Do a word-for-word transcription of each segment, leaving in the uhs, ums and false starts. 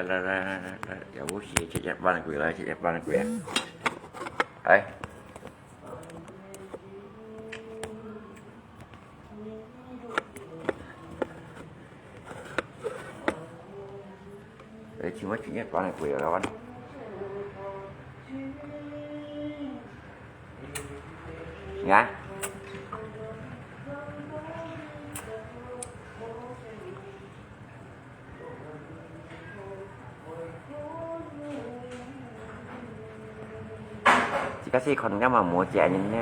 來來來來來，有武器，直接搬過來，直接搬過來。哎。哎，請問直接搬過來，老闆。你看。 自家試看，該嘛無隻人呢，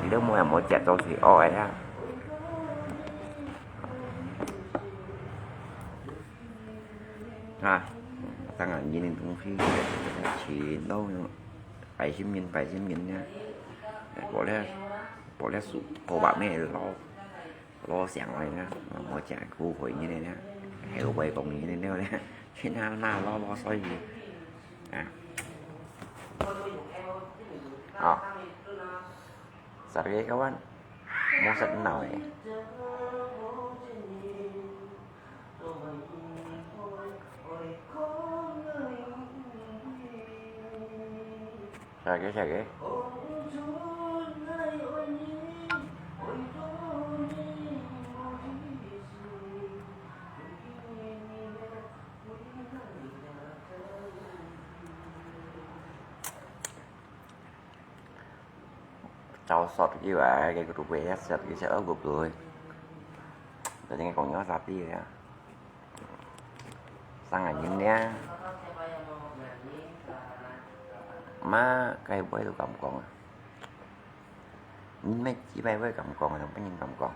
你都無人無隻做水屙个啦。啊，當然，人的東西，錢咯，擺心人，擺心人呢，過了，過了數，過百咩咯。 老想來呢，我講古回你呢，後輩講你呢呢，去那那老老所以啊，啊，十个个萬，莫食鬧诶。十个十个。 Cháu sọt cái bà cái group ấy sọt cái sẽ ở group rồi. Tadi kan kong nyo sati ya. Sang anjing dia. Má, cái bơi tu kam kong à. Nhìn mấy chỉ bay bơi kam kong à, không phải nhìn kam kong.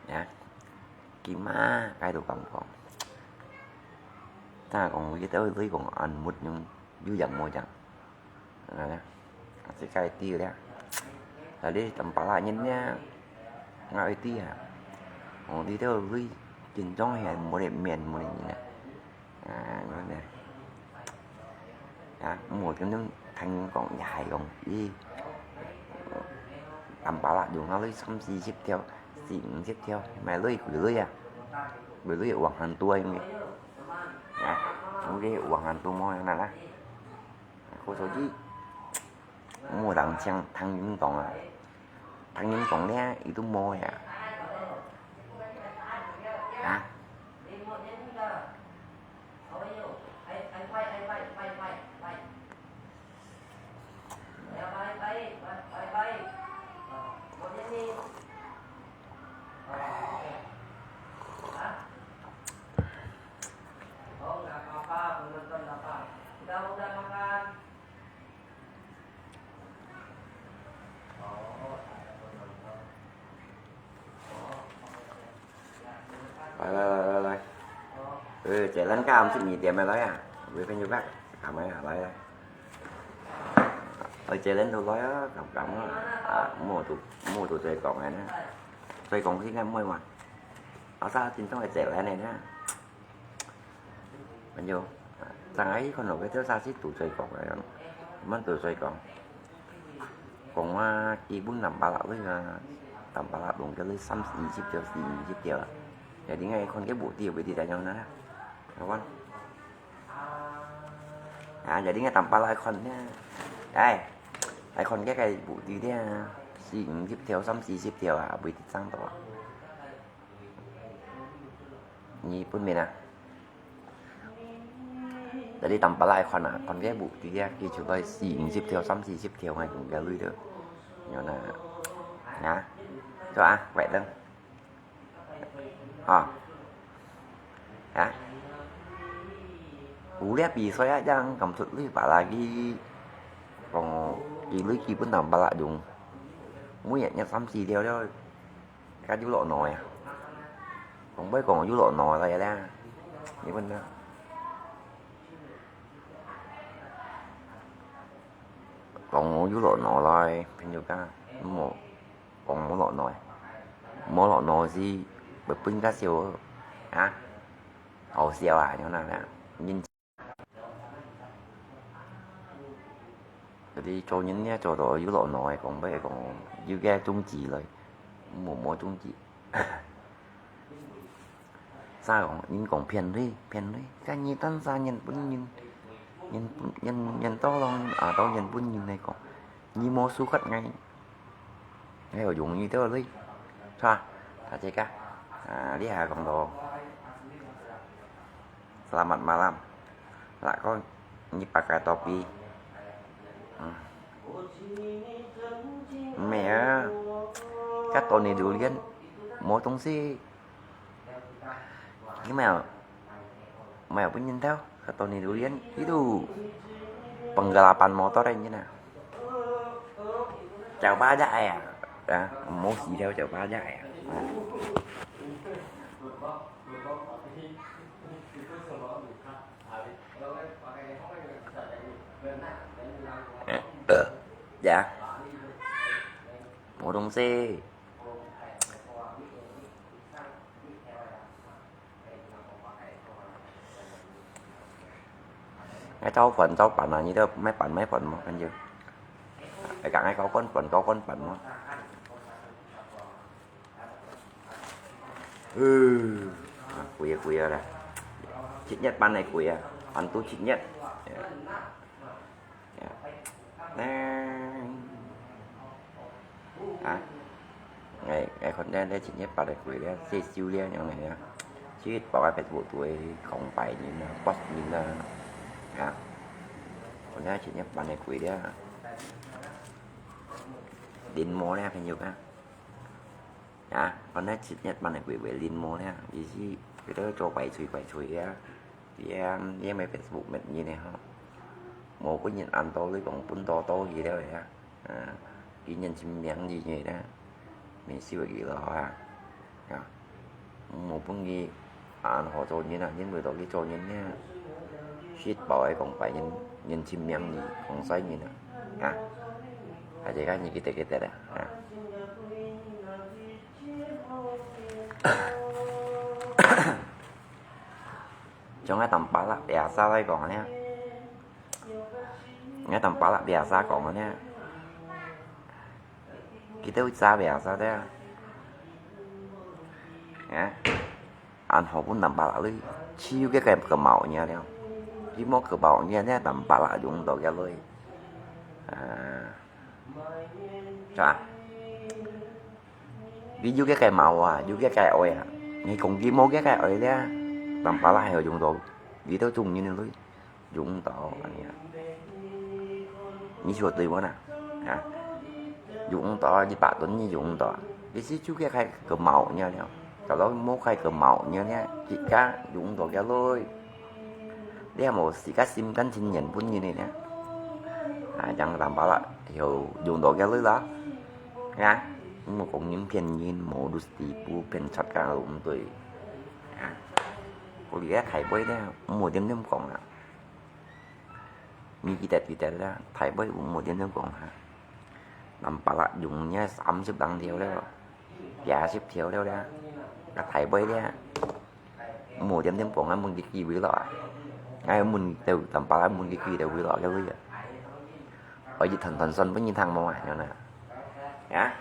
Nè, kì má cái đồ kam kong. Ta kong cái tao lưới kong ăn mút nhưng yu yang mo yang. Nè, sẽ cái ti lẹ. Là đi tầm pala nhìn nè. Ngã ai ti à. Kong đi tao lưới. Chính trong hè mo để miền mo để nhìn nè. À, ngon nè. À, một cái nông thành còn dài còn đi. Tầm bảo là dùng nó lấy xăm xì xếp theo, xì xếp theo. Mà lấy quỷ lấy à. Quỷ lấy uống hàng tuần. À, không cái uống hàng tuần mò nè là. Cô số gì? Mua đằng chăng thằng những còn à. Thằng những còn nè, itu mua à. Hả? Rồi, rồi, rồi, rồi, rồi. Ừ, chạy lăn cam chứ nhị tiệm mày nói à? Với cái như vậy, cảm ơn hả, nói đây. Ở chạy lăn đâu nói á, cảm cảm á. À, mua tụ, mua tụ chạy cổng này nè. Chạy cổng thì ngay mua mà. Ở sao tin tao chạy lăn này nè. Anh vô. Thằng ấy con nổi cái thiếu sao xích tụ chạy cổng này. Món tụ chạy cổng. Còn mà, kì bún tắm pala với, à, tắm pala đúng cái lưới xăm xì xíp triệu, xì xíp triệu à. Giờ đi ngay con cái bộ tiêu với đi tại nhau nữa. Các bạn. À, giờ đi ngay tắm pala con nha. Đây. Ai con cái cái bộ tiêu đi à. Xì xíp triệu, xăm xì xíp triệu à, với đi sang đó. Nhị bún mì nè. Tadi tắm pala ai con à, con cái bộ tiêu đi à, kì chủ bài xì xíp triệu, xăm xì xíp triệu ngay cũng cái lưới được. Nhớ nè. Nhá. Cho à, vậy đó. Hả? Hả? Cú lihat pisoi á, chẳng cảm xúc lui bả là cái còn cái lưới kia bún tắm bả là đúng. Mũi nhẹ nhẹ xăm xì theo theo. Cái chú lọ nổi à? Còn bấy còn chú lọ nổi là vậy đó. Như bên đó. Còn ngủ chú lọ nổi rồi, pin được á. Một Còn mối lọ nổi. Mối lọ nổi gì? Bởi pin cá siêu. Hả? Ổ siêu à, như nào nè. Nhìn. Jadi cho nhìn nhé, cho đó, yu lọ nổi, còn bây giờ còn yu ghe chung chỉ rồi. Mùa mùa chung chỉ. 啥講，人講騙你，騙你，該你單啥人本人，人本人人到咯，啊，到人本人來講，你無輸給𠊎，還有容易到你，是吧？大家，啊，你還講到，selamat malam，là có你pakai topi，嗯，沒有，該多你榴莲，無東西。 Ini mah, mah pun nyen tau, kata ni durian itu penggelapan motor aja nah. Coba aja ya, ya, mau sih tau coba aja ya. Nah. Eh, eh, ya, mau dong sih. Ngai cháu phần cháu bản là như thế, máy bản máy phần mà, anh chứ. Cái cả ngai có con phần có con phần mà. Ừ. À, quỷ à, quỷ à đây. Chít nhất bản này quỷ à. Bản tu chít nhất. Nè. Hả? Ngày, ngày con đen đen chỉ nhất vào đây quỷ đen, xì xiu đen nhau này á. Chứ bỏ cái Facebook tuổi không phải nhìn, post nhìn, hả? Con đen chỉ nhất vào đây quỷ đen. Đến mô đen phải nhiều á. Hả? Con đen chỉ nhất vào đây quỷ quỷ đến mô đen. Gì chứ, cái đó cho quậy chửi quậy chửi á. Vì, à, vì mày Facebook mệt như này hả? Mô có nhìn ăn tô lưới còn bún tô tô gì đó vậy á. À, cái nhân sinh miệng gì vậy đó. Mình siêu gì lo à. À. Mô bún gì ăn họ cho nhìn à, nhìn mười tô cái cho nhìn nha. Shit bảo ấy còn phải nhìn, nhìn chim miệng gì, còn sai nhìn à. À. À, thế cái nhìn cái tệ cái tệ à. À. Trong cái tầm bá lạ bè xa lai còn nè. Ngai tầm bá lạ bè xa còn nè. Kita udah xa bè xa thế. Hả? Ăn họ cũng tầm bá lạ lui. Chỉ có cái cái, cái máu nhá đeo. Chỉ một cái máu nhá nè tầm bá lạ dùng đồ cái lui. À. Chà. Vì dù cái cái máu à, dù cái cái ơi à. Ngai cũng vì một cái cái ơi đeo. Tầm bá lạ hay dùng đồ. Vì tôi chung như nên lui. Dùng tỏ anh à. Nhi chua tùy bố nà. Hả? Dùng tỏ, nhi bạ tuần nhi dùng tỏ. Vì xí chú kia khai cờ mạo nha nè. Cả lối mô khai cờ mạo nha nè. Chị cá dùng tỏ kia lối. Đi hàm mô xí cá sim cắn chín nhện bún nhi nè nè. À, chẳng làm bảo là hiểu dùng tỏ kia lối đó. Hả? Mô cũng những phiền nhìn mô đu stì bù phiền chặt cả lụm tùy. Hả? Cô lý thầy bối nè, mô điểm điểm cộng à. Mi kitet kitet la, thai boi u mo tian tian kong ha. Nam pala yung nia sam sip dang thiau liao, pia sip thiau liao liao. Ka thai boi liao. Mo tian tian kong ha, mun ki ki wi lo. Ngai mun teu nam pala mun ki ki teu wi lo liao wi. Oi, yit thon thon son bun yin thang mo ai, nyo na. Ya.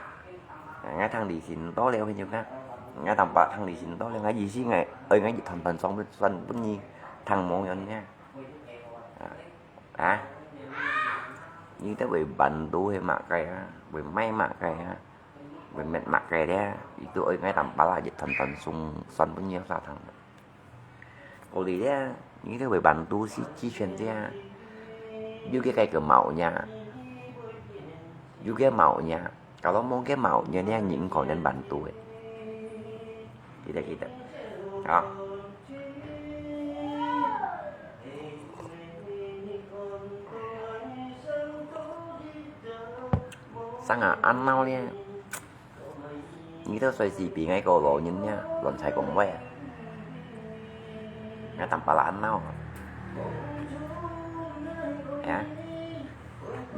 Ngai thang li sin to liao hin yu ka. Ngai nam pala thang li sin to liao, ngai yi si ngai. Oi, ngai yit thon thon son bun yin thang mo yon nia. À. À. Như thế với bản đồ hay mạ cái á, với máy mạ cái á, với mệt mạ cái đấy á, itu ơi ngay tầm bala dịch thần thần sung son bún nhiều sao thằng. Cô đi đấy, như thế với bản đồ si chi chuyển thế á. Như cái cái cờ mạo nha. Như cái mạo nha. Kalau mô ke mạo nyo nia ngin kho nyan bản đồ. Kita, kita. Hả? Sang à ăn nao nia. Ngi tao soi si pi ngai ko lo nyin nia, lon chai kong wai. Ngai tam pala ăn nao. Ya.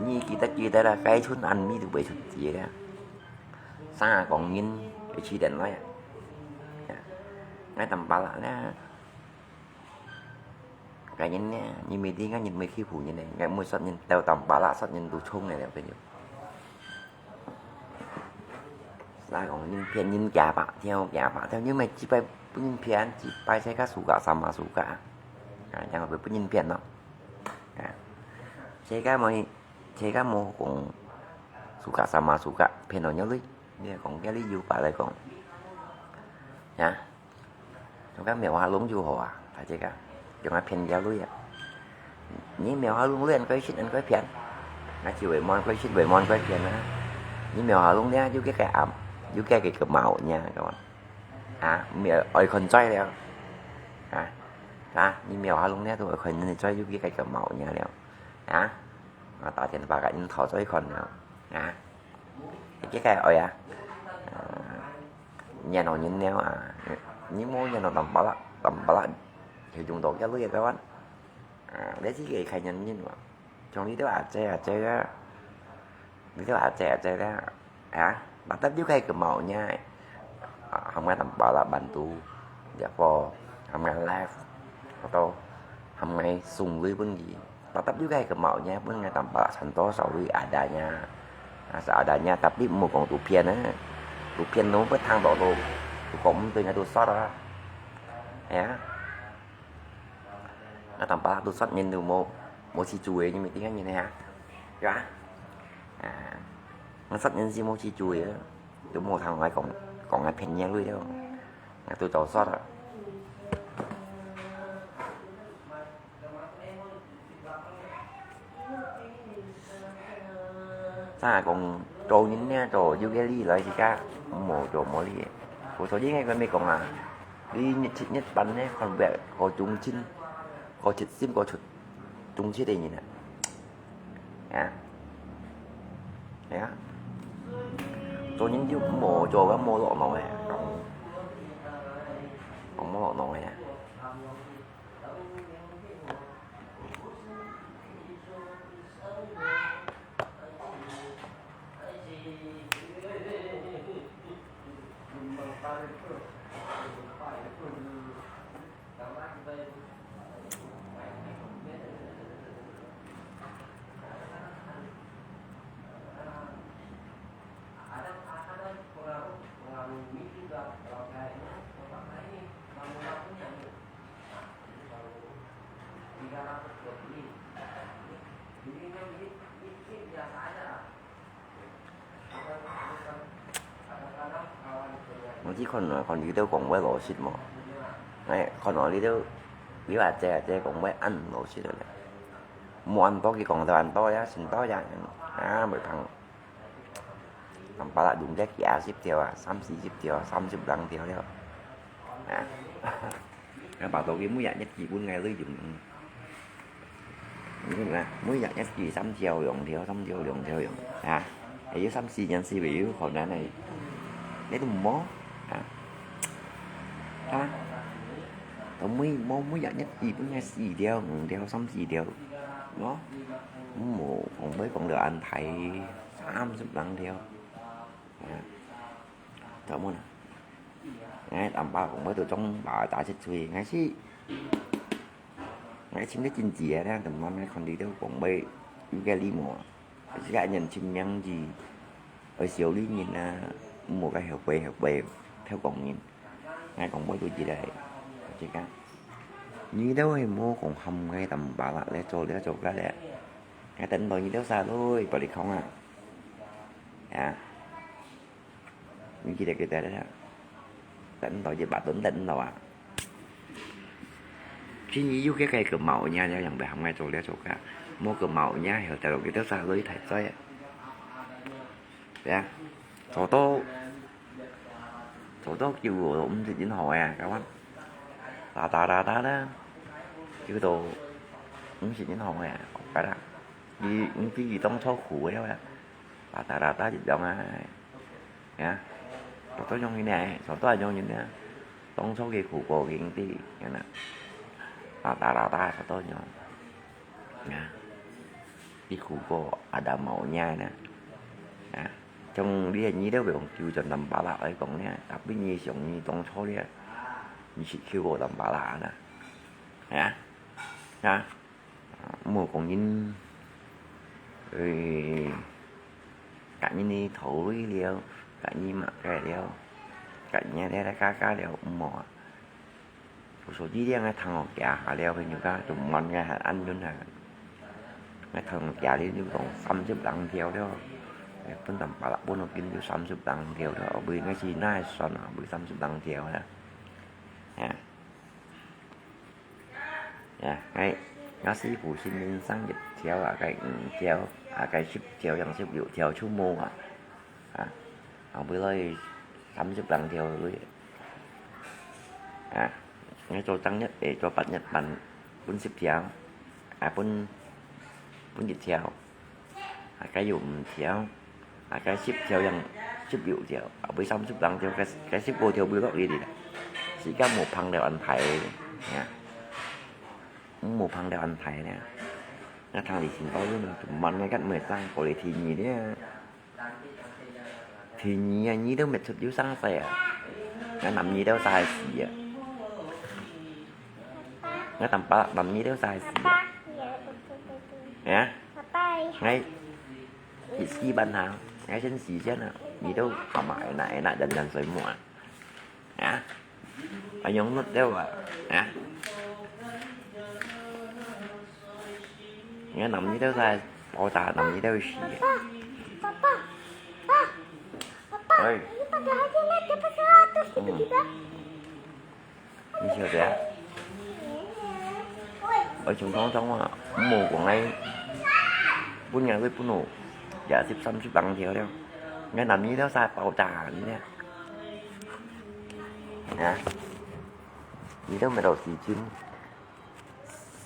Nyi kita kita la kai chun an mi tu bai chun ji la. Sa kong ngin bai chi den lai. Ya. Ngai tam pala la. Kai ngin ne, nyi mi di ngai ngin mi khi phu ngin ne. Ngai mu sat ngin tau tam pala sat ngin tu chung ne le pe. Sa kong ngin phian ngin kia pa, thiau kia pa, thiau ngin mai chi bai 分人騙，一擺自家suka sama suka，啊，正會分人騙咯。啊，自家無，自家無講suka sama suka，騙到若鐳，你講這裡有法來講，啊，自家廟下弄就好啊，大自家，用來騙若鐳啊。你廟下弄鐳，恁該食，恁該騙，啊，就會無恁該食，會無恁該騙啊。你廟下弄了，有幾個暗，有幾個个毛呢，各位。 啊，廟愛看嘴了。啊，啊，你廟下弄了都愛看你嘴有幾個个毛呢了。啊，啊，打電話甲因討嘴看了。啊，這個愛啊，啊，緣到人了啊，你無緣到Tampalak，Tampalak，係用到這類个台灣。啊，你自己看人人嘛。 像你兜阿姐阿姐啊，你兜阿姐阿姐啊，啊，tetap有該个毛呢，啊，含𠊎Tampalak bantu，ya po，含𠊎left，atau含𠊎送鐳分佢，tetap有該个毛呢，分𠊎Tampalak sentosa鐳ada呢，啊，seadanya，tapi莫講都騙啊，都騙都會聽到都，都講毋對，𠊎都sot啊，係啊。 啊，Tampalak都sot人都無，無去注意，你毋知个人啊，對吧？啊，𠊎sot人是無去注意个，都無聽𠊎講，講𠊎騙若鐳了，𠊎都早sot啊。 正講做人呢，做有个理來自家，毋好做無理个。故所以𠊎个乜講啊，你日出日半呢，看別个中心，个出心个出中心个人啊。啊，係啊，做人就毋好做个無落腦个，講無落腦个啊。 𠊎只看啊，看你兜講話老實無？哎，看到你兜，你阿姐阿姐講話恁老實个咧。無恁多佢講到恁多呀，先到呀，啊，袂聽。Tampalak用个幾下十條啊，三四十條啊，三十零條了。啊。 啊，把到佢每日一支分𠊎鐳用。你看啊，每日一支三條兩條，三條兩條用，啊，還有三四年四位有可能个，你都無，啊，啊，到每，無每日一支分𠊎四條、五條、三四條，喏，無，講會講到恁大，三十零條，啊，做麼呢？ 𠊎Tampalak講話都總把打出去，𠊎是，𠊎尋个真濟啊，這等慢慢看你兜講話有个禮貌啊。自家人尋名字，愛小禮人啊，毋好个後背後背偷講人。𠊎講話都一來，自家，你兜係無講喊𠊎Tampalak咧，做了做个咧。𠊎等到你兜啥來，把你講啊。啊。 你記得，記得了。等到一百多，等到啊。今日有个个个毛呢，了，樣般喊𠊎做了做个，無个毛呢，後頭佢兜啥來太在啊。對啊，做到，做到救我，毋係真好啊，各位。打打打打啦，救到，毋係真好啊，OK啦。你，你比佢當初苦个了啊。 Rata-rata就樣啊，ya，做到樣呢，做到樣呢，當初个苦過經歷，ya，rata-rata做到樣，ya，比苦過ada maunya呢，ya，像你，你都用救轉Tampalak來講呢，tapi你想你當初呢，你係救過Tampalak呢，ya，ya。 啊，毋好講人，呃，甲人个頭鐳了，甲人麼个了，甲人个了，了，加加了，毋好啊。手机店个聽學家下了，朋友家就問个還安全啊。𠊎聽學家哩就講三十零條了，誒，分淡薄啦，分我緊就三十零條了，後尾𠊎去哪會算啊，後尾三十零條啊。啊，啊，𠊎，𠊎師傅先人生一條啊，該五條啊，該十條，樣十六條就無啊。啊，後尾來三十零條了。 啊，𠊎做正月，誒，做八月半，分十條，啊，分，分一條，啊，該有五條，啊，該十條樣十六條，啊，尾三十零條，該，該十五條尾落去哩啦。時間無碰了安排个，啊，無碰了安排呢。𠊎聽你情報，你慢慢个，該毋會生過來第二呢。 第二啊，你兜搣出有生勢啊，𠊎男兒兜生死啊。𠊎淡薄男兒兜生死啊。啊？𠊎一時半下，𠊎先死先啊，你兜阿嫲，哎那，哎那，人人水母啊。 啊？啊，用力了啊？啊？你看男兒兜在爆炸，男兒兜死。爸爸，爸爸，爸爸，哎。你爸爸還在那，爸爸說啊，都是不記得。嗯。你曉得啊？喂。我從剛剛啊，無講哎，本來會分我也是三十零條了，你看男兒兜在爆炸，你看。 啊，你兜搣到時間，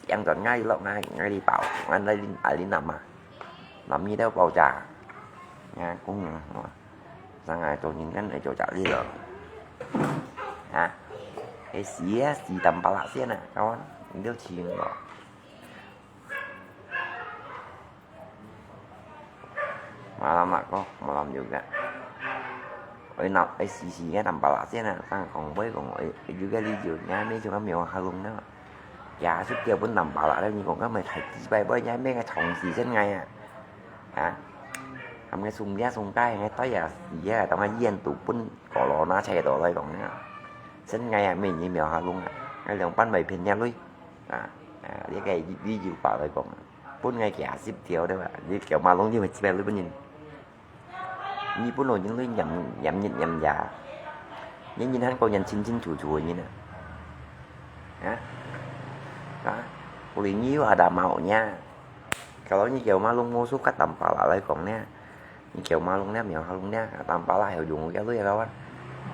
樣轉𠊎落𠊎，𠊎哩包，𠊎來拎，啊，拎拿嘛，男兒兜爆炸，啊，講啊，生來做人間來做隻哩咯。啊，係死啊，死淡薄啦先啊，kawan，你兜試過無？ Malam ako, malam juga. Ôi, nạp, ôi, xì xì cái nằm bà lạ xí nè, tăng còn với còn ôi, juga đi dù, nhá, mấy chúng nó mèo hà lùng đó. Dạ, sức kêu bún nằm bà lạ đó, nhưng còn có mày thầy tí bay bơi, nhá, mấy cái thòng xì xí ngay à. Hả? Hầm cái sung giá sung cái, ngay tới giờ, xì giá, tao ngay yên tụ bún, có lò nó chạy đổ lại còn nữa. Xí ngay à, mình như mèo hà lùng à. Ngay lòng bắn mày phiền nhau lui. À, à, cái cái đi dù bảo lại còn. Bún ngay kia xíp thiếu đấy mà, đi kiểu mà lông như mày xíp lui bún nhìn. Nhi bún lông nhìn lui nhắm, nhắm nhìn nhắm giá. Nhìn nhìn hẳn cô nhìn chín chín chủ chủ nhìn à. Hả? Hả? Cô lý nhi ở đà mạo nha. Kalau như kiểu mà lông ngô xúc cắt tầm phá lại lại còn nha. Như kiểu mà lông nha, mèo hà lông nha, tầm phá lại hiểu dùng cái lui đâu á.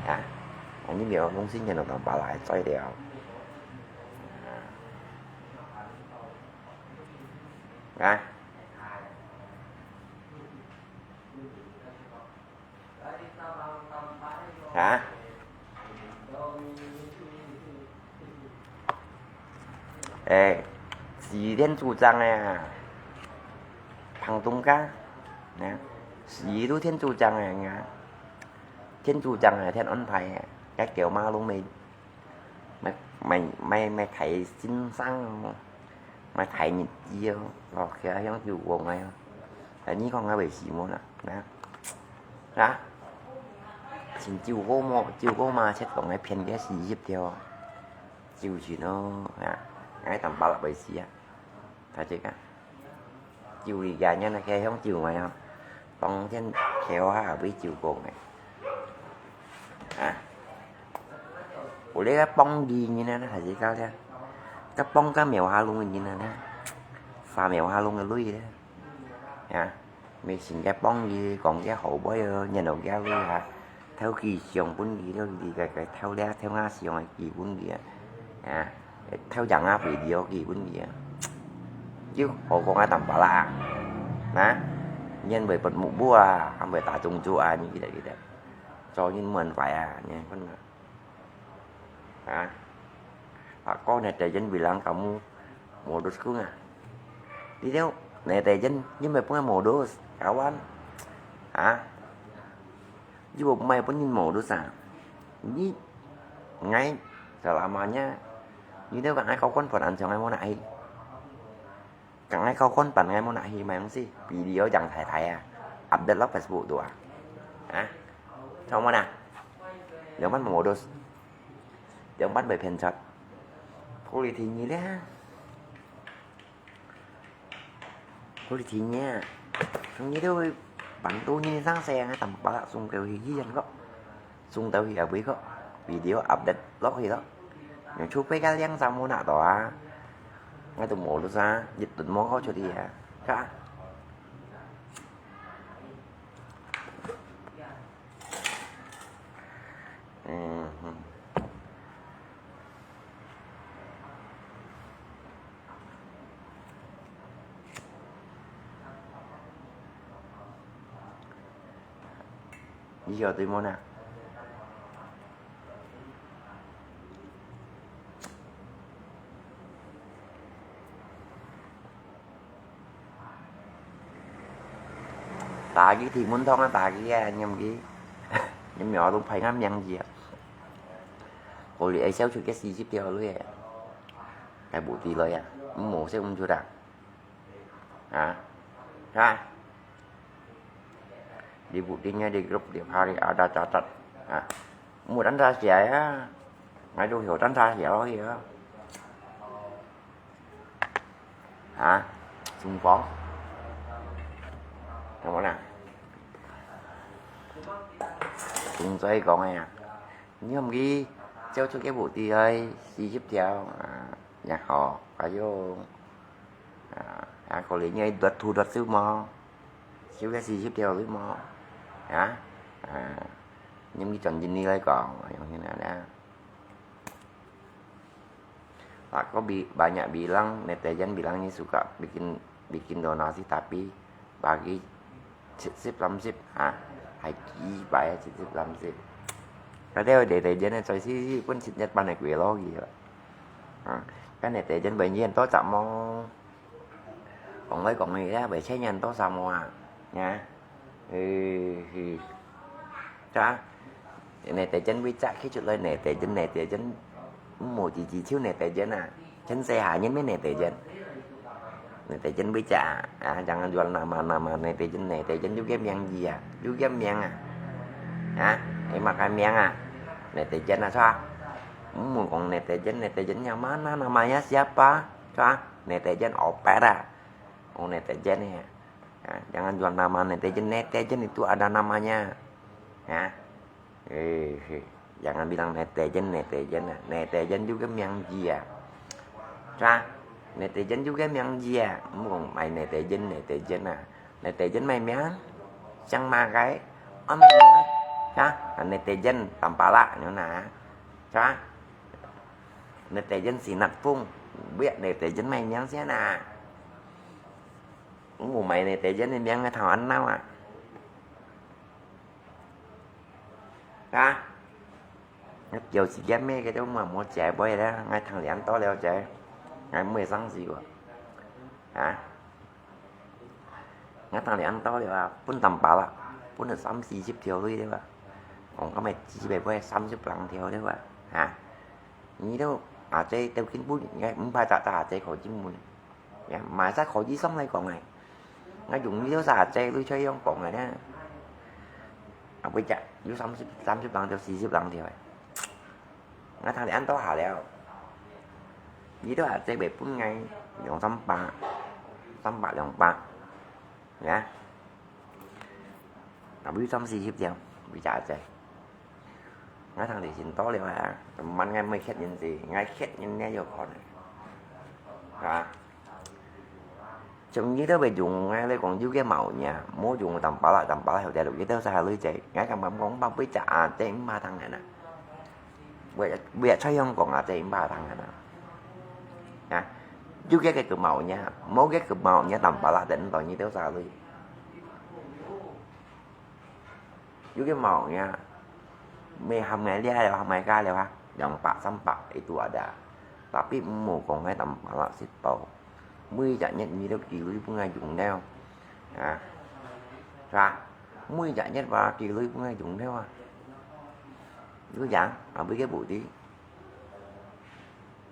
Hả? Anh như mèo lông xin nhìn tầm phá lại, xoay đều. Hả? Hả? Ê, xì thiên chủ trăng à. Thằng Tung cá. Nè. Xì lu thiên chủ trăng à, ngà. Thiên chủ trăng à, thiên ôn phải à. Cái kiểu mà lông mày Mày, mày, mày, mày thấy chính xác không? Mày thấy nhịp chiều, lọt kìa, giống chiều của mày không? Tại như con cái bị xí môn à, nè. Hả? Chính chiều của mô, chiều của mà chết của mày phiền cái xí hiệp theo. Chiều chỉ nó, hả? Ngay tầm ba là bị xí á. Thật chứ cả. Chiu lì gà nha, nó khe hông chiu mày hông? Tông thiên khéo ha, bới chiu kông này. À. Ủa, lấy cái bông gì như này, nó phải gì cao thế? Cái bông cái mèo ha lung như này nè. Pha mèo ha lung cái lui đấy. Hả? Mày xin cái bông gì, còn cái hậu bối, ờ, nhà đầu cái lui hả? Theo kỳ siông bún gì đó, gì cái, cái theo lẽ, theo ngã siông cái kỳ bún gì á. À, theo chẳng ngã bị điều kỳ bún gì á. Chứ hậu có ngã tầm bà la. Nè, nhân với bật mũ bua, ăn với tà tung chu à, như vậy, vậy. Cho nhân mượn phải à, nhé, con mà. Hả? Hả, con này trẻ dân vì lắng cả mu, modus cũng à. Đi theo, này trẻ dân, nhưng mà cũng là modus, kawan. Hả? Chứ bộ mày pun nhìn mổ đứa sao? Đi ngay, selamanya. Như thế còn ai có con phần ăn cho ngay món này. Còn ai có con phần ngay món này mày không gì? Video chẳng thải thải à? Update log Facebook tuh à? Hả? Sao mà nè? Nếu bắt mổ đứa, nếu bắt về phiền chặt. 過來聽你咧，過來聽你啊，你都會幫到你上世啊，當把送過去醫院个，送到去啊，尾个video update落去咯。你出費个量啥無拿到啊？我都無了啥，一頓無好出去啊，看。嗯哼。你曉得無呢？ 打佢天門堂啊，打佢啊，你毋去，你苗都排个名字啊。我哩愛笑出个四十條路啊，該無地來啊，無笑毋出啊。啊？啊？Di buktinya di grup tiap hari ada catat. Ha. Mut anda sia ya. Ngai tu hiu anda sia lo hiu. Ha? Trung Quốc. Kamu na? Trung Quốc 講个啊。你毋去，照出个目的係四十條啊，然後還有 啊，啊，可能你愛奪土奪手無？收个四十條對無？啊，啊，你毋去轉印尼來講，用現在咧。Aku bi banyak bilang netizen bilang ini suka bikin bikin donasi tapi bagi 七十、三十，啊，還幾百啊，七十、三十。該兜netizen呢，在世本身一般个鬼佬去啊。啊，該netizen本身多雜毛，講來講去咧，袂千人多雜毛啊，呀，嘿嘿，咋？Netizen會雜，去出來netizen，netizen，無幾幾條netizen啊。 全世界人咩netizen。Netizen會假啊，jangan jual nama-nama netizen，netizen有个名字啊，有个名啊。啊，你makan名啊？Netizen啊，是吧？毋好講netizen，netizen yang mana namanya siapa，是吧？Netizen opet啊，哦，netizen呢。啊，jangan jual nama netizen，netizen itu ada namanya。啊。 Eh, eh, jangan bilang netizen, netizen啊，netizen有个名字啊。是吧？Netizen有个名字啊，毋好賣netizen，netizen啊。Netizen賣名，像麼个？哦，賣名，是吧？啊，netizen tampalak，你看啊，是吧？Netizen sinakpung，buat netizen賣名先啊。毋好賣netizen个名个頭安鬧啊。 啊？有時間咩个都無，無食飯咧，𠊎聽你恁多了解，𠊎毋會生死个。啊？𠊎聽你恁多了啊，分tampalak，分了三四十條鐳了啊。講今日只係分三十零條了啊。啊？你都阿姐都根本，𠊎毋怕打打阿姐可根本。 Ya，買晒可以上來講个。𠊎用了三隻鐳才用講个呢。啊，會食有三十、三十零條、四十零條个。𠊎聽你恁多下了，你都還這袂分𠊎兩三百，三百兩百，呀？啊，有三四十條，有食个。 𠊎聽你先到了啊，慢慢𠊎會確認先，𠊎確認了有可能。啊？像你兜會用，𠊎來講，有个毛呢，無用tampalak，tampalak後頭，你兜係下鐳仔，𠊎感覺講，怕會食啊，這毋怕痛个啊。會，會出香港啊，這毋怕痛个啊。啊？有个个毛呢，無个个毛呢，tampalak等到你兜係下鐳。 有个毛呢，乜喊𠊎這了，喊𠊎該了啊，兩百、三百，itu ada。Tapi毋好講𠊎tampalak食飽，每一日你都寄鐳分𠊎用了，啊，係吧？每一日話寄鐳分𠊎用了啊，有影，啊，每个無的。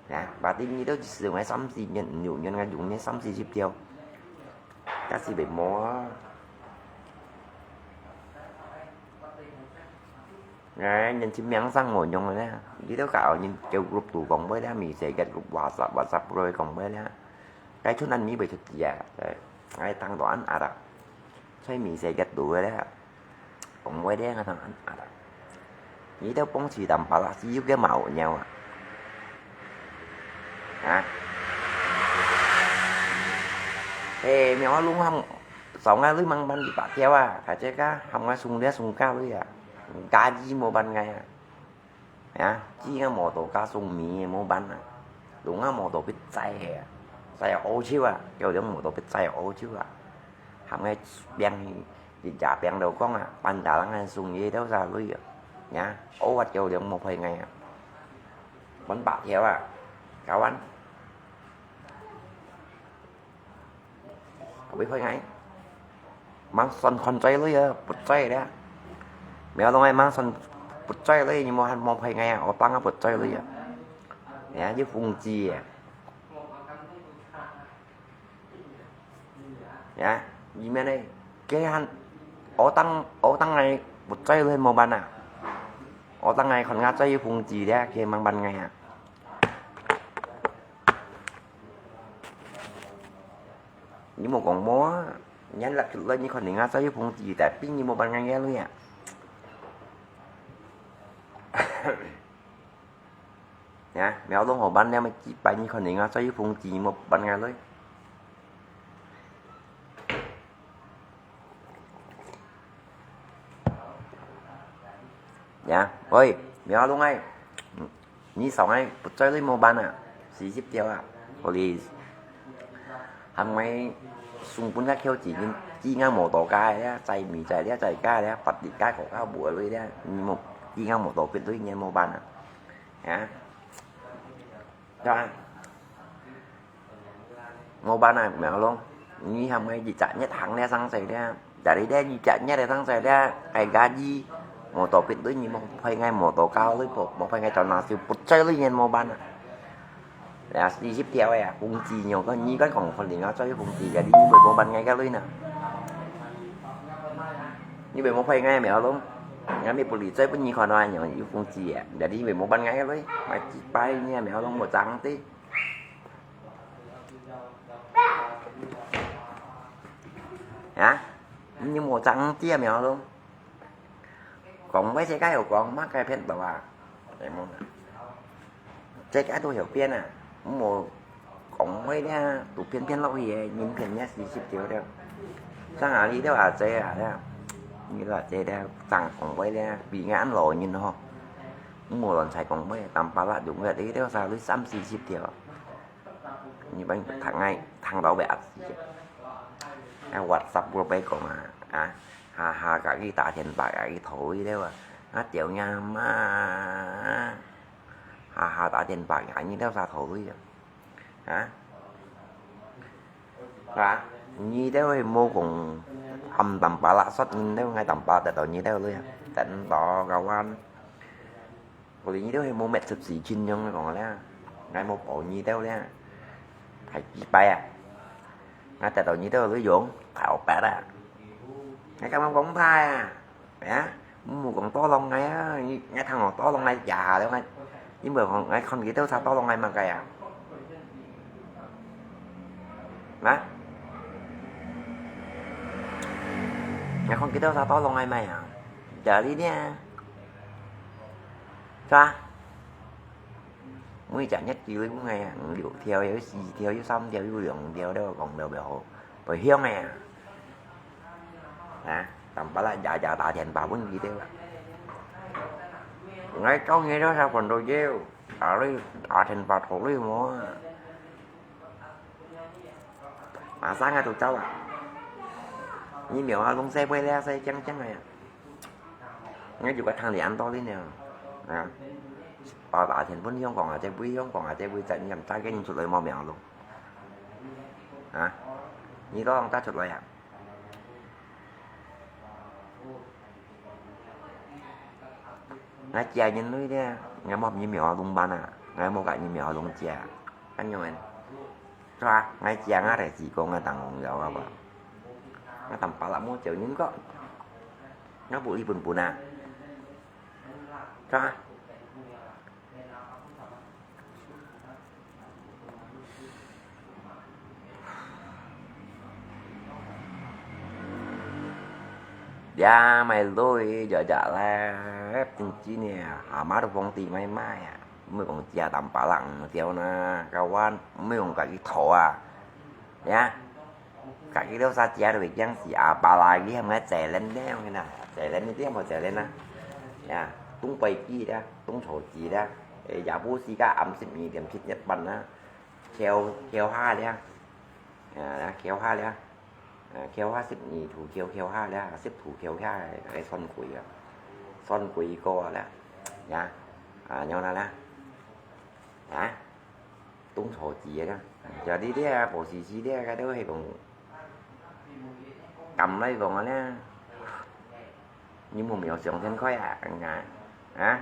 啊，berarti你兜使用个三四年，用用个用个三四十條，假使袂無啊。哎，人出名聲無用个咧，你都搞人叫group肚講話咧，mi世界group WhatsApp，WhatsApp group講話咧，該出恁米會出去啊？哎，哎，當多恁壓啊，在mi世界肚个咧，講話咧，當恁壓啊。你都幫助淡薄啦，只有个毛尿啊。啊？哎，苗龍啊，少啊，你慢慢去白跳啊，大家个，喊我送咧送家里啊，家己無辦法啊。 啊，只个無到加送米个無辦啊，龍啊無到必宰个啊，宰好笑啊，有龍無到必宰好笑啊，含个病，一隻病都講啊，半隻人還送佢兜啥類啊，呀，好啊，有龍無配个啊，分八條啊，搞完。 會會ngai，mang算看在內啊，不在了。苗龍愛mang算不在內，你莫還莫配ngai啊，我當啊不在內啊。呀，又風紀啊。呀，你們呢？佢還，我當我當愛不在內莫辦啊。我當愛看啊，在又風紀了，佢mang辦ngai啊。 你莫講無啊，人落出來你看人家在風紀，tapi你無辦ngai个啊。呀，苗龍好辦了，幾擺你看人家在風紀，你無辦ngai个。 呀，喂，苗龍哎，你上來不在內莫辦啊？四十條啊，police。還會送分个口子，你既然無到家了，在咪在了，在家了，八日家口家無了，你莫既然無到別位，你莫辦啊？啊？ 對啊。無辦啊，苗龍，你還會一隻月行了上勢了，jadi咧一隻月了上勢了，該家己，無到別位你莫配ngai，無到教會，無配ngai找那就不在裡面無辦啊。呀，四十條个啊，風紀，你講你講講分零啊，在風紀，jadi你會無辦ngai个類呢。你會無配ngai苗龍，ngai咪不理在分你看啊，有風紀啊，jadi你會無辦ngai个類，買幾擺你啊苗龍無爭的。 啊？你無爭知啊，苗龍？講話世界有講，麼个騙到啊？哎，無啦。世界都有變啊，無講話咧，都騙騙落去个，人騙人四十條了。像阿里了阿姐啊了，你了阿姐了，正講話咧，比俺老人吼，無亂才講話，淡薄啦，用个你了啥，你三四十條。 你們聽𠊎聽到尾啊，啊，WhatsApp group講啊，啊，下下家己打電話家己討佢了啊，啊，屌你媽，下下打電話家己了啥討佢啊，啊，係吧？你兜係無講，含淡薄啦，說你兜，𠊎淡薄得到你兜了啊，等到kawan。 Kuli你兜係無搣出事情樣講咧，𠊎無保你兜咧，太雞掰啊！𠊎得到你兜都用，太白啊！𠊎感覺講歹啊，啊，無講tolong𠊎啊，你，𠊎聽講tolong𠊎假了，𠊎，因為講𠊎看佢兜啥tolong𠊎麼个啊？啊？𠊎看佢兜啥tolong𠊎麼个啊？Jadi呢？ 係吧？每隻日子裡面啊，五六條，有四條，有三條，有兩條，都講到袂好，會響个啊。啊，淡薄啦，日日打電話分佢兜啊。𠊎教你兜啥管到要，打你，打電話討你無啊？ 馬上啊，都走啊！你苗啊，攏細妹咧，細靚靚个啊！𠊎就个聽你恁多哩呢，啊！把把天分香港啊，這位香港啊，這位真正帶个人出來無苗咯？啊！你都當得出來啊？𠊎借人類咧，𠊎無你苗啊，攏辦啊！𠊎無甲你苗啊，攏借啊！恁樣个。 係吧？𠊎講啊，大志公啊，當紅了，好無？𠊎淡薄啦，無招人个。𠊎無一本本啊。啊？Ya, mai lui ya ya le, chính chính呢, ama tu phong ti mai mai à. Mới講加淡巴拉，唔掉呢，kawan，mới講自己頭啊，ya。 Kaki tu sa chia tu yang si apa lagi yang ngai challenge deh yang na. Challenge itu yang mau challenge na. Ya, tung pai ki deh, tung chou ki deh. Eh, ya bu si ka am sip ni diam sip nyet ban na. Kêu, kêu ha deh. Ya, ya, kêu ha deh. Ya, kêu ha sip ni tu kêu, kêu ha deh. Sip tu kêu ha, eh, son kui ya. Son kui ko deh. Ya. Ah, nyo na deh. Ya. Tung chou ki deh. Jadi deh, posisi deh, kata hai kong. Kam lai kong deh. Ni mu miao sông thiên khoai à, ngà. Ha?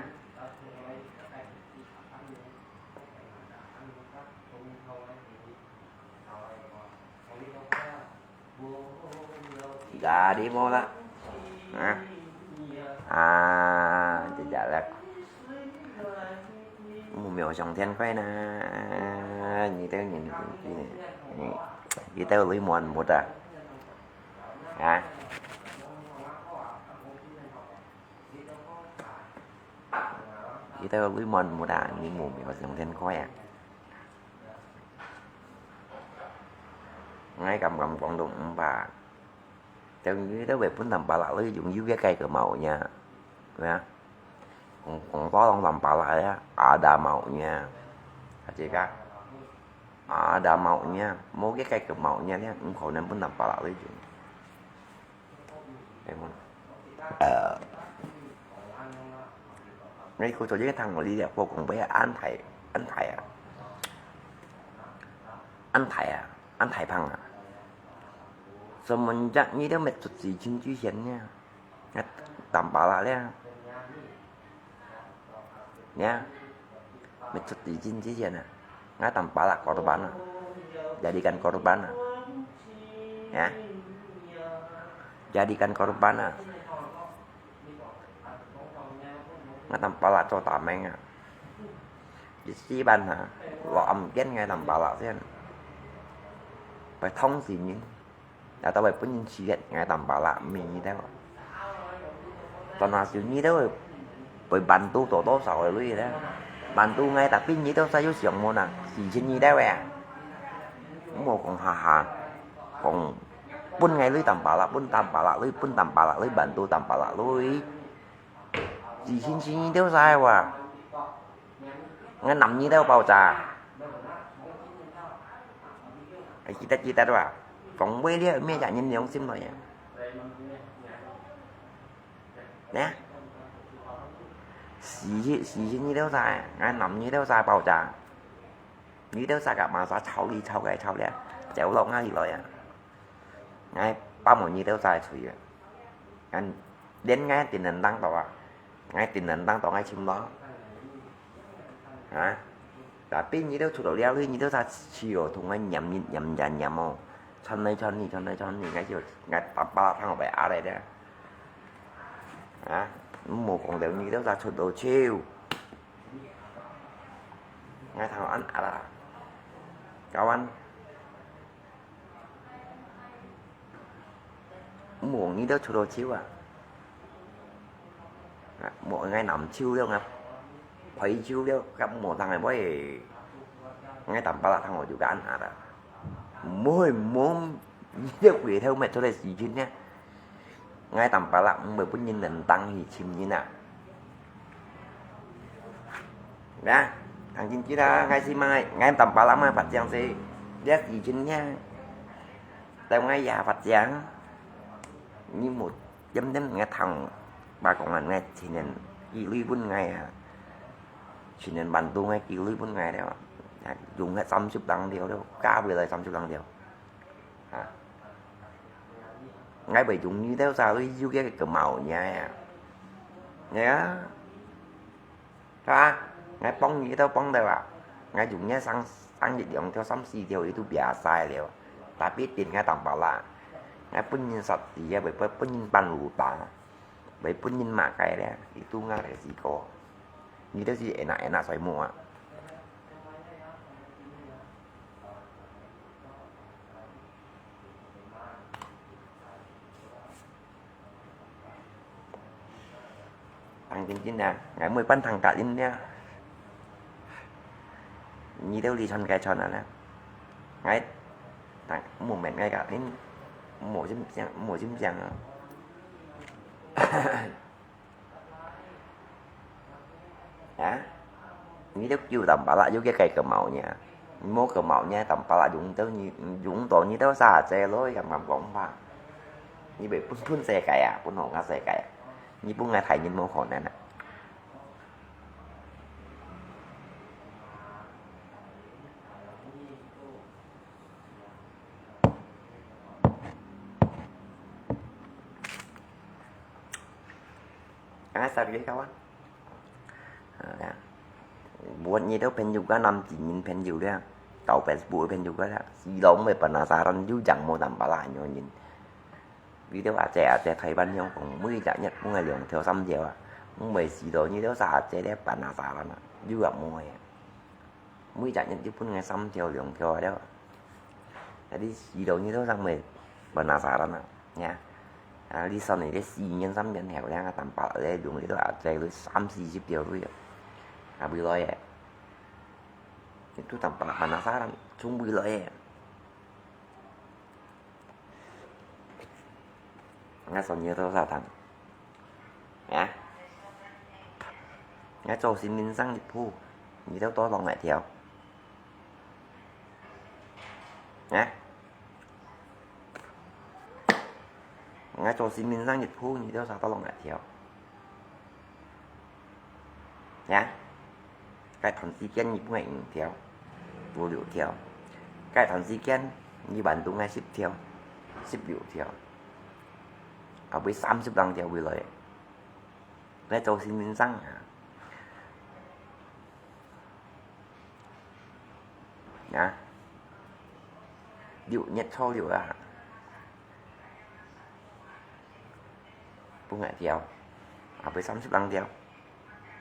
Jadi mo la. Ha? À, jadi lek. Mu miao sông thiên khoai na. Ni tao ni ni ni. Ni tao lui muan mut à. Ha? Kita lui mon muda ni mu mi có sông thiên khoai à. Ngai kam kam Quảng Đông mpà. Tao như tao về pun tam pa la lui dùng yu cái cái cái màu nha. Ya. Kong kong to long tam pa la ya. Ada maunya. Aje ka. Ada maunya. Mo cái cái cái maunya ya. Không khổ nên pun tam pa la lui dùng. Em. Ờ. Ngay khu cho cái thằng đi địa phố cũng phải ăn thải, ăn thải à. Ăn thải à, ăn thải phăng à. Semenjak ni dia met sut si chin chi sian nia. Ngat tam pa la le. Ya. Met sut si chin chi sian à. Ngat tam pa la korban à. Jadikan korban à. Ya. Jadikan korban à. Ngai tam pa la cho ta meng à. Di si ban ha. Lo am gen ngai tam pa la sian. Pai thong si nyin. Ya tao pai pun nyin si het ngai tam pa la mi nyi tao. Tao na siu nyi tao. Pai ban tu to to sao lui tao. Ban tu ngai ta pin nyi tao sa yu siang mo na. Si chin nyi tao ya. Mo kong ha ha. Kong pun ngai lui tam pa la, pun tam pa la lui, pun tam pa la lui, ban tu tam pa la lui. Chỉ xin xin nhiêu sai wa. Ngai năm nhiêu bao cha. Ai kita kita wa. Kong wei lia mẹ cha nhân lòng sim rồi ya. Nè. Chỉ xin chỉ xin nhiêu sai, ngai năm nhiêu sai bao cha. Nhiêu sai cả mà sa chào đi chào cái chào lia. Chéo lộc ngai đi rồi ya. Ngai ba mùa nhi têu sai chhui à. Ngan đến ngai tin nền tăng tàu à. Ngai tin nền tăng tàu ngai chim lo. Hả? Tapi nhi têu chụp đầu liao lui nhi têu sai chi ổ thùng ngai nhắm nhít nhắm nhá nhắm ô. Chọn này chọn này chọn này chọn này ngai chịu ngai tập ba thằng bài á đây đấy. Hả? Mùa còn đều nhi têu sai chụp đầu chiêu. Ngai thằng ăn á là. Cáo ăn. Muông ngi têu chô lô chiu à. Muông ngai nằm chiu liu ngai. Phây chiu liu, kắp muông thang ngai bói. Ngai tăm pá lạ thang ngồi chủ cán à ta. Môi muông ngi têu quỷ theo mệt cho đây xí chín nhé. Ngai tăm pá lạ mười bốn nhìn nền tăng hì chim nhìn à. Nè, thằng chín chín à, ngai xí mà ngai, ngai tăm pá lạ mà phát giang xí. Liak xí chín nhé. Tao ngai ya phát giang. Ngi một chấm chấm ngai thằng ba công an ngai chỉ nên ký lui bún ngai à. Chỉ nên bản tu ngai ký lui bún ngai đấy. Dùng ngai tám chục đăng điều đâu, cá về lại tám chục đăng điều. Hả? Ngai bai dùng ngi têu sa lui yu kia cái màu nhá. Nhá. Hả? Ngai pong ngi têu pong têu à. Ngai dùng nhá sang sang dịch dụng theo sắm si theo itu biasa liu. Tapi tin ngai tăm pá lạ. Ngai pun nhìn sat dia bai pun nhìn pan lu ta. Bai pun nhìn mạ cái đấy. Itu ngai cái gì có. 你兜係enak-enak睡目啊！當真真啊，𠊎毋會半聽隔音呢。你兜這串該串啊呢，𠊎，但，毋免𠊎隔音，無心想，無心想啊。 啊？你兜有tampalak有个个个毛呢？無个毛呢，tampalak用到你，用到你兜儕仔咯，敢敢講話？你會分分世界啊，分好个世界啊，你分𠊎大人無可能啊。 啊，十月kawan。啊，buat你兜朋友个，男子人朋友个，搞Facebook个朋友个啦，死咯毋會penasaran，有樣無tampalak个人。你兜阿姐阿姐台灣人講，每隻月分𠊎兩條三條啊，毋會死咯，你兜儕阿姐咧penasaran啊，有啊無个啊？ 每隻日就分𠊎三條兩條啊了。啊，你死咯，你都正會penasaran啊，呀。啊，你算你這四年三年後了，tampalak咧，用你都阿姐都三四十條鐳啊。啊，未來个，你都tampalak penasaran，從未來个。 𠊎算你兜儕聽？啊？𠊎做神明生日簿，你兜多落哪條？啊？𠊎做神明生日簿，你兜儕多落哪條？ 呀，該段時間你分𠊎五條，有六條。該段時間你還分𠊎十條，十六條。後尾三十零條回來，來做神明生啊。 啊，六月初六啊，分𠊎條，後尾三十零條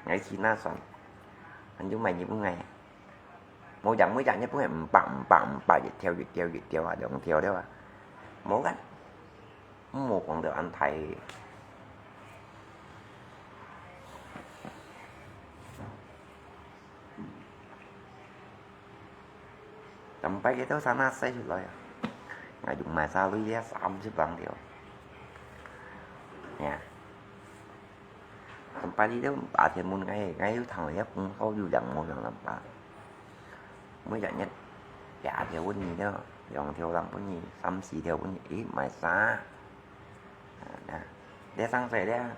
，𠊎去那算，恁樣買你分𠊎，無樣每隻月分𠊎五百、五百、五百，一條、一條、一條啊，兩條了啊，無个。 毋好講到恁大。當擺个都生啊，使出來啊！𠊎用買儕鐳咧，三十零條。呀，當擺你兜阿天問𠊎，𠊎有聽你个功課有樣無樣，當擺。 每隻月，一條分你了，兩條人分你，三四條分你，咦，買儕？啊，這生勢了，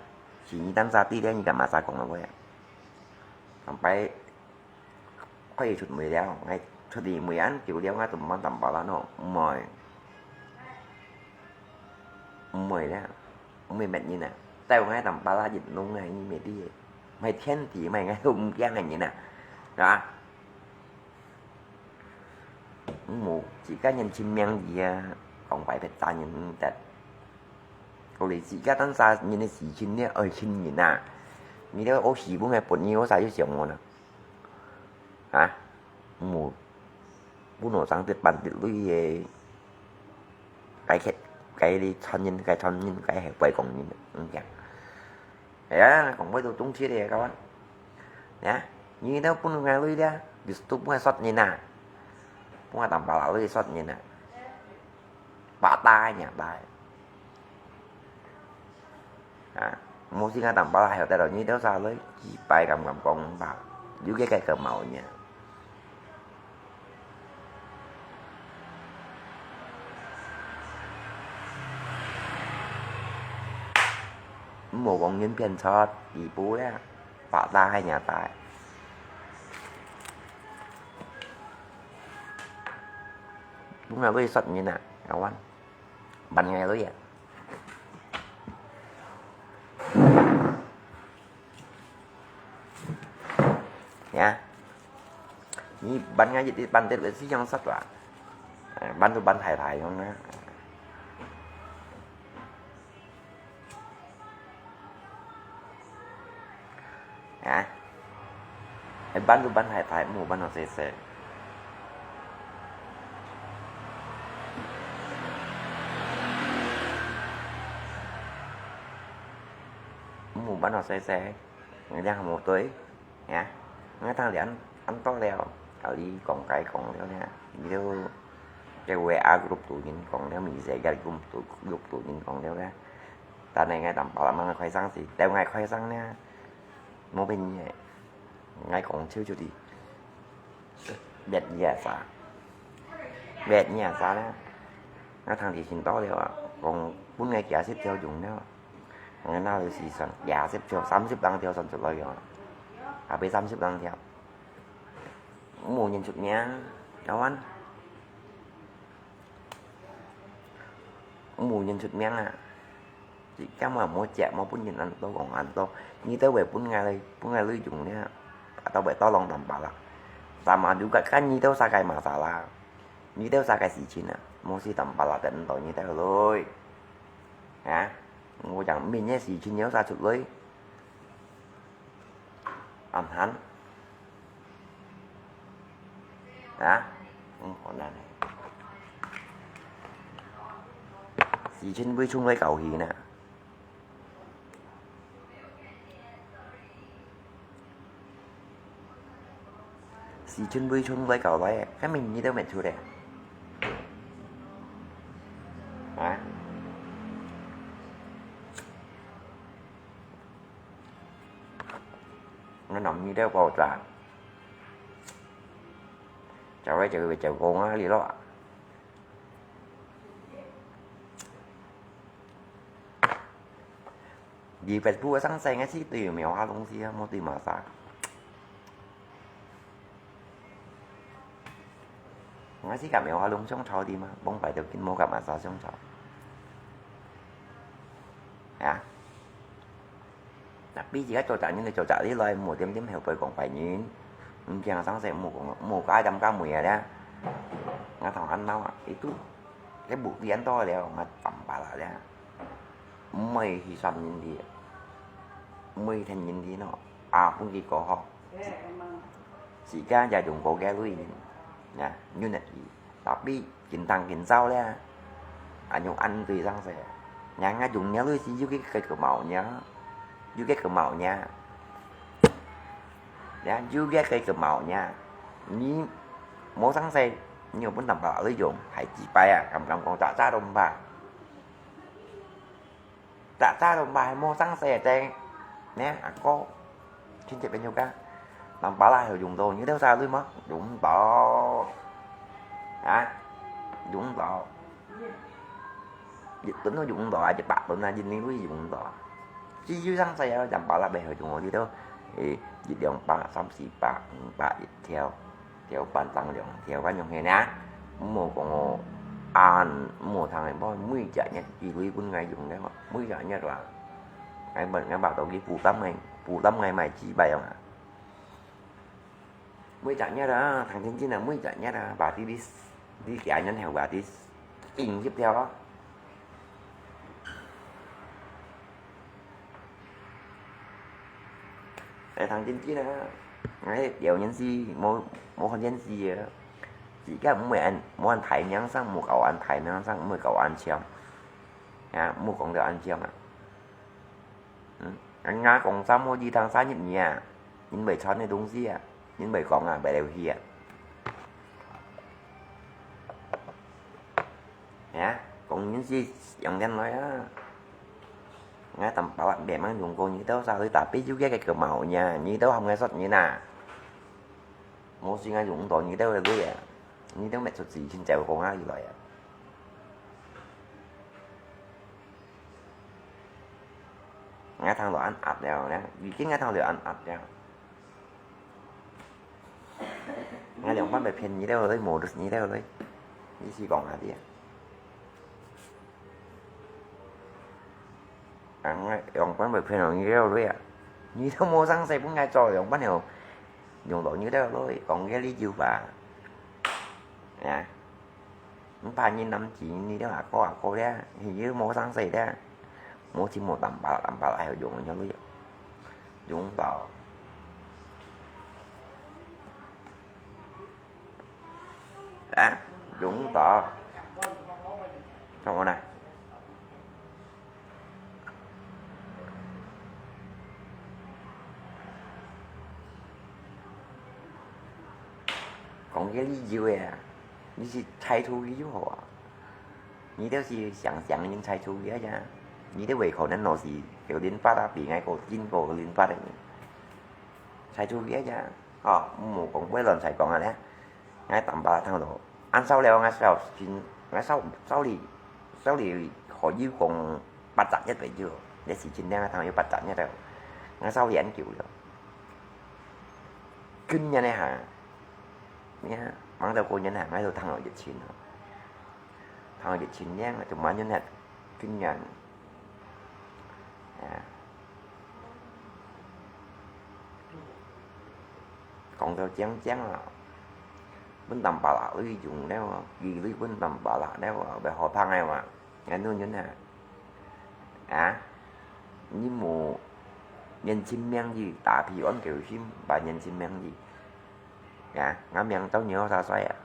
是你單儕知了，你敢買儕講个話啊？當擺，可以出門了，𠊎出去門恁久了，𠊎都毋會tampalak咯，毋會。毋會了，毋會搣人啊，到𠊎tampalak人弄啊，你乜知个，毋係天敵，毋係𠊎都毋驚个人啊，係吧？ 無，自家人盡命个啊，講白別儕人毋得。過來自家單儕人个事情呢，愛親人啊。你兜愛死分𠊎分你，𠊎儕有想我呢？啊？無，分𠊎生得半滴鐳个，該个，該个傳人，該傳人，該係外國人，毋驚。 哎呀，講話都中氣咧，kawan。呀，你兜分𠊎鐳咧，你都分𠊎殺人啊！分𠊎tampalak鐳殺人啊！Patah个，patah个。啊，無時間tampalak，還有帶到你兜儕鐳，幾擺敢敢講話，有个个个毛呢。 毋好講人變錯，地步咧，patah个，patah个。分𠊎鐳殺人啊，kawan！還𠊎鐳啊！ 呀，你還𠊎一滴半滴个思想實話，還都還大大樣啊！啊，係搬就搬大大，毋好搬到細細。毋好搬到細細，你這樣無對，呀，你當然恁多了，教你講解講了呢，你就叫V R group肚人講了，咪係个group肚group肚人講了呢。但係𠊎淡薄啦，問𠊎開聲先，等𠊎開聲呢，無變呢。 𠊎講笑就係，別二啊啥，別二啊啥呢？𠊎聽佢聽到了啊，講分𠊎幾十條用了，𠊎拿去試算，幾十條、三十零條算出來了啊，後尾三十零條，無人出名，老闆，無人出名啊！ 自家嘛無食，無分人恁多講恁多，你兜會分𠊎來，分𠊎來用呢，都會多浪淡薄啦。Sama juga kan你兜儕个masalah，你兜儕个事情啊，無事淡薄啦，等到你兜來。啊，我講明个事情有啥出來？ 暗閒。啊？嗯，好難。時間會衝來搞去呢。時間會衝來搞來，根本你都沒出來。啊？ Ngăn nóng như đeo vào chả. Cháu đây cháu về cháu công á, lý lo. Đi Facebook sang xe ngay xí tùy mèo á lông xí, mô tùy mà xa. Ngã xí cảm mèo á lông xông cháu đi mà, bông phải đầu kinh mô cảm mà xa xông cháu. Hả? Tapi jika cocok ni, cocok ni lai, mu tim tim heo poi kong pai ni. Mungkin sang saya mu kong, mu kai dam ka mu ya dia. Ngah thong an nau itu. Cái bụi đi ăn to dia, ngah tắm ba la dia. Mày thì sắm nhìn đi. Mày thì nhìn đi nó. À, cũng chỉ có họ. Chỉ cả gia đình có cái lui. Nha, như này. Tapi, kintang kinsaw le, anyong an tui sang se. Nyang nga jung nia lui si yu ke ke kemau nia. Yu ke kemau nia. Ya, yu ke ke kemau nia. Ni, mo sang se, ni pun tampa lui jung, hai ji pai a, kam kam kong ta cha dong ba. Tha tha lom pai mo sang se teng. Nè, ako. Chin che pen yoga. Nang pala heo yung do, ni teo sa lui mo. Yung do. Hả? Yung do. Dịch tính nó dùng đó, dịch bạc tính là dịch ni lui dùng đó. Chỉ dưới sang se, chẳng phải là bây giờ dùng đi đâu. Ê, dịch đường ba, sáu,สี่, ba, ba, dịch theo. Theo bản tăng dưỡng, theo các nhung hên á. Mô kong an, mô thang hên bó, mũi chả nhất, chỉ lui bún ngai dưỡng đấy mà. Mũi chả nhất là. Ngai bật, ngai bảo tàu ghi phủ tâm ngai, phủ tâm ngai mày chỉ bài không ạ? Mũi chả nhất là, thằng Thiên Chinh là mũi chả nhất là, bà đi đi, đi kia nhân hẻo bà đi. Kinh tiếp theo đó. Ê, thằng Chính Chính á, ê, điều nhân si, mô, mô con nhân si á. Chỉ cái mô ăn, mô ăn thái miếng sang, mô cậu ăn thái miếng sang, mô cậu ăn chiêm. À, mô con cậu ăn chiêm à. Ừ. Anh ngã con sao mô đi thằng sao nhịp nhẹ. Nhìn bảy chọn này đúng gì à. Nhìn bảy con à, bảy đều hi à. Hả? Con nhìn si, yang đen nói á. Ngai tắm bảo bạn bè mang dùng cô như tao sao tôi tả biết chú ghét cái cờ màu nha, như tao không nghe sót như nà. Mô xin ngai dùng tỏ như tao là tôi à. Như tao mẹ sụt gì xin chào cô ngã gì rồi à. Ngai thằng đó ăn ạt đeo nè, vì cái ngai thằng đó ăn ạt đeo. Ngai liang pan bai phiên như tao rồi, mô được như tao rồi. Như si kong hả đi à. Ang yong pan bai phiên yong yeo lui à. Ni tho mô sang sai pun ngai cho yong pan yong. Yong lo ni tho lui, kong ye li jiu ba. Ya. Mpa ni nam ji ni tho a ko a ko ya. Hi yu mô sang sai ya. Mô chi mô tam ba tam ba ai yong yong lui. Yong tao. 啊，用到。看我呢。講个理由个啊，你係猜出去就好啊。你就是想想能猜出去啊，你都會可能老是有靈發啊，比𠊎个經過靈發个人。猜出去啊，哦，毋好講，毋好亂猜講啊咧。 𠊎淡薄聽到，恁少了，𠊎少真，𠊎少，少哩，少哩可以講八十一歲有，這時真正𠊎聽有八十一了，𠊎少研究了。今年个哈，你看，忙到過年哈，𠊎都聽到疫情了，聽到疫情了，就慢慢个今年，啊， 講到正正啊，分淡薄仔利用了啊，佢利分淡薄仔了啊，會好聽个嘛，恁樣樣啊。啊，你無年輕名義，打屁安狗心，把年輕名義。啊，𠊎名到你好啥衰啊？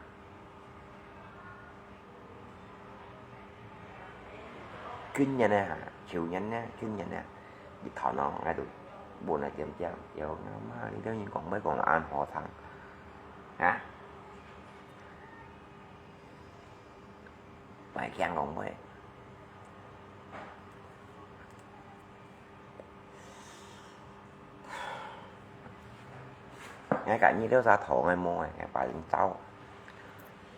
今年呢，舊年呢，今年呢，一談哦，𠊎都問啊點點，有啊嘛，你等於講要講恁好聽，啊？白講講話。 𠊎个二六三頭𠊎無誒，𠊎把人走，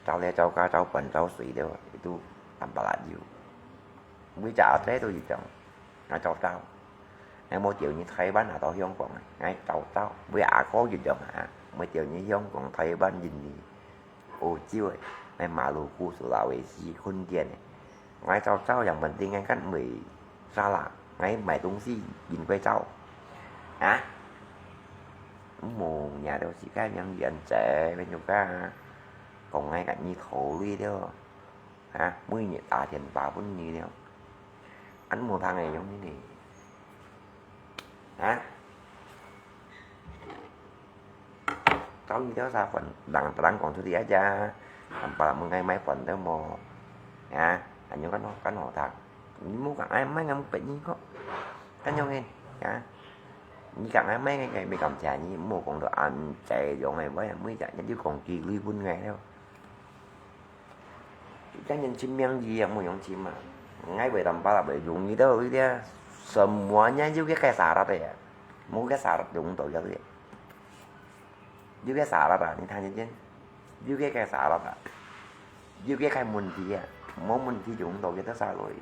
走咧走家走飯走水了，佢都淡薄仔有。每隻阿姐都一樣，𠊎走走。𠊎無叫你台灣啊到香港啊，𠊎走走。每阿哥一樣啊，無叫你香港、台灣、印尼。 歐洲誒，買馬路虎、蘇拉威西、墾丁誒。𠊎走走yang penting𠊎kan會salah，𠊎買東西應該走。啊？無，你都係該樣樣仔，變做个，講𠊎个你頭鐳了。啊？每日打電話分你了。恁無通誒，用你呢？啊？ 找你兜啥飯，人，人講出去啊，人別人問𠊎買飯都無，啊，恁樣kan好，kan好聽。你莫講，哎，買𠊎別人个，kan樣个，啊，你講，哎，買，𠊎，𠊎，無感謝你，莫講到恁濟樣个，我也每隻日就講幾句分𠊎了。 Jangan cemeng ji yang mo yang cima. Ngai wei tampalak wei, yung ito, ito, semuanya juga kayak syarat ya. Mo kayak syarat yung to ya. Juga syarat ah, ni tanya jen. Juga kayak syarat ah. Juga kayak munti ya. Mo munti yung to kita saloi.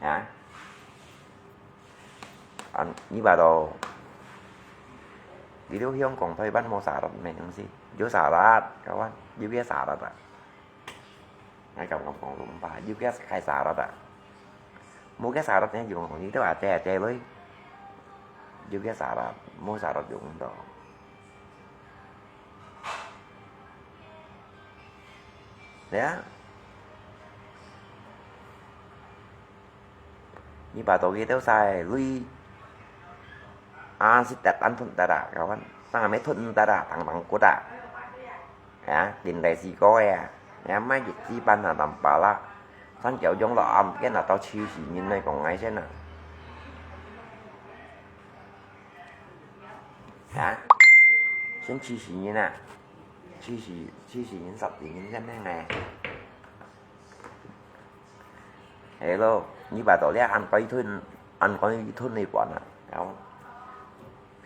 Ha? An, ni ba to? Di to hiyong kong thoi ban mo syarat men yung si. Yo syarat, kawan. Juga syarat ah. Ngai kam kam kong lumpa. Juga kayak syarat ah. Mo kayak syarat nya yung kong ito ate ate loi. Juga syarat. Mo syarat yung to. Ya. Ni ba to kita usai lui. An si tet an thun tet ah, kawan. Sang ame thun tet ah, tang tang kut ah. Ya, tin tai si ko ya. Ya, mai jit si ban na tam pa la. San kiao jong lo am, kia na tao chi si nin nai kong ngai sen ah. Ha? Sen chi si nin ah. Chi si, chi si nin sap si nin sen nai ngai. Hello, ni ba to lia an koi thun, an koi thun ni kuan ah. Kawan.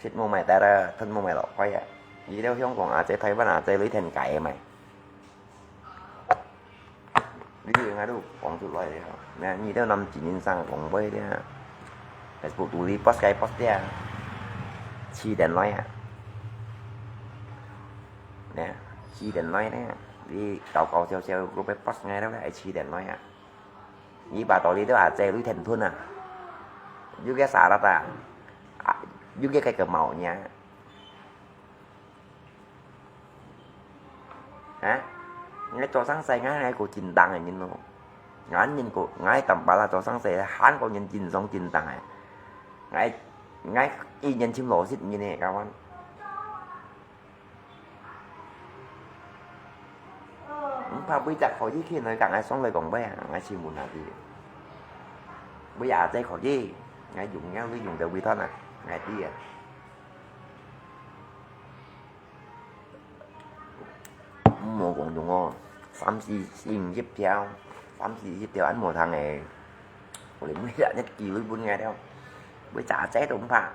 Sit mo mai ta ra, thun mo mai lo koi ah. Ni leo hiong kong a che Taiwan a che lui then kai mai. Video ngai lu kong tu loi leo. Nè, ni leo nam jin nin sang kong boi lia. Facebook tu li post kai post lia. Chi den loi ah. Nè, chi den loi nè. Li tao kau siao siao group post ngai leo lai chi den loi ah. Ni ba to li leo a che lui then thun ah. Juga syarat ah. Juga kayak kemaunya. Ha? Ngai cho sang sai ngai ngai ko cin tang ngai nin lo. Ngai nin ko ngai tam pa la cho sang sai han ko nin cin song cin tang ngai. Ngai ngai i nin chim lo sit nin ne kawan. 怕每隻可以去來講，𠊎上來講，𠊎啊，𠊎先問下佢。每隻阿姊可以，𠊎用，𠊎會用到幾多啊？𠊎知啊。毋好講用哦，三四，四五十條，三四十條，恁無通誒。𠊎兜每隻日寄鐳分𠊎了，每隻阿姊都毋怕，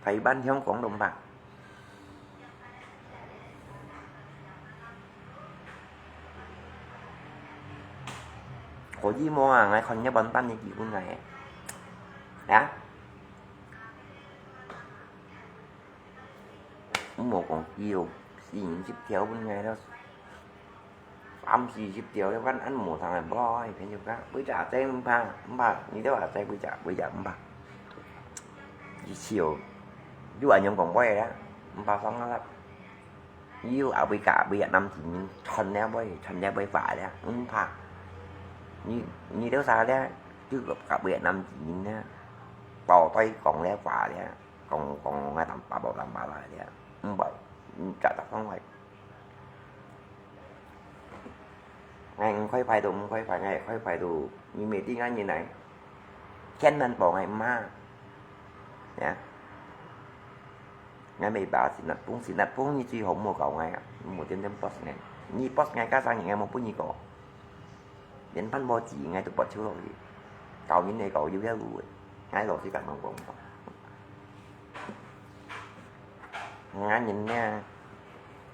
台灣、香港都毋怕。 可以無啊？𠊎看一半半你寄分𠊎。啊？毋好講寄哦，四五十條分𠊎了，三四十條了，還恁無通誒，無，便宜價，每隻阿姊毋怕，毋怕，你兜阿姊每隻，每隻毋怕。一次哦，有恁樣講話啊，毋怕爽啊啦。 有啊，每個，每個南京人，全了尾，全了尾化了，毋怕。你，你兜儕了，就甲每個南京人了，包對講了化了，講，講𠊎Tampalak，Tampalak了，毋會，毋值得講話。 𠊎毋開牌都毋開牌，𠊎開牌都，你毋知𠊎人來，千萬保𠊎毋怕。呀，𠊎毋怕新加坡，新加坡你最好毋好搞𠊎啊，毋好點點boss𠊎。你boss𠊎，加上你，𠊎無分你搞，連飯無煮，𠊎都跋手落去，搞人來搞有條路个，𠊎老實甲你講。 𠊎人呢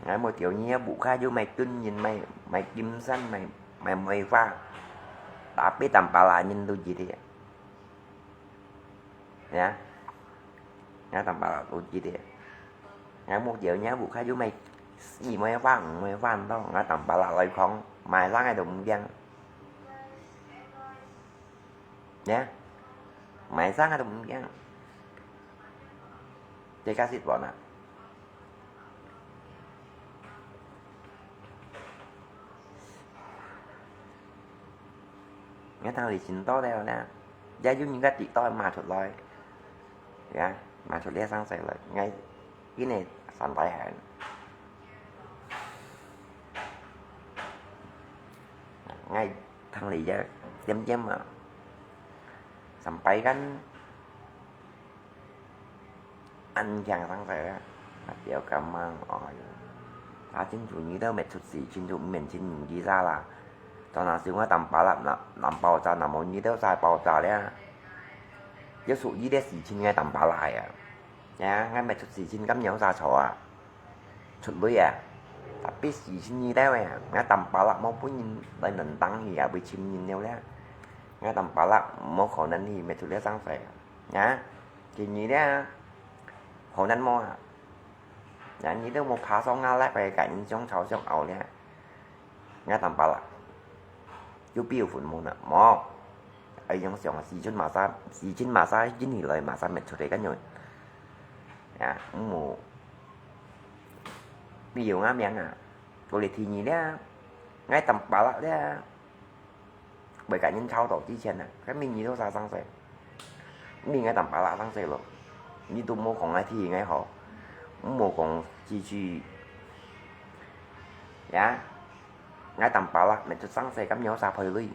，𠊎無條件啊，屋下又買金銀，買，買金山，買，買梅花，tapi Tampalak人都知个。呀，𠊎Tampalak都知个。𠊎無條件啊，屋下又買四梅花、五梅花，你知，𠊎Tampalak來講，買生个都毋驚。 呀，買生个都毋驚。這个係講啊，𠊎當時尋到了呢，也有人家知到賣出來，呀，賣出來生死來，𠊎 今日三擺行。𠊎聽你這點點啊，三擺間，恁強生死啊，啊，不要感冒，哎喲，啊，清楚你兜乜出事，清楚毋免清楚幾儕啦。當然係𠊎Tampalak，南，南爆炸，南無你兜儕爆炸了。要屬於這事情个Tampalak啊。 呀，𠊎乜出事情敢有儕錯啊？出鐳啊！tapi事情你兜啊，𠊎Tampalak無分人來能當去啊，會尋人了咧。𠊎Tampalak無可能去，乜出了生死啊！呀，今日咧，可能無啊？呀，你兜無爬上啊，來，別个人想吵想拗咧。 𠊎Tampalak，有標本無呢？無。哎，用想四川馬沙，四川馬沙，印尼來馬沙乜出來个樣。啊，無。比如𠊎名啊，過來第二咧，𠊎Tampalak咧，會甲人吵到之前啊，該明你兜儕生死？ 你𠊎Tampalak生死咯，你都無講𠊎第二𠊎好，無講幾句。呀，𠊎Tampalak乜出生死，敢有儕賠鐳？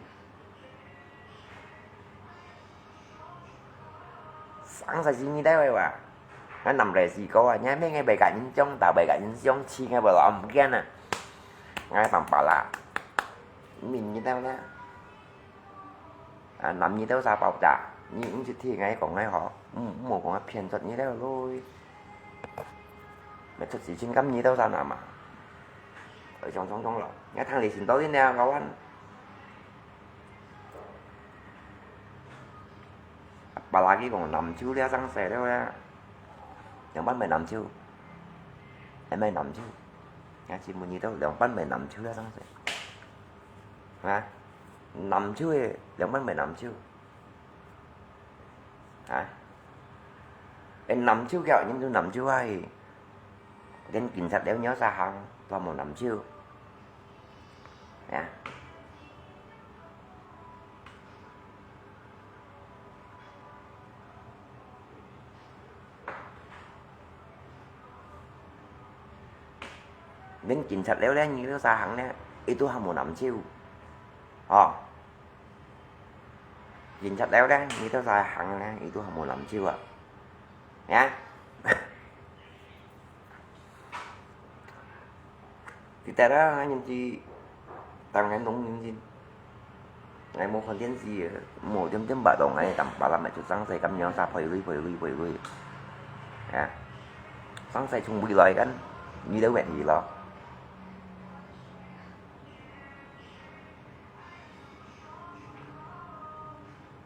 生死係你兜个哇！𠊎南來西高啊，𠊎乜𠊎會甲人講，打會甲人相氣，𠊎會老毋見啊！𠊎Tampalak，明你兜呢？ 啊，南你兜儕爆炸，你毋識聽𠊎講个吼，毋，毋好講啊，騙出你兜咯。乜出事情敢你兜儕拿嘛？愛想想想咯，𠊎聽你先到底呢，老闆。啊，巴拉佢講南州了生死了咧，兩班賣南州，還賣南州，𠊎先問你兜，兩班賣南州了生死。 啊，南州个，兩班賣南州。啊，誒，南州个，人都南州啊，連警察了鳥啥行，都無南州。啊。 連警察了咧，你兜啥行咧？佢都還無揇手，哦。警察來咧，你都在行咧，佢都還無揇手啊，呀！你知啦，人知，當然懂人知。 𠊎無看電視个，無點點八到𠊎淡白啦，乜就生勢，敢樣煞賠鐳賠鐳賠鐳。啊，生勢從未來間，你兜乜去咯。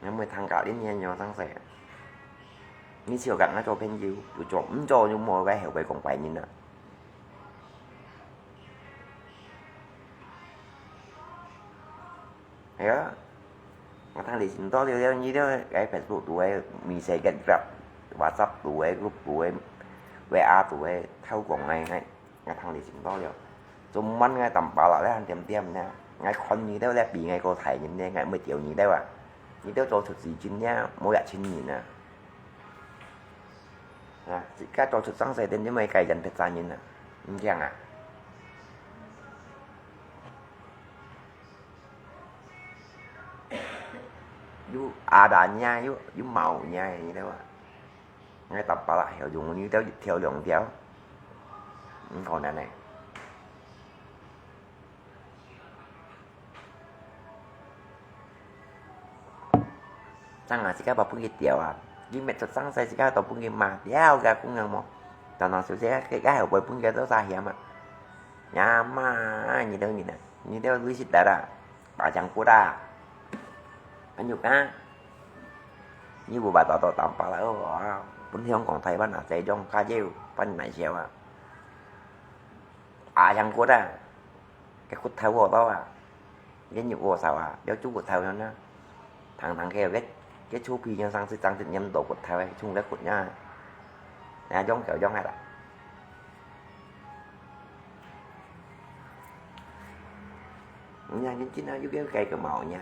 你毋會聽家人言樣生勢啊？你笑甲𠊎做朋友，又做毋做又無个後背講壞人啊！ 係啊，𠊎聽你尋到了了，你了該Facebook肚个，Messenger group、WhatsApp肚个，group肚个，WA肚个，偷講个，𠊎𠊎聽你尋到了。昨暗𠊎淡白啦，咧還點點呢，𠊎看你兜咧比𠊎過大人呢，𠊎毋會丟你兜啊！你兜做出事情呢，無一千人啊！啊，自家做出生勢，點點會該人別責任啊？毋驚啊？ 有阿達爾，有有毛爾，你知無？𠊎淡白啦，曉用你兜一條兩條，毋可能呢。正啊，自家無分佢釣啊，佢搣出生勢，自家都分佢罵，釣个公樣無？當當小姐，該該後背分佢做啥嫌啊？呀媽，你兜人啊！ 你兜類似得啦，白講骨啊！恁樣啊！你無辦法到淡白啦哦，分香港、台灣啊，這種較少，分哪少啊？白講骨啊！該骨頭哦到啊！該肉哦少啊，要豬骨頭樣啊！ 堂堂个，該該臭皮匠生出生出恁多骨頭个，衝个骨呀，人家用就用个啦。人家認真啊，有个个个毛呢，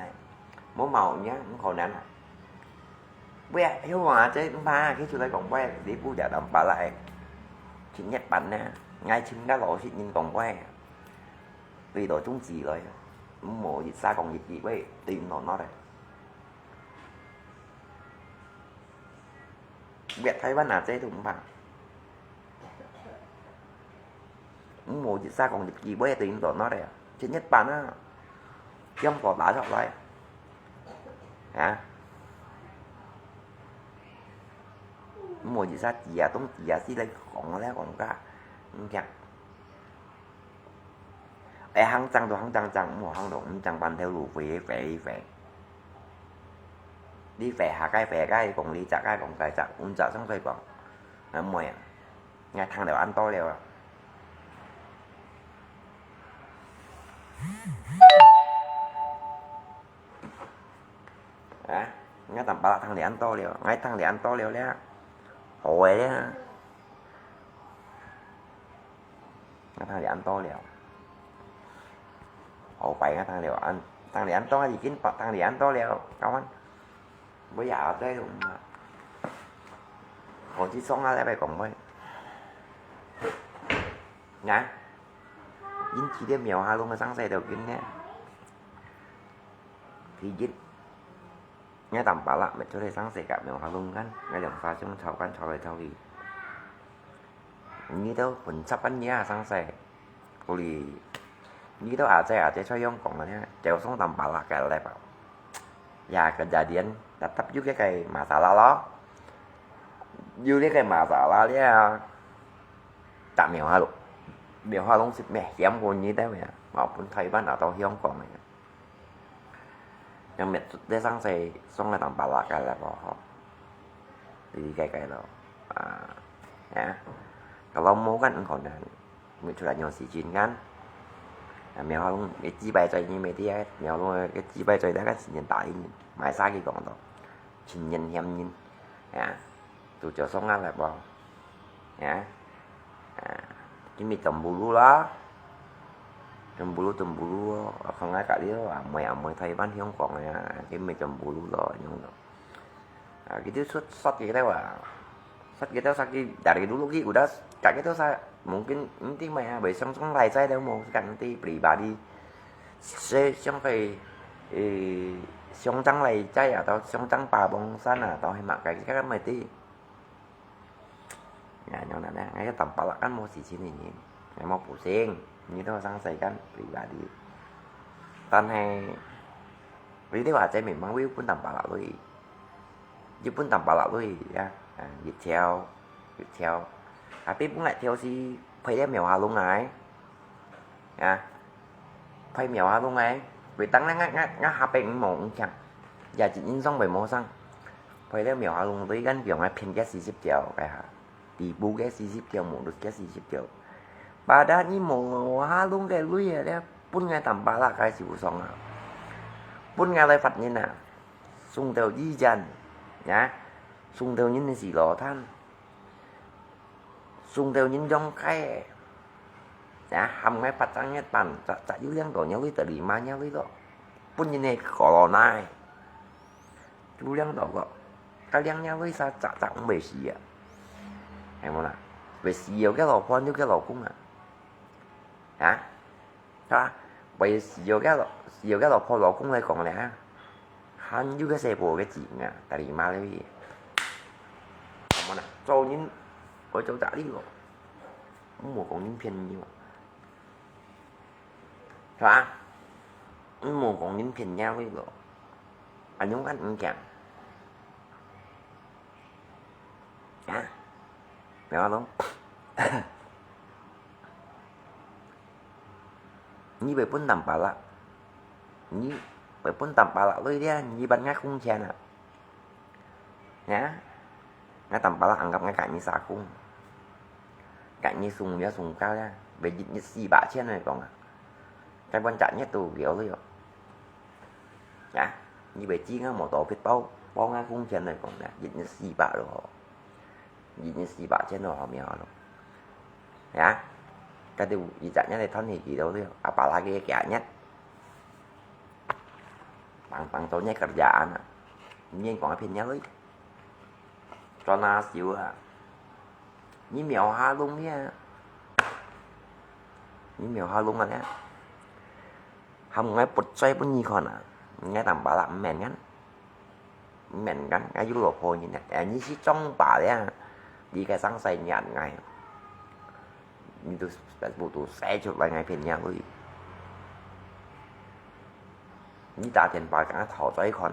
無毛呢，毋可能啊。喂啊，曉啊，這毋怕，佢出來講話，你不了當巴拉，七月半呢，𠊎尋个老實人講話，為到中止來，毋好一下講一句話，對毋到那个。 別台灣啊，這都毋怕。毋好一下講一句話對應到那个啊，七月半啊，中國打出來啊。啊？毋好一下急啊，當急啊，死來講啊，來講个，毋驚。 愛行正就行正正，毋好行到毋正半條路，飛飛飛。你飛下該飛該，講你隻該講該隻，阮隻上水講，啊，毋會啊，𠊎聽了恁多了啊。啊，𠊎淡巴拉聽了恁多了，𠊎聽了恁多了咧，好个咧。 𠊎聽了恁多了，後擺𠊎聽了恁聽了恁多，已經聽了恁多了，教官，尾下再用啊。我去送啊，來講話。啊，因為這苗下弄个生勢就緊呢。第一， 𠊎淡巴拉，乜出來生勢甲苗下弄間，𠊎兩儕相吵間，吵來吵去。你兜混雜間你啊生勢，故里，你兜阿姐阿姐出樣講个呢，就送淡巴拉个來吧。Ya kejadian，tetap有个个masalah咯。有這个masalah了，甲苗下弄，苗下弄係乜險過你兜呀，無分台灣拿到香港个。 Yang miet sut deh sang sai song le tang palak ka la ko ho. Jadi kai kai lo. Ah, ya. Kalau mau kan engkau nan. Miet sut anyo si Jin kan. Ah, miet halong, miet jibai zoi ni miet dia, miet halong, miet jibai zoi dah kan si Jin ta ini. Mai sa ki kong to. Jin Jin hiam Jin. Ya. Tu jo song kan la ko. Ya. Ah, kimi cemburu lah. Cemburu, cemburu. Không ai cả đi lo. Amoi, amoi Thái Văn hiong kong ya. Kimi cemburu lo, nhung lo. Ah, gitu sut, sut gitu wa. Sut gitu sakit dari dulu ki udah, kak gitu sa, mungkin nanti mah ya, besok song lai saya dah mau kan nanti pribadi. 所以上回，呃，上張來在啊，到上張八寶山啊，到係麼个，這个毋知。啊，樣呢，𠊎个Tampalak kan無時間个人，𠊎無補償，你都上世間pribadi。但係，你兜話在民望會分Tampalak鐳，日本Tampalak鐳啊，啊，一條，一條，啊，比本來條是配了苗下龍啊，啊，配苗下龍啊，會當然𠊎𠊎𠊎下輩毋無毋強，也一印象會無上，配了苗下龍對間強啊，偏个四十條个哈。 底部个四十條，無六个四十條。Padahal你無下弄个鐳啊，了分𠊎Tampalak个受傷啊，分𠊎來罰人啊，送到醫院，呀，送到人个洗腦壇，送到人中街，呀，喊𠊎罰正一半，只只有兩個人鐳，得二萬人鐳咯，分人个corona。 就兩到个，該兩樣為啥隻隻毋會死啊？係無啦？會死个老婆，你个老公啊？啊？係吧？會死个老，死个老婆老公來講咧，還有个細婆个子女啊，大姨媽咧，係無啦？做人愛做責任咯，毋好講人騙你哦。 係吧？毋好講人騙人个咯，恁樣恁毋驚。啊？明白咯？你會分Tampalak，你會分Tampalak鐳咧，你分𠊎工錢啊？ 呀，𠊎Tampalak anggap𠊎个人社工，个人送料送到呀，會一日四百千來講啊，該本隻日都有了喲。呀，你會知𠊎無多必包，包𠊎工錢來講呀，一日四百咯吼，一日四百千咯，好無好咯？呀，該兜一隻日來賺起幾多了，啊，Tampalak个幾日？ Pang-pang做你kerjaan啊，你講騙人个，做哪少啊？你苗下弄呢？你苗下弄啊呢？喊𠊎不在分你看啊，𠊎Tampalak毋免kan，毋免kan，𠊎有老婆人啊，哎，你係裝把咧，你个上世人𠊎。 你都，都，都寫出來，𠊎騙你啊，喂！你打電話同𠊎討債款，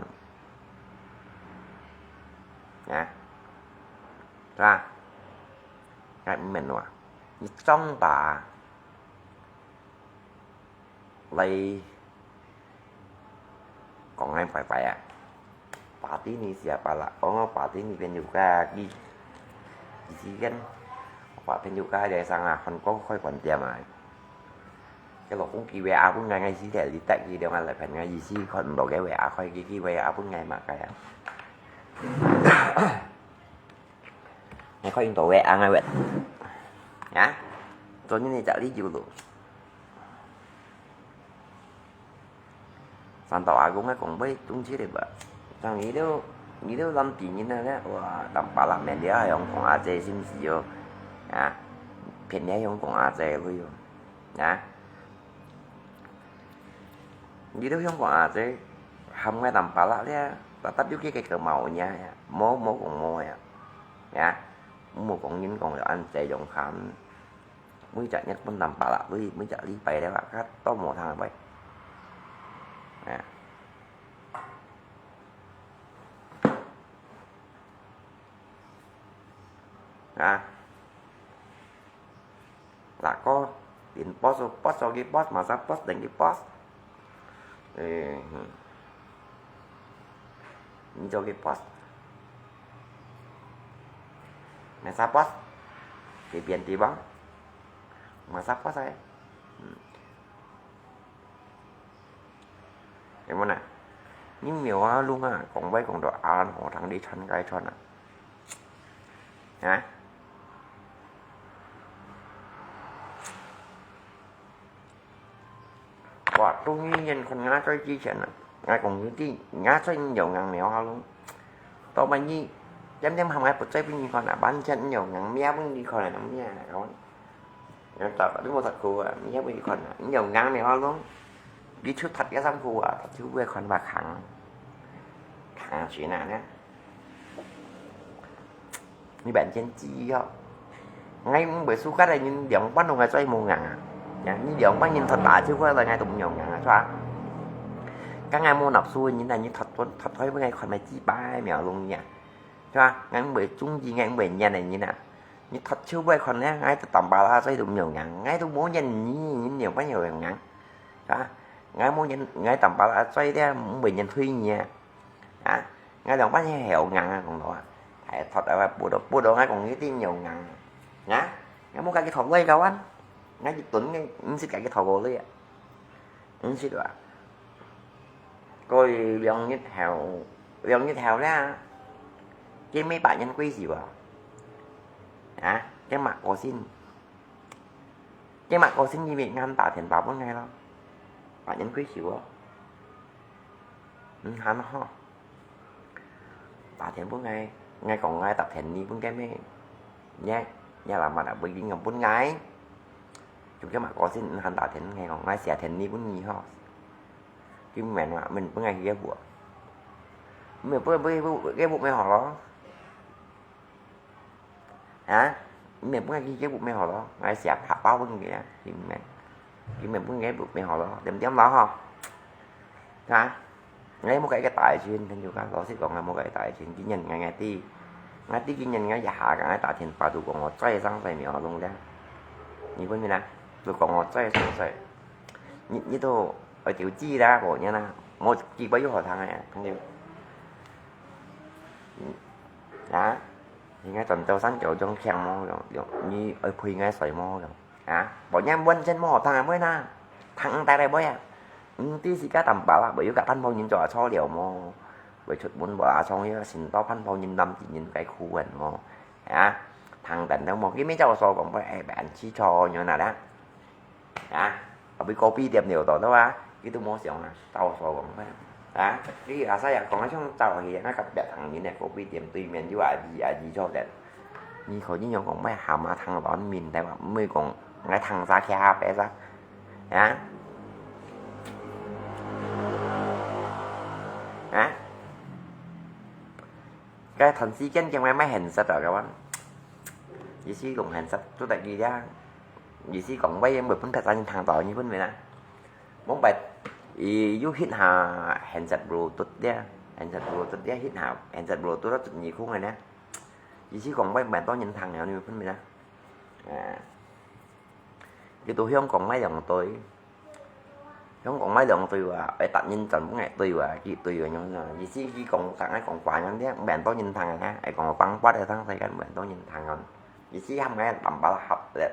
啊？係吧？𠊎毋明話，你裝把 來講𠊎壞壞啊。Patini siapa lah？哦，Patini朋友家佢，佢之前，Pak朋友家在上啊，韓國開飯店啊。佢老公寄WA分𠊎，𠊎試睇，你帶佢兩個來騙𠊎，意思看毋到个WA開，佢寄WA分𠊎嘛，該啊。 你看印度个，啊，𠊎喂。啊？做你那家里有路。三道阿公个公婆中秋个吧？像你兜，你兜南地人啊，哇，Tampalak面了，還用講阿姐是毋是哦？啊？騙了用講阿姐个哦。啊？ 你兜香港啊，這喊𠊎Tampalak咧，tetap有佢个kemauannya呀，無，無講無呀，呀，毋好講人講了恁濟樣喊，每隻日本Tampalak，每，每隻禮拜咧，較多無通拜，呀，啊。 Lako, din pos, pos, sogi pos, masa pos, dengki pos. Eh, hmm. Ni sogi pos. Masa pos. Kipian tibang. Masa pos ai. Hmm. Em mana? Ni miêu ha lung ha, kong bai kong do an ho thang di chan kai chon à. Hả? Wa tu ni yen kon nga choi chi chen à. Nga kong yu ti, nga choi ni yong ngang miêu ha lung. To bai ni, yam yam ham ngai put choi pi ni kon à, ban chen ni yong ngang mia pi ni kon à, mia kon. Yang tak, tapi mau tak ku, ni yam pi ni kon à, ni yong ngang miêu ha lung. 佢就脫个衫褲啊，脫就會看話行，行去哪呢？你完全知哦。𠊎毋會suka个人兩半都𠊎最無硬啊。呀，你兩半人脫打就過來，𠊎都毋用硬啊，是吧？該𠊎無納數个人啊，你脫，脫開分𠊎看，𠊎幾百秒鐘啊，是吧？𠊎毋會中意，𠊎毋會黏个人啊。你脫手會看呢，𠊎都淡薄啦，所以都毋用硬，𠊎都無黏你，你兩半又用硬，是吧？𠊎無黏，𠊎淡薄啦，所以咧毋會黏推你啊。啊，𠊎兩半係好硬啊，講到啊，哎，脫啊，不到，不到，𠊎講一定有硬啊。啊，𠊎無家己脫來个啊，𠊎一頓个，毋識家己脫過來啊，毋識啊。過兩日後，兩日後咧，佢乜百年歸壽啊，啊，佢嘛過身，佢嘛過身，佢乜還打電話分𠊎咯，百年歸壽哦，嗯，還好。 打電分𠊎，𠊎講𠊎打電你分佢咩？你，你阿媽啊，分佢分𠊎，就佢嘛過身，毋還打電𠊎講，𠊎寫電你分你吼。佢毋免啊，毋免分𠊎去个屋，毋免分，分，分，分，分屋咩好咯？ 啊，你毋免分佢个屋咩好咯，𠊎寫白包分佢啊，佢毋免，佢毋免分佢个屋咩好咯，點點咯吼。啊，𠊎無个一個大錢，朋友講，老實講，𠊎無个一個大錢，今年𠊎，𠊎知，𠊎知今年𠊎一下，𠊎打電話都講我再上水苗龍咧，你分明啊，都講我再上水，你，你都愛投資啦，無人啦，無機會有好聽个，朋友。 啊，你愛轉到山腳種田無用，用，你愛陪𠊎睡無用，啊，無人完全無好聽个妹啦，聽毋帶來妹啊。毋知自家淡薄啦，會有个辦法人做錯了無？會出門無啦，從一個新到辦法人男子人个苦恨無？啊，聽等了無？佢乜照所講，會，哎，辦事錯，有哪啦？ 啊，後尾咖啡店了到了啊，佢都無想啊，走所講咩？啊，佢阿細也講啊，像走去，該隔壁行人个咖啡店對面有阿姨，阿姨坐等。你可以用講咩蛤蟆湯卵面對吧？毋會講𠊎湯沙徛下白沙，啊？啊？該段時間叫𠊎買現實啊，个話，意思講現實做得佢呀。 意思講，𠊎也無分別人聽到，你分明啊？往擺，佢有hit下handset Bluetooth咧，handset Bluetooth咧hit下，handset Bluetooth十二空个呢。意思講，𠊎無多人聽了，你分明啊？啊，佢都香港買兩對，香港買兩對哇，愛逐人轉分𠊎對哇，幾對个樣啊？意思佢講，同𠊎講華語咧，無多人聽个呢，愛講講話个，當世間無多人聽个。意思喊𠊎淡薄合咧。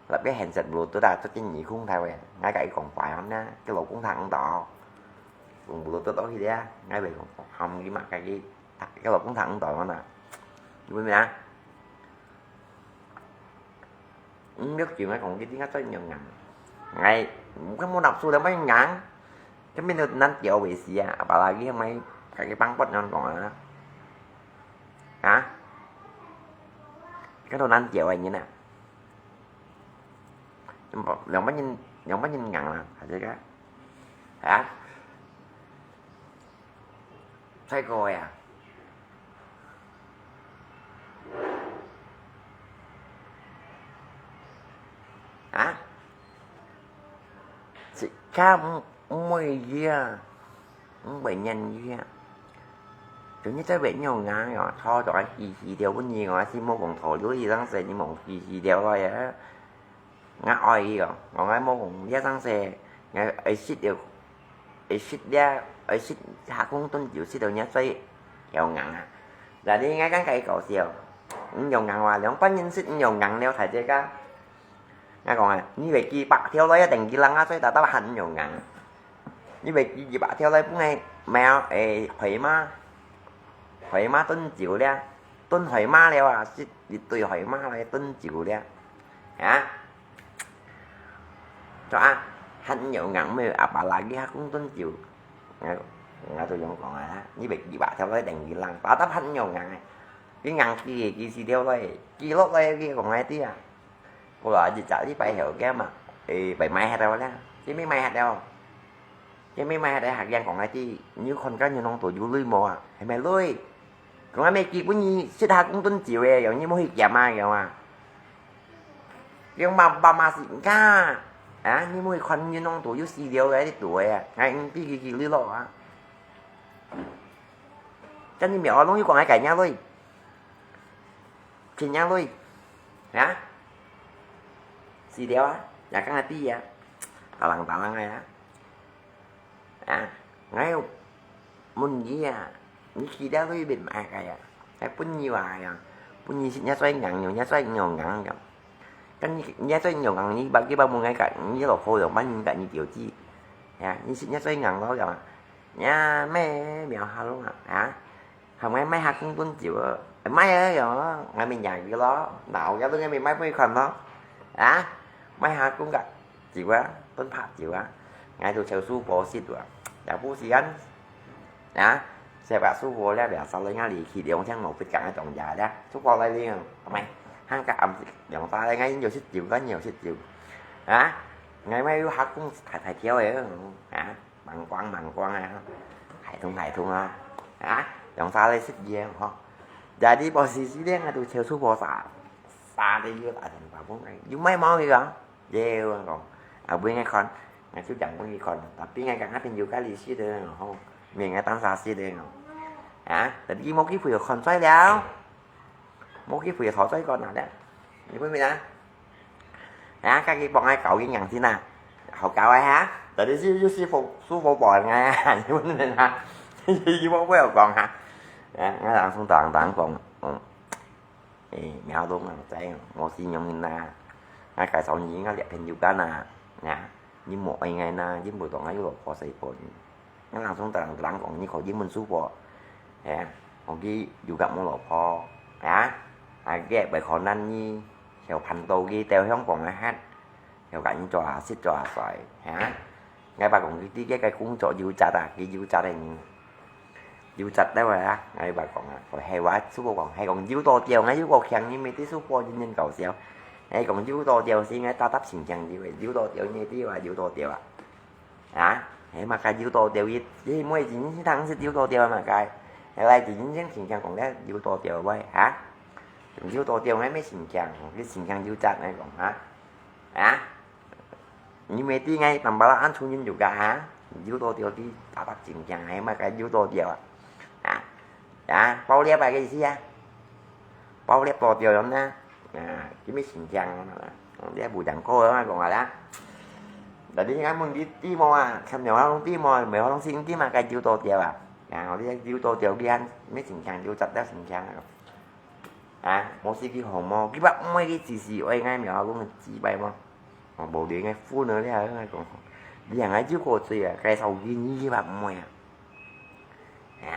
立个handset Bluetooth啊，做緊耳空頭个，𠊎甲佢講話呢，佢老公聽毋到，用Bluetooth落去咧，𠊎會講，喊佢嘛，甲佢，佢老公聽毋到啊嘛，你明白啊？毋要緊，𠊎講佢點解做恁樣啊？𠊎，佢無納數了，乜硬，佢面都難調為止啊，apalagi佢買，甲佢幫骨恁講啊，啊？佢都難調个人啊。 兩百人，兩百人硬啦，還係个？啊？再過呀？啊？自家毋，毋會去啊。 毋會願意啊。就你在外面硬哦，拖到佢死掉，本人哦，係無講拖了，佢當時你無死死掉來啊。𠊎愛佢哦，𠊎無講，你當時，𠊎愛食了，愛食了，愛食下空頓就食到你最要硬啊。Jadi𠊎剛剛搞笑，你要硬話，兩百人食你要硬了，大姐家。 𠊎講啊，你會幾百條來啊，等佢冷啊，所以大家還毋用硬。你會幾百條來，本來貓，誒，海馬，海馬燉酒咧，燉海馬了啊，食一堆海馬來燉酒咧，啊？做啊，還毋用硬，無apalagi還講燉酒。𠊎，𠊎都用講啊，你會幾百條來等佢冷，大家還毋用硬啊。佢硬佢，佢死條來，佢落來，佢講𠊎知啊。 過了一隻禮拜後，佢嘛，誒，被賣忒了啦，佢被賣忒了。今晡日還在客人講个，你有看該銀行肚有鐳無啊？係無鐳？講啊，無寄分你食下公燉酒个，樣你莫去撿啊，樣啊。用爸爸媽是家，啊，你莫去看銀行肚有資料个，你肚个啊，𠊎毋寄佢寄鐳咯啊。真係無，弄你講个該領鐳，錢領鐳，啊？資料啊，也講个知啊，打冷打冷个啊。 啊，𠊎問你啊，你去了對面買个啊？還分你話呀，分你食，你最硬，你最硬硬个。跟你，你最硬硬，你把，你把問𠊎个，你老婆有幫你个，你表弟，呀，你食，你最硬咯，呀，呀，咩，苗下弄啊，啊？ 喊𠊎買下公燉酒啊，買啊樣啊，𠊎咪贏佢咯，鬧佢都𠊎咪買分佢看咯，啊，買下公个酒啊，燉白酒啊，𠊎都請師傅食啊，也不是啊，啊，食飽師傅了，兩三日𠊎離去，兩千五百港个當價了，師傅來了，買，行个暗時兩三日𠊎又食酒，𠊎又食酒，啊，𠊎買有下公大大條个，啊。 猛光猛光啊，海通海通啊，啊，用沙來食煙吼。Jadi posisi dia ngah tu chèo supo sa, sa dia又打電話分𠊎，有賣無佢講？有啊講，啊分𠊎看，𠊎就講分佢看，tapi𠊎講那邊有个利息的吼，免𠊎單沙息的吼，啊，tapi無機會看出來了。 無機會討債過拿了，你明白啊？啊，家己幫𠊎搞个樣先啊，好搞个哈，到底是，就是師傅，師傅幫𠊎啊，你問人啊，你莫，莫有講哈。啊，𠊎人送當當講，嗯，誒，苗東啊，在，我是用人啊，𠊎介紹你，𠊎這朋友間啊，啊，你莫愛𠊎啦，你莫當𠊎有老婆細婆呢。 𠊎人送等人講，你可以問師傅，哎，講佢有个無老婆，啊，啊，佢會可能你，小盤到佢兜香港个客，小甲你做下食做下睡，啊，𠊎爸講佢自己个工作有責啊，佢有責个人，有責了啊，𠊎爸講啊，佢係話，師傅講，係講有多條，𠊎有個強，你咪知師傅人人搞笑，係講有多條，是𠊎打打情強條个，有多條，你知話有多條啊。 啊，係嘛个有多條，佢，佢每日人生當時有多條嘛个，係來人生情況講咧有多條喂，哈？有多條，𠊎乜情況，佢情況有責來講，哈？啊？你乜知𠊎當巴拉安出人有个，哈？有多條，佢打打情況，係嘛个有多條啊？啊？啊？爆裂啊个意思啊？爆裂多條樣呢？ 啊，佢乜心驚啊，你也無聽過啊，講啊啦。Jadi𠊎問佢知無啊，看了攏知無，苗東信知嘛，該有多條啊。啊，𠊎知有多條，佢還乜心驚，有實在心驚啊。啊，無事佢好無，佢話毋會，佢只是愛𠊎苗東个幾擺無。哦，無理𠊎負了了，𠊎講，你還愛救火水啊，該燒佢，你話毋會啊。啊，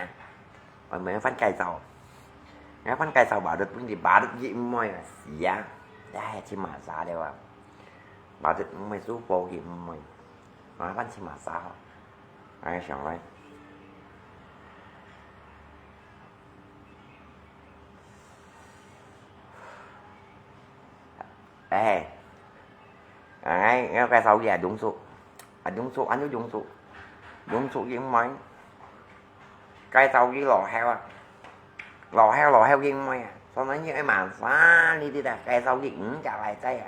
𠊎問翻介紹，𠊎翻介紹baru分佢，baru佢毋會啊，死啊！哎，去馬殺了啊！Baru毋會，師傅佢毋會，𠊎翻去馬殺吼，𠊎想來。 哎，哎，𠊎介紹佢啊，用處，啊，用處，安到用處，用處佢毋會，介紹佢老後啊，老後老後佢毋會啊，所以你愛慢慢你知啦，介紹佢五隻來仔啊，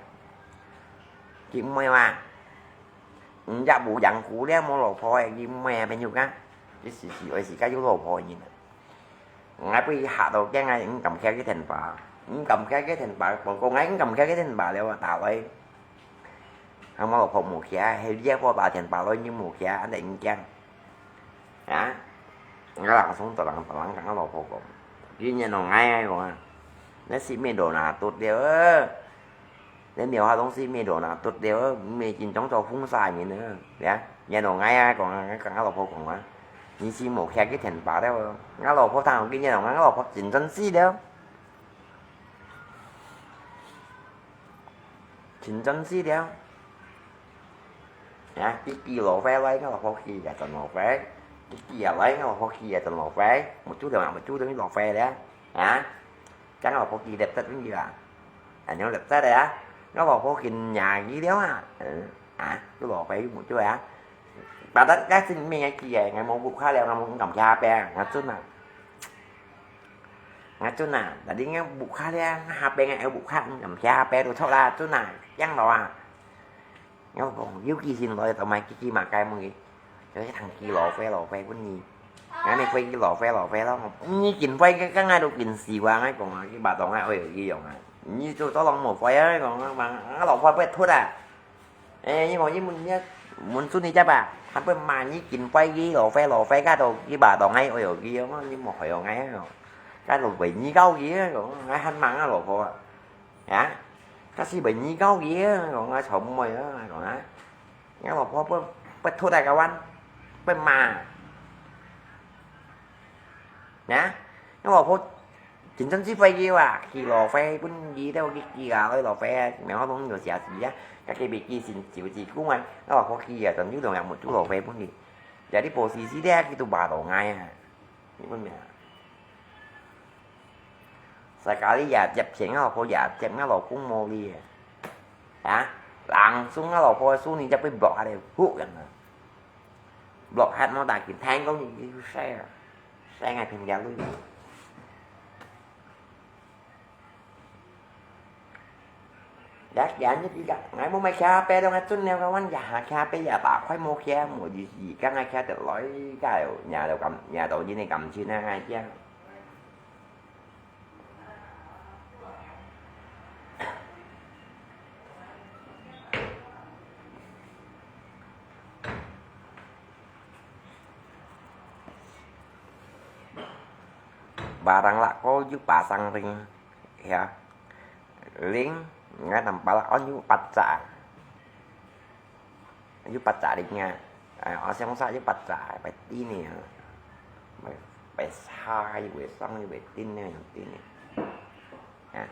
佢毋會嘛，五隻無養姑了，無老婆个，佢毋會啊，朋友講，佢時時愛時間有老婆个人啊。 𠊎分佢嚇到驚，𠊎毋敢開佢電話，毋敢開佢電話，無過𠊎毋敢開佢電話了啊，打來，喊𠊎老婆無開，係你阿婆打電話來，你無開，恁樣毋驚。啊？𠊎人送到人，別人講𠊎老婆講，你念到𠊎啊，講啊，你食咩都拿得了啊。 你苗下東西咩都拿得了，毋係緊張做風沙人啊，呀，然後𠊎啊講啊，𠊎講𠊎老婆講啊，你是無開佢電話了，𠊎老婆聽到佢然後𠊎老婆真真死了，真真死了。呀，佢寄老費來，𠊎老婆寄也真老費，佢寄也來，𠊎老婆寄也真老費，目珠兩，目珠兩老費了，啊？ Chang老婆寄laptop分佢啊，恁樣laptop个啊，𠊎老婆緊惹佢了啊，嗯，啊，佢老婆又無做啊， Padahal該真命个機个，𠊎無屋下了，𠊎無敢去下邊，𠊎準啊。𠊎準啊，但係𠊎屋下了，𠊎下邊个屋下，𠊎敢去下邊都錯啦，準啊，樣咯啊。𠊎講，有幾時來，都買幾幾嘛，該問佢，就係通寄路費路費分你。𠊎咪飛機路費路費咯，你緊飛，該𠊎都緊死啊！𠊎講啊，佢巴當啊，哎喲，佢用啊，你做做人無飛啊！𠊎講啊，𠊎老婆會吐啊！ 誒，你講你問你問準你隻吧，還不罵你緊飛機，路費路費，該都佢巴當哎，哎喲，佢講你莫害我哎喲，該都為你搞佢，講，𠊎還罵𠊎老婆啊，啊，該係為你搞佢，講，𠊎愁妹啊，講啊，𠊎老婆不不吐大个碗，不罵，啊，𠊎老婆 真正去飛機啊，寄路費分佢兜去寄啊，該路費啊，然後攏有寫字啊，該佢飛機先就係講啊，該話可寄啊，等於兩日沒做路費分佢。Jadi posisi dia gitu baru ngai啊，你問咩啊？Sekali也接錢啊，老婆也接啊，老公無理啊，啊，langsung啊，老婆手你就被block下來，呼，樣啊，block下無打緊，聽講你去晒啊，晒𠊎騙佢鐳。 Ya, ya, ni tiga. Ngai mo mai kia pe dong atun leo kawan, ya, kia pe ya ba, kuai mo kia, mo di si, ka ngai kia te loi, ka yo, nya do kam, nya do ni ne kam chin na ngai kia. Barang lak ko yu pasang ring, ya. Ring, ngai tam palak on yu paca. Yu paca ring ya. Ai, on siang sa yu paca, pai tin ni. Pai, pai sa, yu pai sang, yu pai tin ni, yu tin ni. Ya.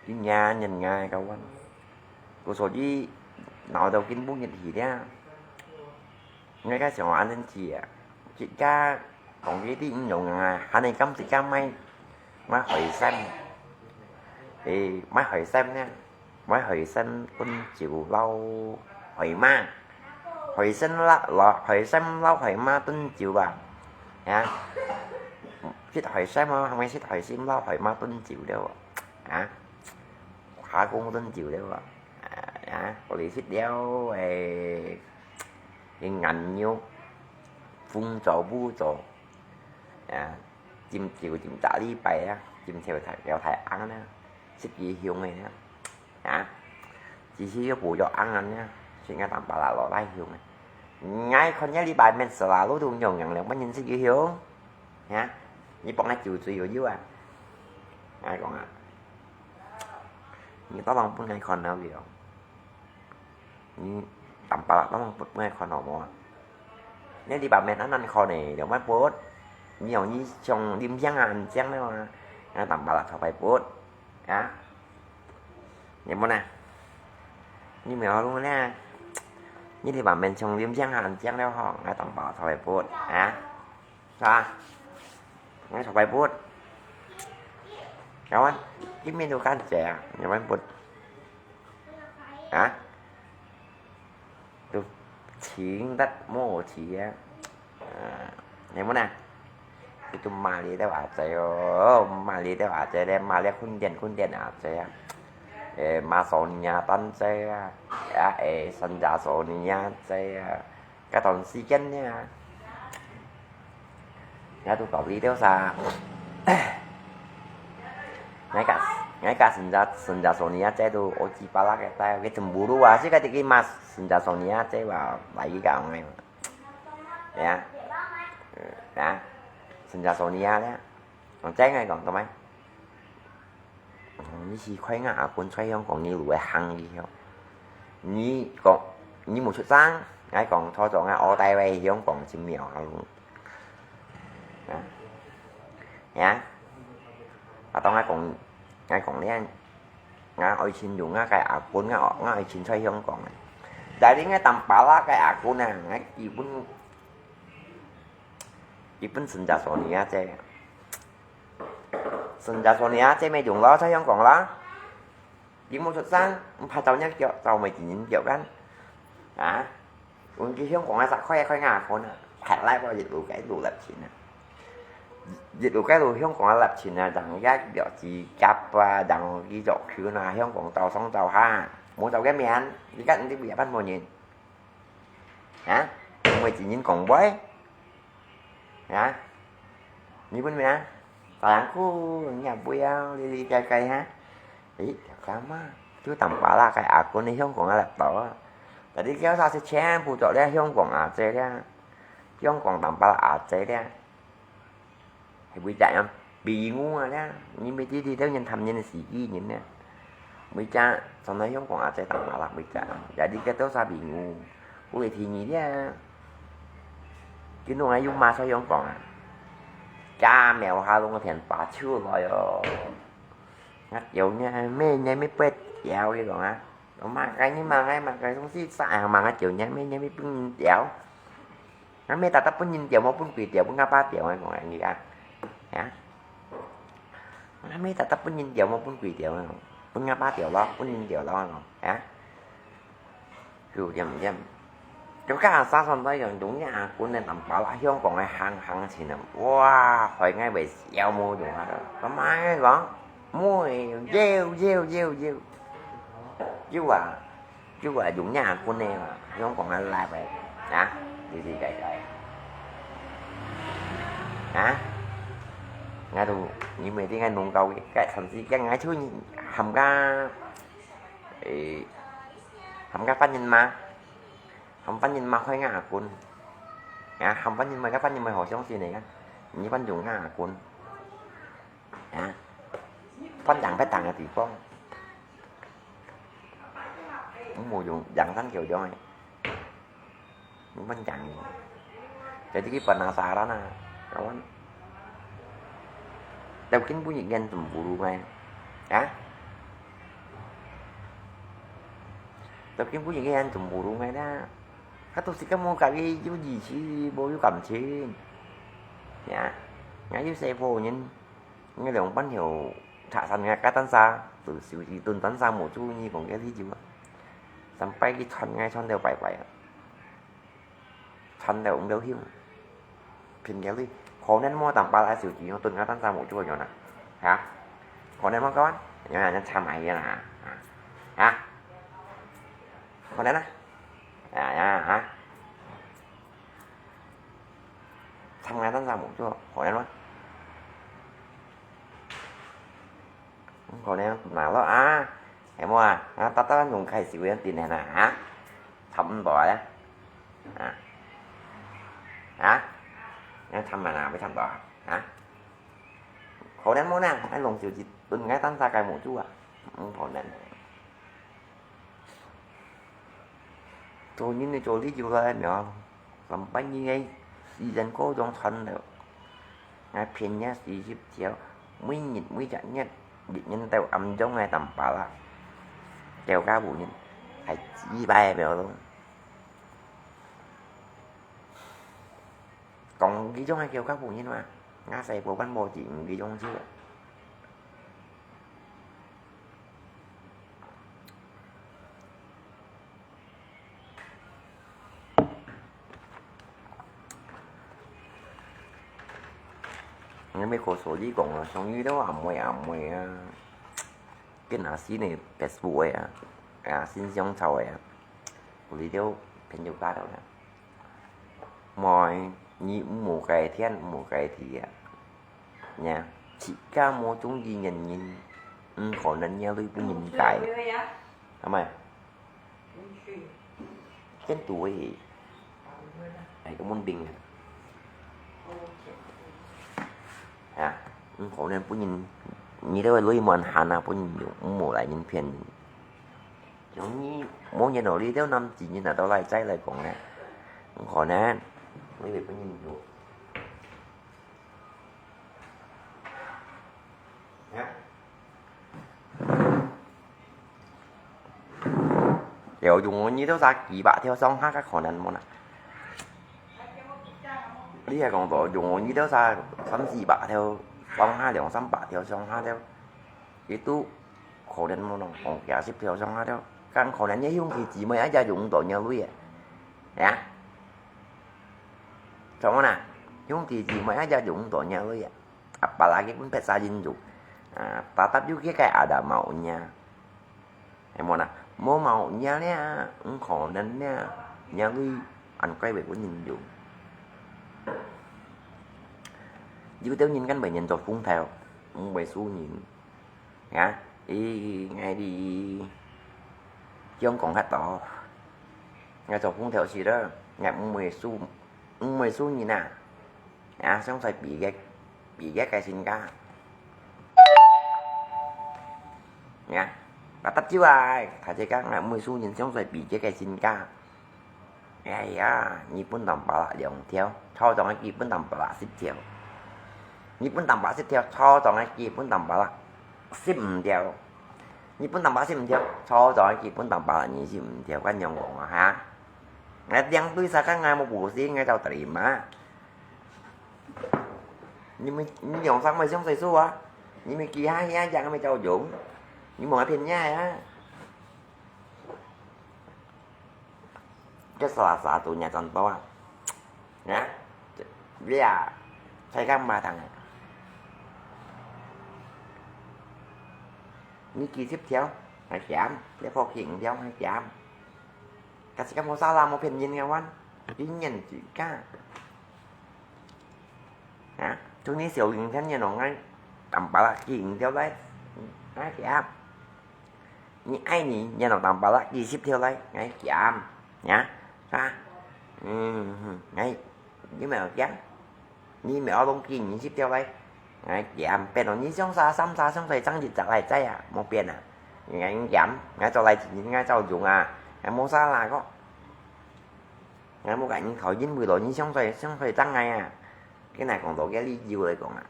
今年年ngày kawan. Kô sô ji nao têu kin bu nhiệt hỉ lia. Ngay ka siang an nen chi à. Chi ka kong ki ti ung yong à. Hàn nei kam chi ka mai, mai hỏi xem. Ê, mai hỏi xem nia. Mai hỏi xem tun chiu lau hỏi ma. Hỏi xem la, la, hỏi xem lau hỏi ma tun chiu ba. Ya. Sit hỏi xem hả, hàn mai sit hỏi xem lau hỏi ma tun chiu liao. Hả? Khóa cũng tun chiu liao. Ya, có lý sit liao, ê, cái ngắn nhiêu, phung trò bu trò. Ya, chim chiu chim trả lý bài á, chim chiu thải, kéo thải ăn á. Sit gì hiung này á. Hả? Chỉ khi có bù cho ăn ăn nhá. Sit ngay tạm bà là lọ lai hiung này. Ngay con nhá đi bài men sờ là lũ tụi nhung nhung leo bắt nhìn sit gì hiung. Hả? Nhí bóng ngay chiu chiu hiu hiu à. Ngay con à. Nhí tao lòng bún ngay con nào kìa. Nhí tạm bà là tao lòng bún ngay con nào mà. Nhá đi bài men ăn ăn con này, leo mai bút. Nhí hông nhí chông lim hiang ăn chiang đấy mà. Ngay tạm bà là thảo bài bút. Hả? Nhé mô nè. Nhé mèo hao lung nè. Nhé thì bảo mình trông liêm giang hàn giang leo hò, ngai tòng bảo thòi bột. Hả? Sao? Ngai thòi bài bột. Kawan, cái menu kan trẻ, nhé mô bột. Hả? Tu chính đất mô chỉ á. À, nhé mô nè. Itu mali te wa cai o, mali te wa cai le, mali khun dian khun dian a cai a. E, ma so ni ya tan cai a. Ya, e, san ja so ni ya cai a. Ka ton si ken ya. Ya tu kau li teo sa. Ngai ka, ngai ka san ja, san ja so ni ya cai tu, o chi pa la ke tai, ke cemburu wa, si ka ti ki mas, san ja so ni ya cai wa, lai ka ngai. Ya. Ya. Senja Sonia ya. Ang cai ngai kong, tomai. Ni si khuai nga a kun khuai hiong kong ni lu e hang li hiong. Ni kong, ni mu chut sang. 𠊎講錯咗，𠊎all the way香港盡妙啊！啊，啊，當𠊎講，𠊎講呢，𠊎愛情用𠊎个阿公，𠊎，𠊎愛情在香港啊。但係𠊎Tampalak个阿公啊，𠊎基本，基本新加坡人啊，這，新加坡人啊，這乜用咯，在香港啦。 你無出聲，毋怕走人腳，走乜人腳kan？啊，𠊎去香港啊，十塊一塊銀啊，還來過一路个路立錢啊。一路个路香港啊立錢啊，人家腳趾甲啊，人佢腳球啊，香港走上走下，無走个面，你看你這邊無人。 啊，毋會真人講話？啊，你分咩啊？Sayangku，你也不要哩哩該該哈？咦，條幹嘛？就Tampalak个阿公，你香港个laptop啊？Tadi kaya sa全部做了香港阿姐了，香港Tampalak阿姐了。 係為隻人比喻啊啦，你乜知知兜人談人个時機人呢？為隻，從來香港啊，在打麻辣為隻，也你个多少比喻，不會提你了。今晡日又罵在香港啊，家苗下弄个天把秋來哦。啊，有呢，咩呢，咩不掉，你講啊？ Mangkay ni mangkay, mangkay sung si sa, ah, mangkay jiu nian, mi nian, mi pun nian diau. Ngah mi tatap pun nian diau, mo pun kui diau, pun ngapa diau, ngah ngong ngah ngah. Ya. Ngah mi tatap pun nian diau, mo pun kui diau, pun ngapa diau lo, pun nian diau lo, ngah. Ya. Kiu diam diam. Kiu ka sa son dai yang dung ya, kun nian tam pa la, hiong kong ai hang hang chin nam. Wa, hoi ngai wei siau mo dung ha. Kamai ngong. Mui, yeu, yeu, yeu, yeu. Yeu a, yeu a, yung nia kun ne a, yung kong a lai bai. Hả? Đi đi gai gai. Hả? Ngai tu, ni mei ti ngai nung kau ke, kai thon si kiang ngai chu ham ka, ê, ham ka phát nhân ma. Ham phát nhân ma khoi nga kun. Hả? Ham phát nhân ma ka phát nhân ma ho xiong si ne ka. Ni ban yung nga kun. Hả? Phân tặng phải tặng ở địa phương. Không mua dùng dặn sẵn kiểu cho này. Không phân tặng gì. Jadi ki penasaran ah. Kawan. Tao kin bunyi gen temburu mai. Hả? Tao kin bunyi gen temburu mai dah. Katu si kamu kali yu ji chi bo yu kam chin. Ya. Ngai yu se pho nyin. Ngai lòng ban hiu, thả sẵn ngai ka tan sa, từ xíu chỉ tuần tan sa một chút nhi cũng cái lý do. Sắm bay cái chọn ngai chọn đều bảy bảy. Chọn đều cũng đều hiu. Phin cái lý. Khó nên mua tạm ba lai xíu chỉ nó tuần ngai tan sa một chút rồi nè. Hả? Khó nên mua các bạn. Nhớ là nhớ cha máy vậy nè. Hả? Khó nên á. À, à, hả? Chăm ngai tan sa một chút. Khó nên mua. Khó nên mua lo à. Em mua à. Ngah ta ta nung khai xíu yang tin nè hả? Chăm bao à. Hả? Hả? Ngah chăm mà nè, phải chăm bao hả? Khó nên mua nè, anh lòng xíu chỉ tuần ngai tan sa cái một chút à. Khó nên. Cho nên cho lý do là mèo. Sắm bay như ngay, si dân cô trong thân đâu. Ngai phiền nhá, si zip chéo. Mũi nhịt, mũi chặt nhá. Bị nhân tàu ấm giống ngai tầm pá là. Kéo cá bụ nhân. Hãy chỉ bay mèo luôn. Còn cái giống hai kéo cá bụ nhân mà. Ngah sai bộ văn bộ chỉ cái giống chứ.你美國手機講啊，終於都阿妹阿妹啊，跟阿西呢Facebook个啊，啊，新香草个啊，我哋都朋友加到啦。妹，你無該天無該地啊，呀，自家無中意人人，嗯，可能你會分人改，係咪？ Kan tu eh. Ai, kamu ding. Ha, khổ nên pun nhìn, nhìn đâu lui mòn hà na pun nhìn, mua lại nhìn phiền. Giống như mua nhìn nổi đi đâu năm chỉ nhìn là tao lại trái lại còn nè. 毋可能，你會分人用。啊？有用你都才幾百條上下个可能無啦。你還講到用你都才三四百條上下，兩三百條上下條，佢都可能無啦，講幾十條上下條，更可能你兄弟姊妹一隻用到你鐳啊，係啊？做麼啦？兄弟姊妹一隻用到你鐳啊？ Apalagi pun pet salin tu. Ah, tatap juga kaya ada maunya. Hay mô nè, mô maunya nè, ung khó năn nè, nhà lui ăn quay về của nhìn dùng. Dù tiêu nhìn căn bởi nhìn cho phung theo, ung bởi su nhìn. Hả? Ý, ngay đi. Chứ không còn hết đó. Ngay cho phung theo gì đó, ngay ung bởi su, ung bởi su nhìn à. Ya, 相對比較，比較个身價。Ya, tatap jiwa，大家講啊，每數人相對比較个身價。哎呀，日本當巴拉兩條，超重个日本當巴拉十條。日本當巴拉十條，超重个日本當巴拉十五條。日本當巴拉十五條，超重个日本當巴拉二十五條，恁樣講啊，哈？那兩對啥个，我無事，我就terima。 你們，你用上麼相對數啊？你們幾下下樣麼照用？你莫騙人啊！這salah satu-nya contoh啊！啊？這，這啊，才講嘛，當然。你幾十條，還減，這破幾五條，還減。 Kasi kamu salah，無騙人个話，你認自家。啊，從你小零天你攏愛當巴拉幾五條來，啊，減。你愛你，你攏當巴拉幾十條來，愛減，啊，啊，嗯，嗯，愛，你毋愛減。 你毋愛攏幾二十條來，𠊎減變咯，你想啥三啥想出來正一隻來載啊，無變啊。𠊎減，𠊎做來一日，𠊎照用啊，𠊎無salah个。𠊎無甲你討厭為咯，你想出來想出來正𠊎啊。今日講到个理由來講啊，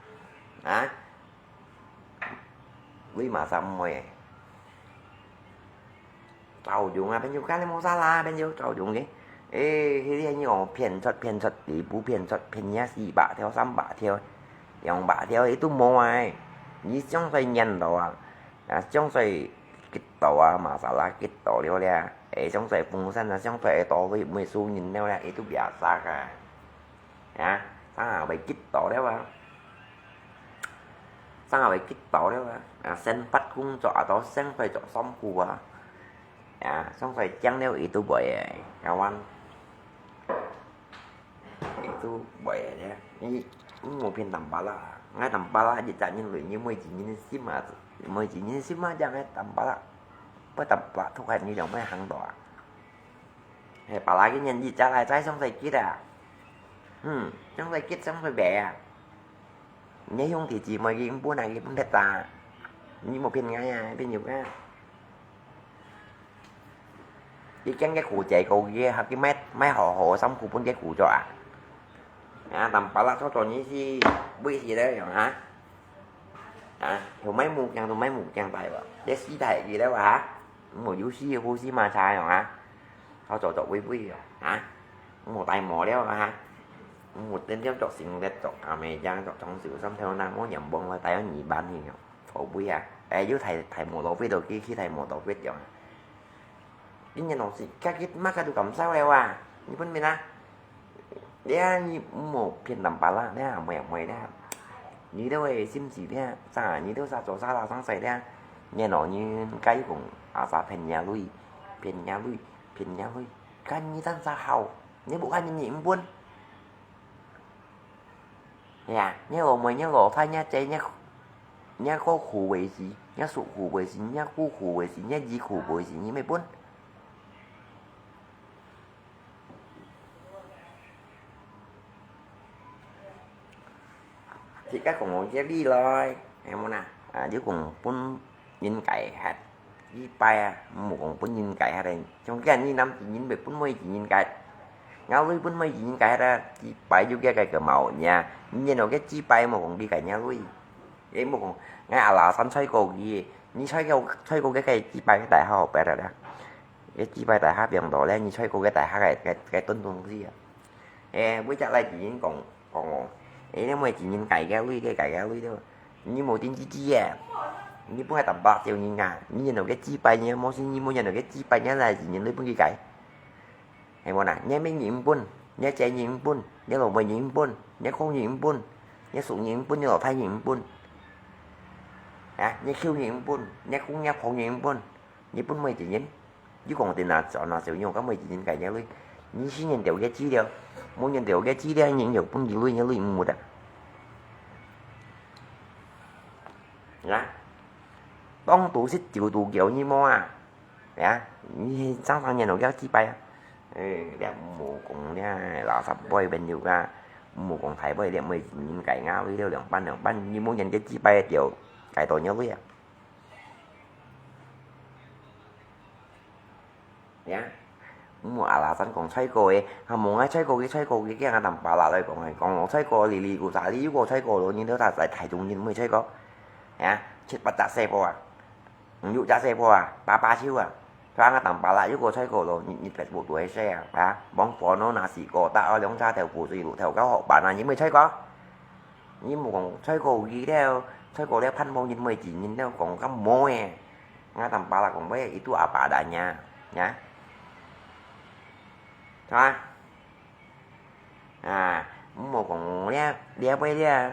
啊？ 你嘛三妹。照用啊，朋友，看你無salah，朋友，照用个。誒，迄个你講騙出騙出，底部騙出，騙人四百條、三百條、兩百條，伊都無啊。你相對念到啊，啊，相對激到啊，masalah激到了咧，誒，相對風扇啊，相對到位，每數人了咧，伊都biasa啊。 啊，生下會激到了啊，生下會激到了啊，啊，生活工作啊，都生活做辛苦啊，啊，生活講了伊都會个，kawan，伊都會个，你，你無騙當巴拉，𠊎當巴拉一隻人類，你每一人心啊，每一人心啊，這樣个當巴拉，不當巴拉，突然你就會行到啊。 係，巴拉个年紀再來再相對激啊。嗯，相對激相對白啊。你兄弟姊妹佢本來佢本別打，你無騙𠊎啊，騙肉啊。佢驚个苦ใจ過佢，佢買，買好好衫褲分个苦着啊。啊，當巴拉做做你是，為是了樣哈。啊，有買目鏡都買目鏡戴吧，這時代佢了哈。 無有事好事嘛差樣啊，好做做威威樣啊，無戴帽了啊，無等了做生理做阿妹樣做裝修衫頭那，無眼望來戴二萬去樣，好威啊！哎，又戴戴摩托飛到去去戴摩托飛樣啊！今年老師，家己嘛家都感受了啊，你分明啊！ Dia你莫騙當巴拉，dia妹妹dia。你兜个心思dia，啥你兜啥做啥啦上世dia。你老人家又講啊啥騙人類，騙人類，騙人類，看你當啥好，你不看你人本。呀，你老妹，你老太，你姐，你你哥苦為時，你叔苦為時，你姑苦為時，你姨苦為時，你乜本。 自家講講這理來，係無啦？啊，你講分人界核，你拜啊，毋好講分人界核咧。像今日男子人會分妹子人界， 𠊎鐳分妹仔人該个雞排有个該个毛呢，你然後个雞排無講佢該若鐳，也無講，𠊎阿拉山吹過佢，你吹過吹過个該雞排大下好白了啦，个雞排大下變多咧，你吹過个大下个个个頓東西啊。誒，每隻來子人講講哦，誒，你妹子人該个鐳个該个鐳了，你無定自己耶，你不愛淡薄笑人啊，你然後个雞排呢，無信你無然後个雞排呢來子人鐳分佢該。 係無啦？若妹人分，若姐人分，若老妹人分，若哥人分，若叔人分，若老弟人分。啊，若舅人分，若公若婆人分，你分妹子人，你講定啊，做哪少用，該妹子人該樣類，你先認到个資料，無認到个資料，人又分佢類，你類毋得。啊，當多食酒肚叫你無啊？ 呀，你常常念到个幾擺啊？誒，你毋好講了，垃圾杯朋友啊，毋好講大杯，你妹人該啊，為了兩半兩半，你無念个幾擺就該多尿味啊。呀，毋好阿拉山講菜果誒，還無愛菜果个菜果个，叫人家淡巴拉來講誒，講菜果哩哩古啥哩，又過菜果咯，你都在在台中人妹菜果，呀，七八隻細波啊。 你有隻細波啊，爸爸手啊，佢阿當巴拉又過菜果咯，你你別無多些啊，啊，往火腦那時過，打二兩隻豆腐水滷豆角好辦啊，你妹菜果？你莫講菜果佢了，菜果了，盼望你妹子人了，講个無誒，阿當巴拉講喂，itu apa adanya，呀，係嘛？ 啊，毋好講了，了尾了。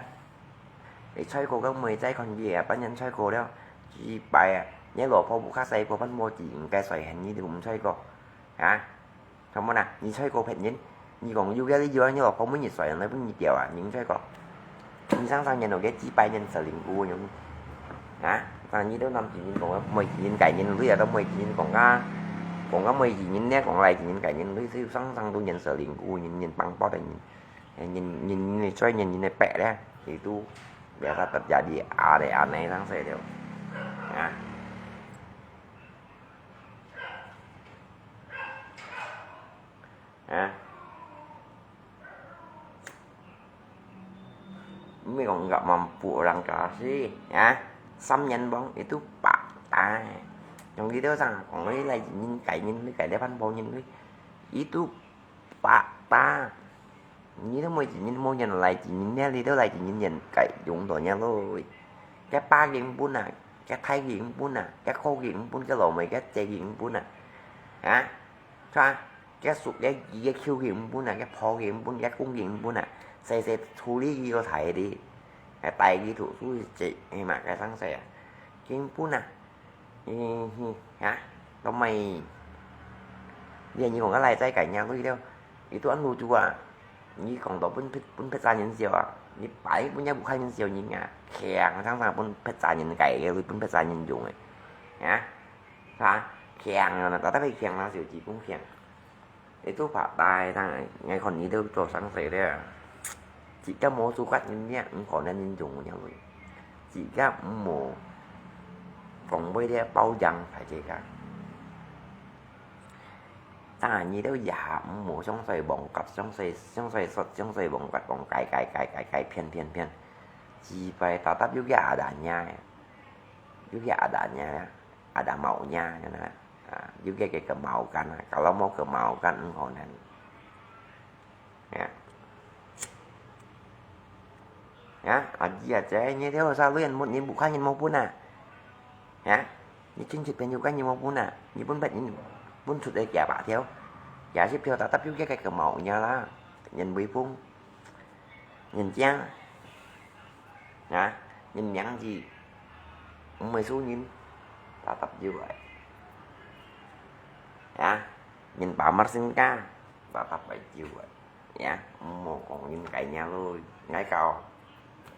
你菜果个妹再看佢啊，半年菜果了，幾擺啊，你老婆屋下細個分無知，應該衰痕你都毋菜果，啊？看無啦，你菜果騙人，你講有个理由啊，你老婆每日衰痕來分你掉啊，你毋菜果。你常常年老个幾百年十零個人，啊？常你都男子人講个，妹子人改年類啊，都妹子人講啊，講个妹子人呢，講來子人改年類，就常常都年十零個人，年幫包的人。 人人人个嘴，人人个白咧，佢都了解得也哩啊咧啊呢樣勢了，啊，啊，毋係講甲mampu orang kasih，啊，三年幫itu pak tai，用佢兜上講佢來人改人，佢改了半包人，佢，itu pak tai。 你都每一日無人來一日，你都來一日人該用到你咯。該爸个分啊，該大个分啊，該哥个分，該老妹該姐个分啊，啊，係吧？該叔个姨个舅个分啊，該婆个分，該公个分啊，細細處理佢个大个，該大个讀書个，係嘛？該生細啊，个分啊。 嗯，嗯，啊，做麼个？你，你講个來在該樣位了，佢都恁路做啊！你講到分別，分別儕人笑啊！你擺分也毋看人笑人啊！強，常常分別儕人改个，分別儕人用个，啊？啥？強啊！大大个強啊，小雞公強。 你都怕大，當然，𠊎看你都做生事了。自家無suka人呢，毋可能人用了。自家毋好講話了，包養大自家。當然，你都也毋好相衰忘骨，相衰，相衰說，相衰忘骨，講改改改改改，騙騙騙。自擺tetap有个adanya，有个adanya，ada maunya，真的。 啊，有个个个maukan啊，kalau無个maukan，毋可能。啊。啊，阿姨啊，這你條啥人，你屋下人無分啊？啊，你親戚朋友間人無分啊？你分別人，分出來幾百條，幾十條，tetap有个个个maunya啦，人會分。 人靚，啊，人名字，毋會輸人，tetap有个。啊，人pamer身價，tetap有个。啊，毋好講人該樣咯，𠊎教，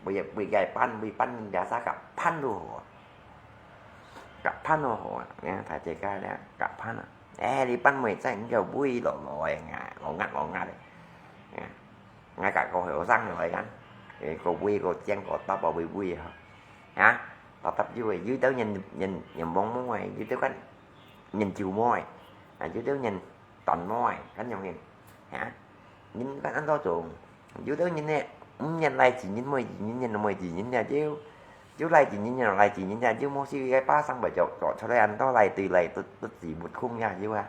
會會該辦，會辦人biasa甲辦都好啊，甲辦都好啊，啊，大自家咧，甲辦啊。誒，你辦會在，你个會落落个啊，落壓落壓个，啊。 𠊎甲个後生來講，誒，个會个靚个，大包會會吼。啊，tetap有个，有兜人人人望望个，有兜个人就望个，啊，有兜人當望个，恁樣个，啊，人間恁多種，有兜人呢，毋願來自人，毋會自人，人毋會自人呀，就，就來自人，人來自人呀，就無事个巴生會做，做出來恁多來對來都，都自無空呀，有啊。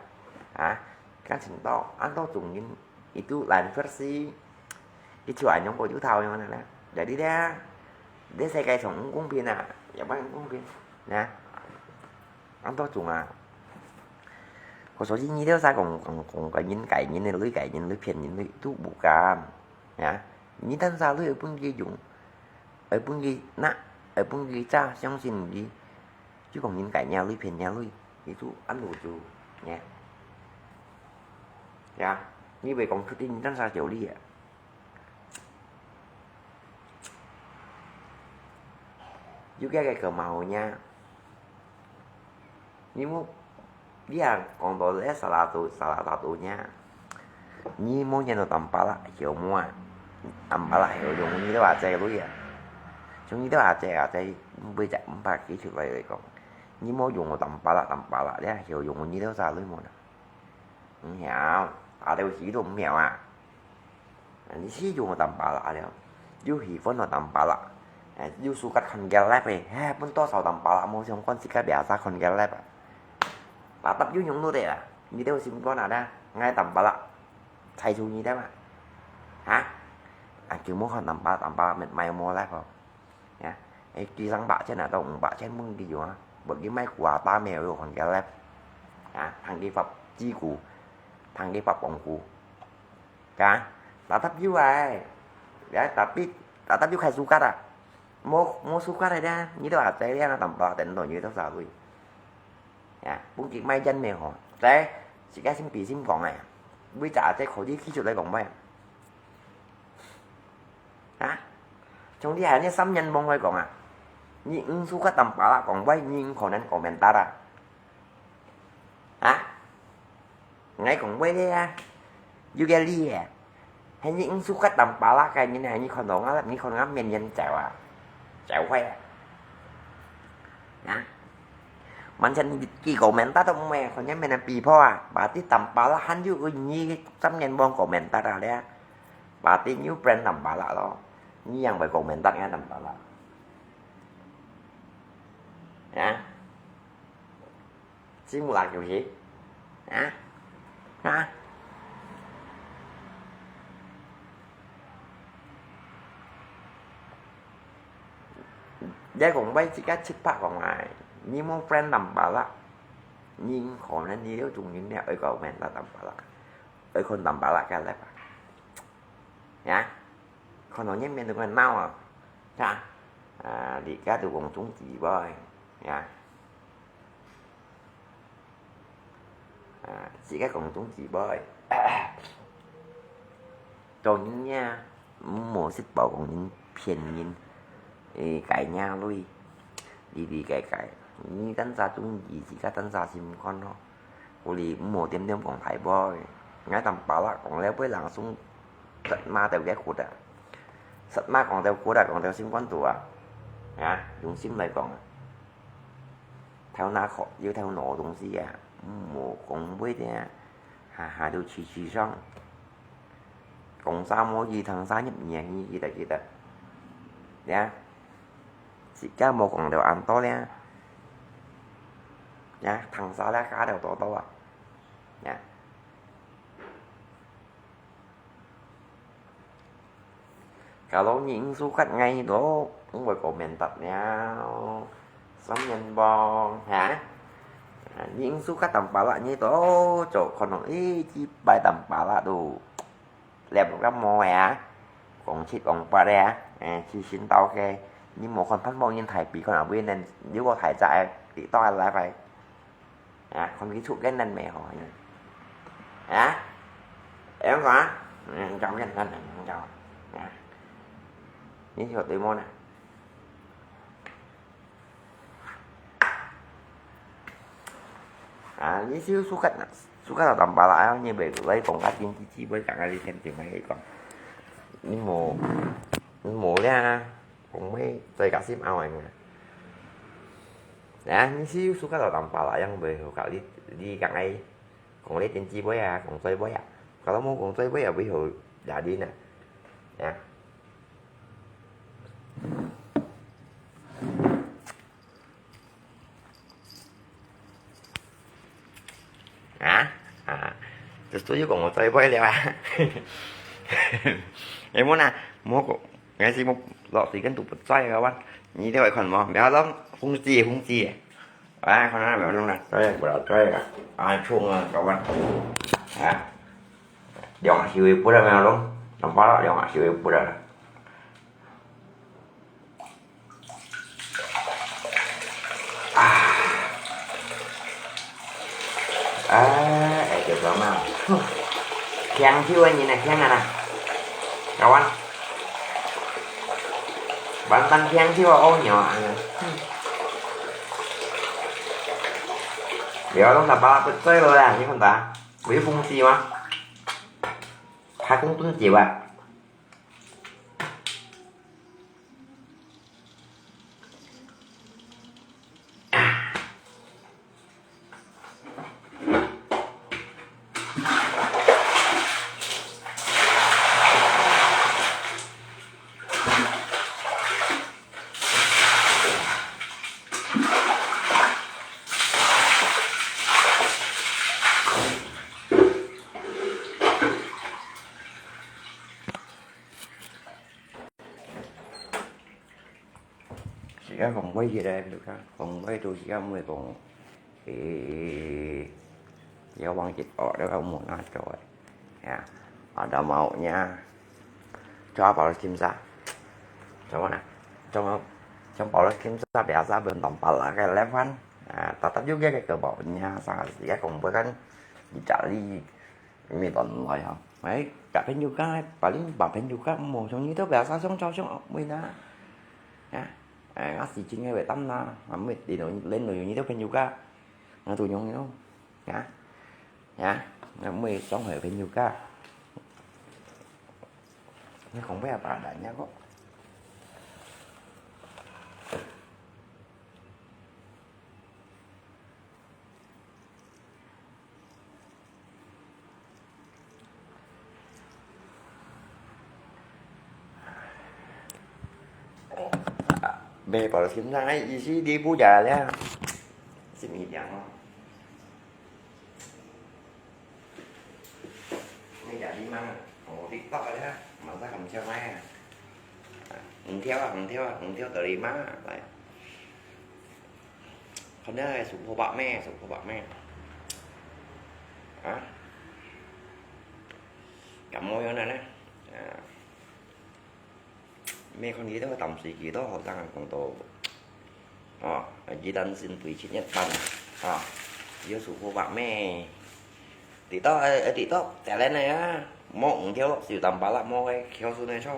啊，感情到，恁多種人，itu lain versi，佢就恁樣過就頭樣啦。Jadi咧，這世界上毋公平啊，也毋公平，啊。 恁多種啊。可所以你兜儕講，講，講个人、該人个鐳、該人鐳、騙人鐳，都無敢。呀，你單儕鐳愛分佢用，愛分佢拿，愛分佢揸，相信佢，就講人該人鐳、騙人鐳，佢都恁無助，呀。呀，你會講出去，你單儕就理啊。 有个个个嘛好呀。你莫，你啊，講到這salah satu，salah satunya，你莫念到Tampalak曉無啊？Tampalak曉用你兜阿姐个鐳啊？像你兜阿姐啊，在，毋會在，毋怕佢出來來講，你莫用到Tampalak，Tampalak咧，曉用你兜儕鐳無啦？ 毋曉，打到死都毋曉啊！你死就學Tampalak了，又喜歡學Tampalak，哎，又suka看gelap个，哎，分多少Tampalak無相干，自家biasa看gelap啊！Tetap又用都得啊！你兜心肝啊，𠊎Tampalak，猜出你兜嘛？哈？啊，就莫看Tampalak，Tampalak乜賣無life哦。 Ya，哎，幾三百千啊，到五百千分佢用啊，buat佢賣kuota咩，又看gelap，啊，通佢發G股，通佢發Bangku，啊，tetap有啊，ya，tapi tetap有開sukat啊，無，無sukat个咧，你兜阿姐咧，Tampalak等到你兜啥位？Ya，分佢賣煙咩吼，這，自家心比心講个，為啥這可以企出來講咩？ 啊？像你還你三年望來講啊，你毋suka Tampalak講話，你毋可能komentar啊。啊？𠊎講話个啊，有个理个。係你毋suka Tampalak个人，係你看到𠊎，你看𠊎面前走啊，走開啊。啊？Macam你komentar都毋會，看你面前皮破啊，berarti Tampalak還有你三年望komentar啊咧。 Berarti你friend Tampalak咯，你仰會komentar ngan Tampalak？啊？Simulak遊戲？啊？啊？你講話自家七八講啊，你無friend Tampalak，你可能你有種人咧愛komentar Tampalak，愛看Tampalak个咧吧？呀？ 看到人面都會惱啊，哈？啊，自家都講中指背，呀。啊，自家講中指背。做人呀，毋好識包講人騙人，誒，該若鐳，裡裡該該，你單儕中意，自家單儕心肝咯。 Kuli毋好恬恬講大話，𠊎Tampalak講了會langsung實罵到佢个骨啊，實罵講到骨啊，講到心肝肚啊，啊，用心來講啊，頭那殼有頭腦个東西啊，毋好講話个啊，下下都氣氣爽。 講啥無意聽啥入耳，你記得記得。呀，自家無講到恁多咧。呀，聽啥咧，加到多多啊。呀。Kalau你毋suka ngai都，毋會komentar了。三年半，哈？你毋suka Tampalak，你都做可能一幾擺Tampalak都。 了毋敢摸个啊，講七講八个啊，誒，去尋到个，你莫看盼望人大鼻，看啊，會能有個大隻个，你到下來拜，啊，看佢出个能咩吼，啊，會用講啊，嗯，教个能，教，啊，你曉對無呢？ 啊，你就suka，suka到Tampalak啊，你袂來講較緊，姊姊妹講啊，你聽聽𠊎講。你無，你無咧，講咩最加心拗个嘛。啊，你就suka到Tampalak，樣袂好搞，你，你講个，講你聽姊妹啊，講姊妹啊，kalau無講姊妹啊，會好。牙龈啊，呀。啊？啊，就所以講我最會了啊。哎，無啦，無講，還是無落時間都不在个哇。你都會看無？不要弄，紅字，紅字。哎，看那不要弄了，對，不要對了。啊，衝啊，搞完。啊，兩下就會不得了，不要弄，弄罢了，兩下就會不得了。 啊，啊，哎，就這樣嘛。哼，聽手个人啊，聽啊啦。搞完。完蛋，聽手个，哦，牛啊，哎呀。哼。不要弄它吧，不對了啦，你看它，微风机吗？开工蹲久啊。 自家講話起來，自家講話都自家毋會講，誒，自家忘記哦，自家無拿做誒。Ya, ada maunya. Coba balas kimsa. Coba nak. Coba, coba balas kimsa biasa belum tampak lah ke levan. Ah, tetap juga ke kebaunya sangat. Zika kong bukan Italy. Mì tòn lòi hả? Ấy, cả bên Yuka, paling ba bên Yuka, mô trong như tao bé sa sông chao sông, mùi na. Hả? Ấy, ngã xì chín ngày bé tâm na, mà mùi đi nụ, lên nụ như tao bên Yuka. Ngã tụ nhung như. Hả? Hả? Ngã mùi sống hơi bên Yuka. Nó không biết bà đã nhá có. Mẹ bảo là xin ra ấy, ý chí đi bú già đấy. Xin ý tiếng không? Mẹ già đi mà, không có TikTok đấy ha, mà ra không theo mai à. Không theo à, không theo à, không theo tờ đi mà, đấy. คนนี้สูงพอปะแม่ สูงพอปะแม่ ฮะ กำมวยนั่นนะ อ่า แม่คนนี้ต้องต่ำสี่กิโล เขาตั้งของโต อ๋อ อายุดันสินปุ๋ยชิ้นยัดปัน อ๋อ เยอะสูงพอปะแม่ ติดต่อ เออ ติดต่อ แต่ละเนี่ยนะ หม้อของเที่ยว สิวตำปลาละ หม้อไว้ เคี้ยวสู้ในช่อ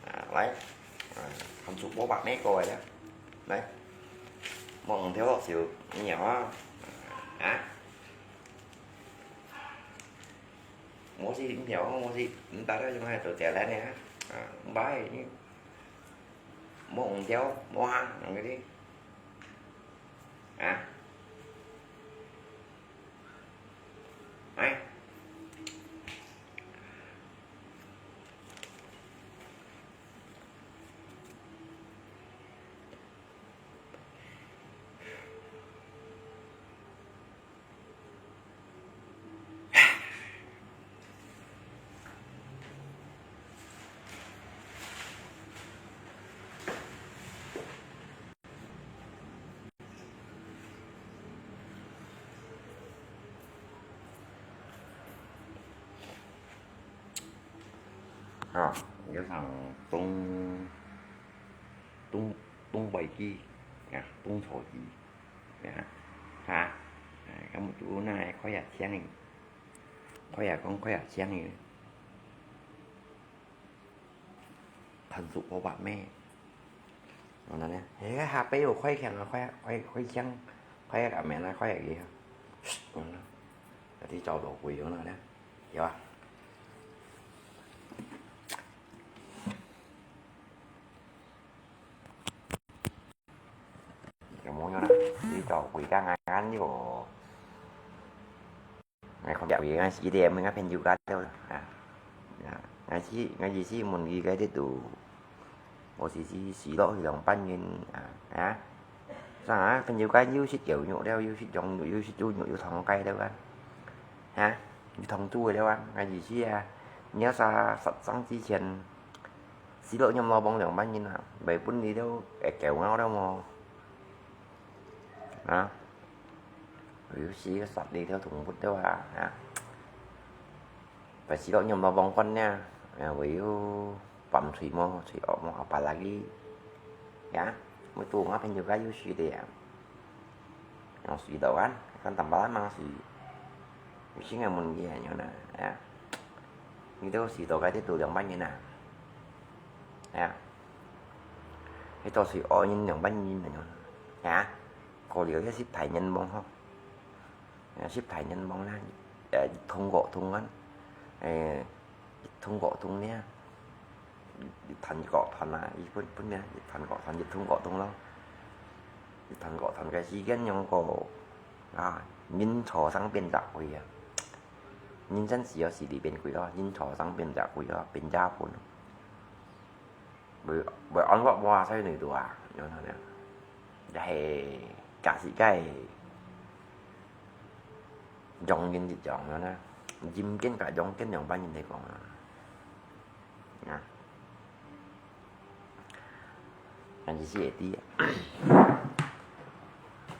อ่า ไว้ อ่า ทำสูงพอปะแม่ก่อนแล้ว Đấy. Mong theo học xíu nhiều á. Hả? Mua gì cũng nhiều, mua gì. Chúng ta đó chúng ta tổ trẻ lên nè. À, bái như. Mua cũng theo, mua hàng, cái đi. Hả? Đấy. 啊，有像冬，冬，冬bay機，啊，冬草機，啊，哈，啊，咁都那開下青，開下講開下青，很熟我把咩，然後呢，哎，下背有開青啊，開開開青，開下面啊，開下佢啊，然後，有啲走路會咁樣呢，有啊。 有無用啊？你到回家晏晏又，哎，看到回家時間，應該朋友家了啊。𠊎去，𠊎意思問佢个得度，無時時死落去兩班人啊，啊？啥啊？朋友間又食狗肉了，又食羊肉，又食豬肉，又燙雞了啊？啊？又燙豬了啊？𠊎意思啊，你要殺，殺生之前，死落陰老幫兩班人啊，袂分你兜會狗咬了無？啊？有時殺你條動物了啊？啊？ Phải死到nhầm vào vòng quanh nha. Ya, với bấm thủy mô, thủy ổ mô, apa lagi. Ya, mới tu ngã phen juga yu sui deh. Yang sui tau kan, kan tambah lama sui. Mesti ngai mun kia nyo na, ya. Ni tu sui tau cái tiếp tục yang banyak na. Ya. Itu sui ổ nyin yang banyak na nyo. Ya. Có điều cái ship thải nhân mong ho. Ship thải nhân mong na. Thông gõ thông ngắn. Thông gõ thông nha. Thành gõ thành à, ý phun phun nha, thành gõ thành, dịch thông gõ thông lắm. Thành gõ thành cái gì cái nhông có à, nhân thọ sang bên giặc quỷ à. Nhân dân chỉ có chỉ đi bên quỷ đó, nhân thọ sang bên giặc quỷ đó, bên giặc phun. Bởi, bởi ăn vạ vạ sai nửa đùa, nhớ nó nè. Đây, cả sĩ cái dòng nhân dịch dòng nó nè. Dìm kiến cả dòng kiến dòng bán nhân thế còn nè. Anh chị sĩ tí.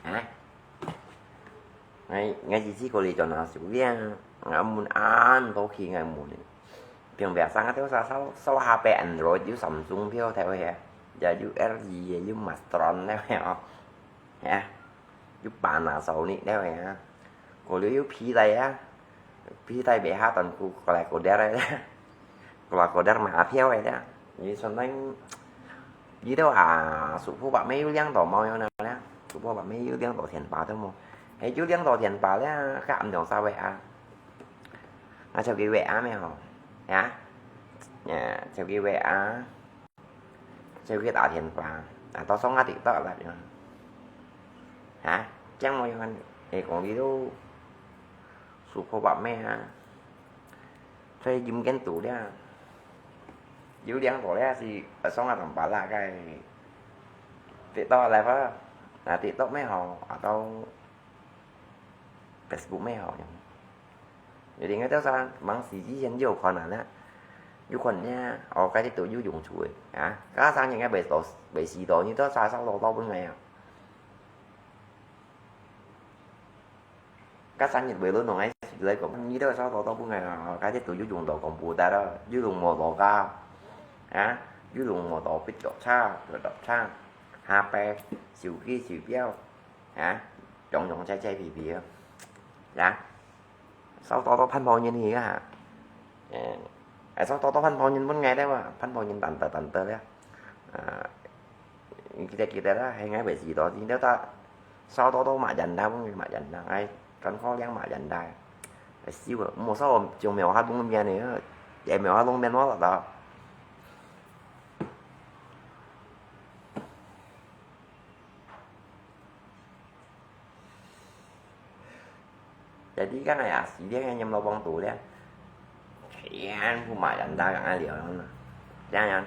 Hả? Ngay, ngay chỉ chỉ có lý do nó sự việc, ngắm muốn ăn, có khi ngài muốn. Piang biasa ngah têu sa, sa, sa H P Android, yu Samsung phiêu theo hè. Ya yu L G, ya yu Masteron theo hè. Ya. Yu Panasonic theo hè. Có liu yu phi tay á. Phi tay bé ha toàn khu có lại có đeo đây. Có lại có đeo mà phiêu vậy đó. Như xuân anh, như đâu à, sụ phu bạc mấy yu liang tổ màu nhau nào đó. Sụ phu bạc mấy yu liang tổ thiền bá đâu màu. Hay yu liang tổ thiền bá đó, các âm dòng sao vậy à? Ngah chèo kì wea mèo. Hả? Chèo kì wea. Chèo kì tả thiền phá. À, tao sống ngah TikTok lắm. Hả? Chẳng mò yuan. Ê, kông đi đâu. Sụ khô bạp mẹ hả? Thuê dùm kén tủ đi à. Dìu liang tổ đi à, xì, ở sống ngah tầm bá lạ cái. TikTok lại phá. À, TikTok mẹ hò. À, tao Facebook mẹ hò. Jadi ngai tao sa, măng xì chí hiên yuk khuôn à nè. Yuk khuôn nè, ồ, cái tít tụ yuk dùng chuối. Hả? Cá sang những cái bể tổ, bể xì tổ như tao sa, sa lô tao bưng ngai à. Cá sang những bể lô nông ấy, lấy của mình như tao sa lô tao bưng ngai à, cái tít tụ yuk dùng tổ công bố ta đó, yuk dùng mô tô cá. Hả? Yuk dùng mô tô bít chọc cha, rồi đọc cha. Hà bè, xỉu kí, xỉu biao. Hả? Chọn chọn chai chai phì phì á. Hả? Sau đó đó phân bón nhân hì á hả? Ê, sau đó đó phân bón nhân muốn nghe đấy mà, phân bón nhân tàn tờ tàn tờ đấy. À, kita kita đó hay ngay bởi gì đó thì nếu ta sau đó đó mạ dần đa, muốn mạ dần đa, ngay tránh khó lắm mạ dần đa. Phải xíu à, một sau trường mèo hát bún miên này, dạy mèo hát bún miên nó là đó. Jadi kan ai asli dia kan nyam lobang tu dia. Kian ku mak janda kan dia. Jangan.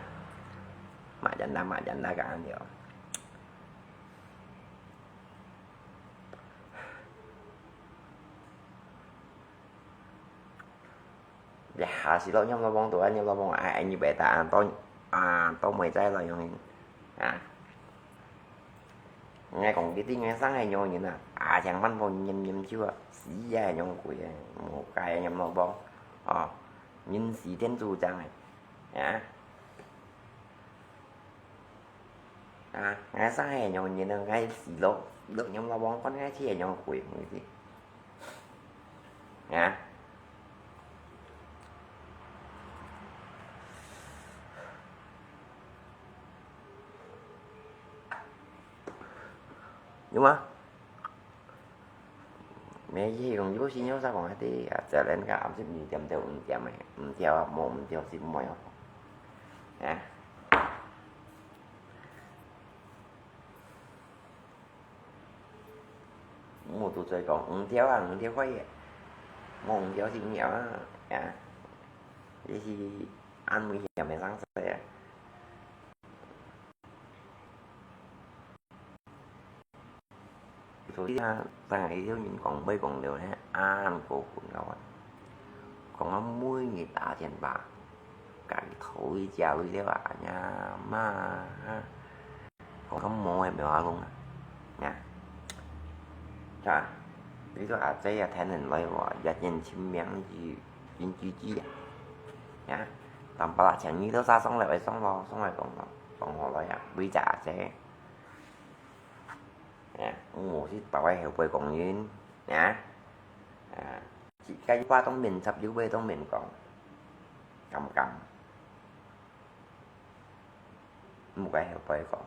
Mak janda, mak janda kan dia. Ya, xí lô ñam lô bông tủi, ñam lô bông, à, anh như bé ta, à, tôi, à, tôi mới dạy lô yong, à. Nghe cũng cái tin nghe sáng hay nhô như nè, à, chẳng văn phòng nhìn nhìn chưa, xí ya nhô quỷ, một cái ñam lô bông, ờ, nhìn xí thiên su chẳng này, à. À, ngay sáng hay nhô nhìn nè, ngay xí lô, lô ñam lô bông, con ngay xí hay nhô quỷ, người gì. Hả? Nhưng mà mấy gì cũng vô xin nhau sao còn hay thì à, trở lên cả ẩm thực mình tiệm theo mình tiệm này, mình theo một mình theo xin mọi. Hả? Mô tô chơi còn ung theo à, ung theo khoai à. Mô ung theo thì nghèo à. À. Vậy thì 恁危險个生死啊！ 所以啊，當然有人講話講了呢，恁過分个啊！講到每日打電話，家己討一隻鐳了啊，呀媽啊！講到無个無法弄啊，呀！看，你个阿姊啊，聽人來話，一言親命就真支持啊，呀！但不啦，請你都殺上來，上咯，上來講咯，講好來啊，為隻阿姊。 啊，𠊎係包个後背工人，啊，啊，自家一把當面插，又會當面講，敢敢？毋該後背講，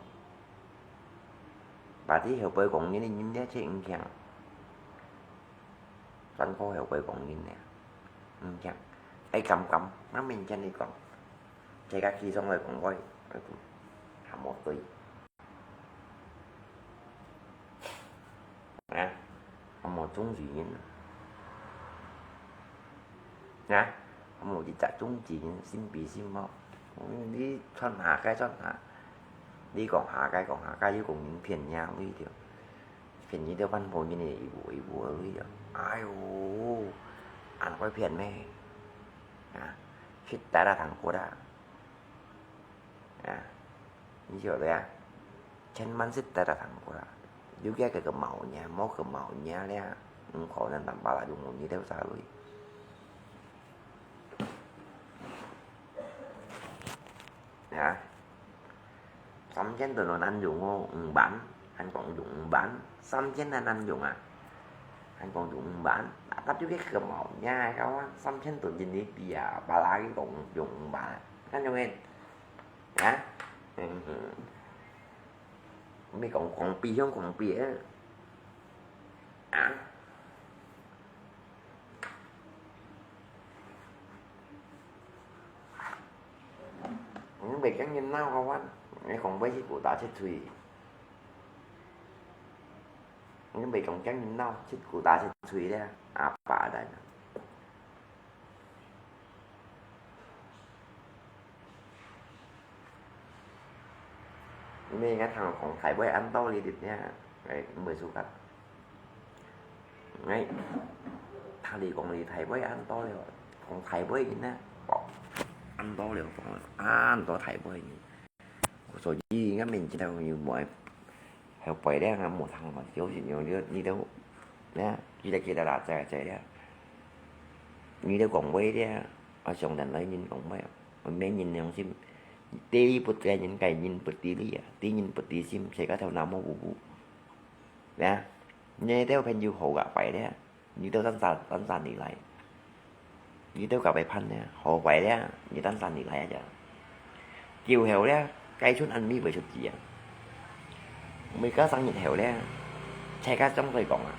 把啲後背工人个人咧切毋強，專靠後背工人咧，毋強，愛敢敢，那面前你講，自家企上來講，喂，還無對。 啊，還無中意人啊，啊，還無一隻中意人，心比心哦。你傳下該傳下，你講下該講下該，又講人騙人，你條，騙人條萬寶人个一步一步而已啊！哎喲，恁會騙咩？啊，去打打糖果啦！ 啊，你曉得啊？千萬係得了糖果啦，有个个个毛呢，無个毛呢咧，毋可能淡薄啦，用你兜啥位？啊，三千多都難用哦，五萬，還講用五萬，三千還難用啊，還講用五萬，啊，但有个个毛呢，搞啊，三千多人民幣啊，巴拉佢講用五萬，難用个。 啊？嗯哼，你講講比向講比啊？啊？你袂驚人鬧个話，你講話一句打七歲，你袂講驚人鬧，一句打七歲咧，阿爸來。 你應該聽講大話恁多哩，對不對？哎，毋會輸个。哎，聽你講你大話恁多哩，講大話呢，哦，恁多哩，講恁多大話呢。 所以𠊎面前頭有無愛後背咧，𠊎無聽嘛，有時有你你兜，咧，記得記得啦，在在咧，你兜講話咧，啊，上等來人講話，毋免人良心，第一不知人，該人不知理啊，知人不知心，自家頭腦無步步，咧，你兜朋友好个擺咧。 你兜單儕單儕你來，你兜甲白盼咧，好怪咧，你單儕你來啊？就久後咧，該村安咪會出事啊！每个生日後咧，大家相對講啊，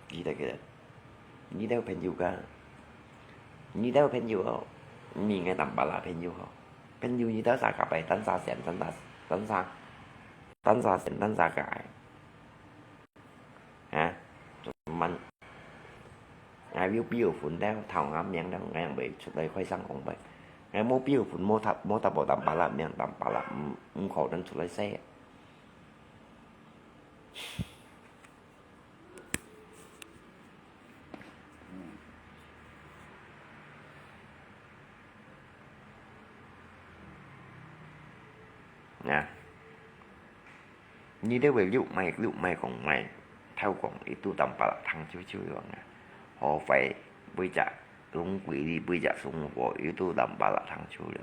記得記得，你兜朋友个，你兜朋友哦，毋係个淡薄啦朋友哦，朋友你兜儕甲白單儕先，單儕單儕單儕先，單儕个。 啊，慢。𠊎有必要分了，頭下名了，𠊎會出來開聲講白。𠊎無必要分，無搭無搭無淡巴拉名，淡巴拉，毋毋可能出來說。啊。 你兜會溜麥溜麥講麥，偷講一肚淡巴拉糖臭臭樣啊！好壞，每隻攏歸你每隻生活一肚淡巴拉糖臭了。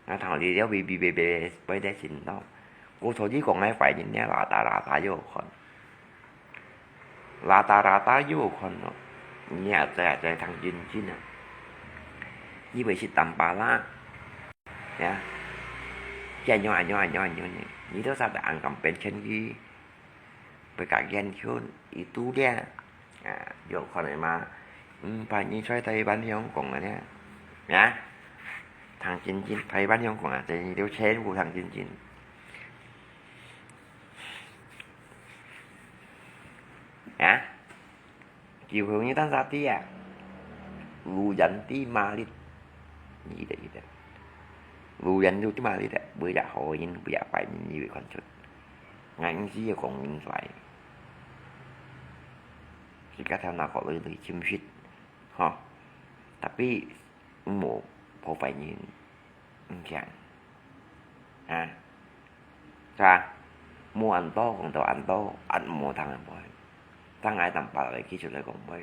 𠊎頭裡了嗶嗶嗶嗶，會得聽到。我頭先講个壞人呢，拉達拉達又看。 拉達拉達又看咯，你也知也知聽真真啊！你會食淡巴拉，呀？這樣恁樣恁樣恁樣呢？你都曉得恁敢變天氣，會甲眼圈一度咧，啊，有可能嘛？嗯，把你在台灣香港个咧，呀？聽真真，台灣香港啊，這你都全部聽真真。 啊？救火你單儕知啊？路人知馬力，你得，你得。路人就知馬力个，每隻好人，每隻壞人，你會看出。𠊎毋係要講人出來，自家頭腦殼裡裡清楚，吼。Tapi毋好破壞人，毋強。啊，係吧？無恁多講到恁多，恁毋好聽个話。但𠊎淡薄仔會企出來講話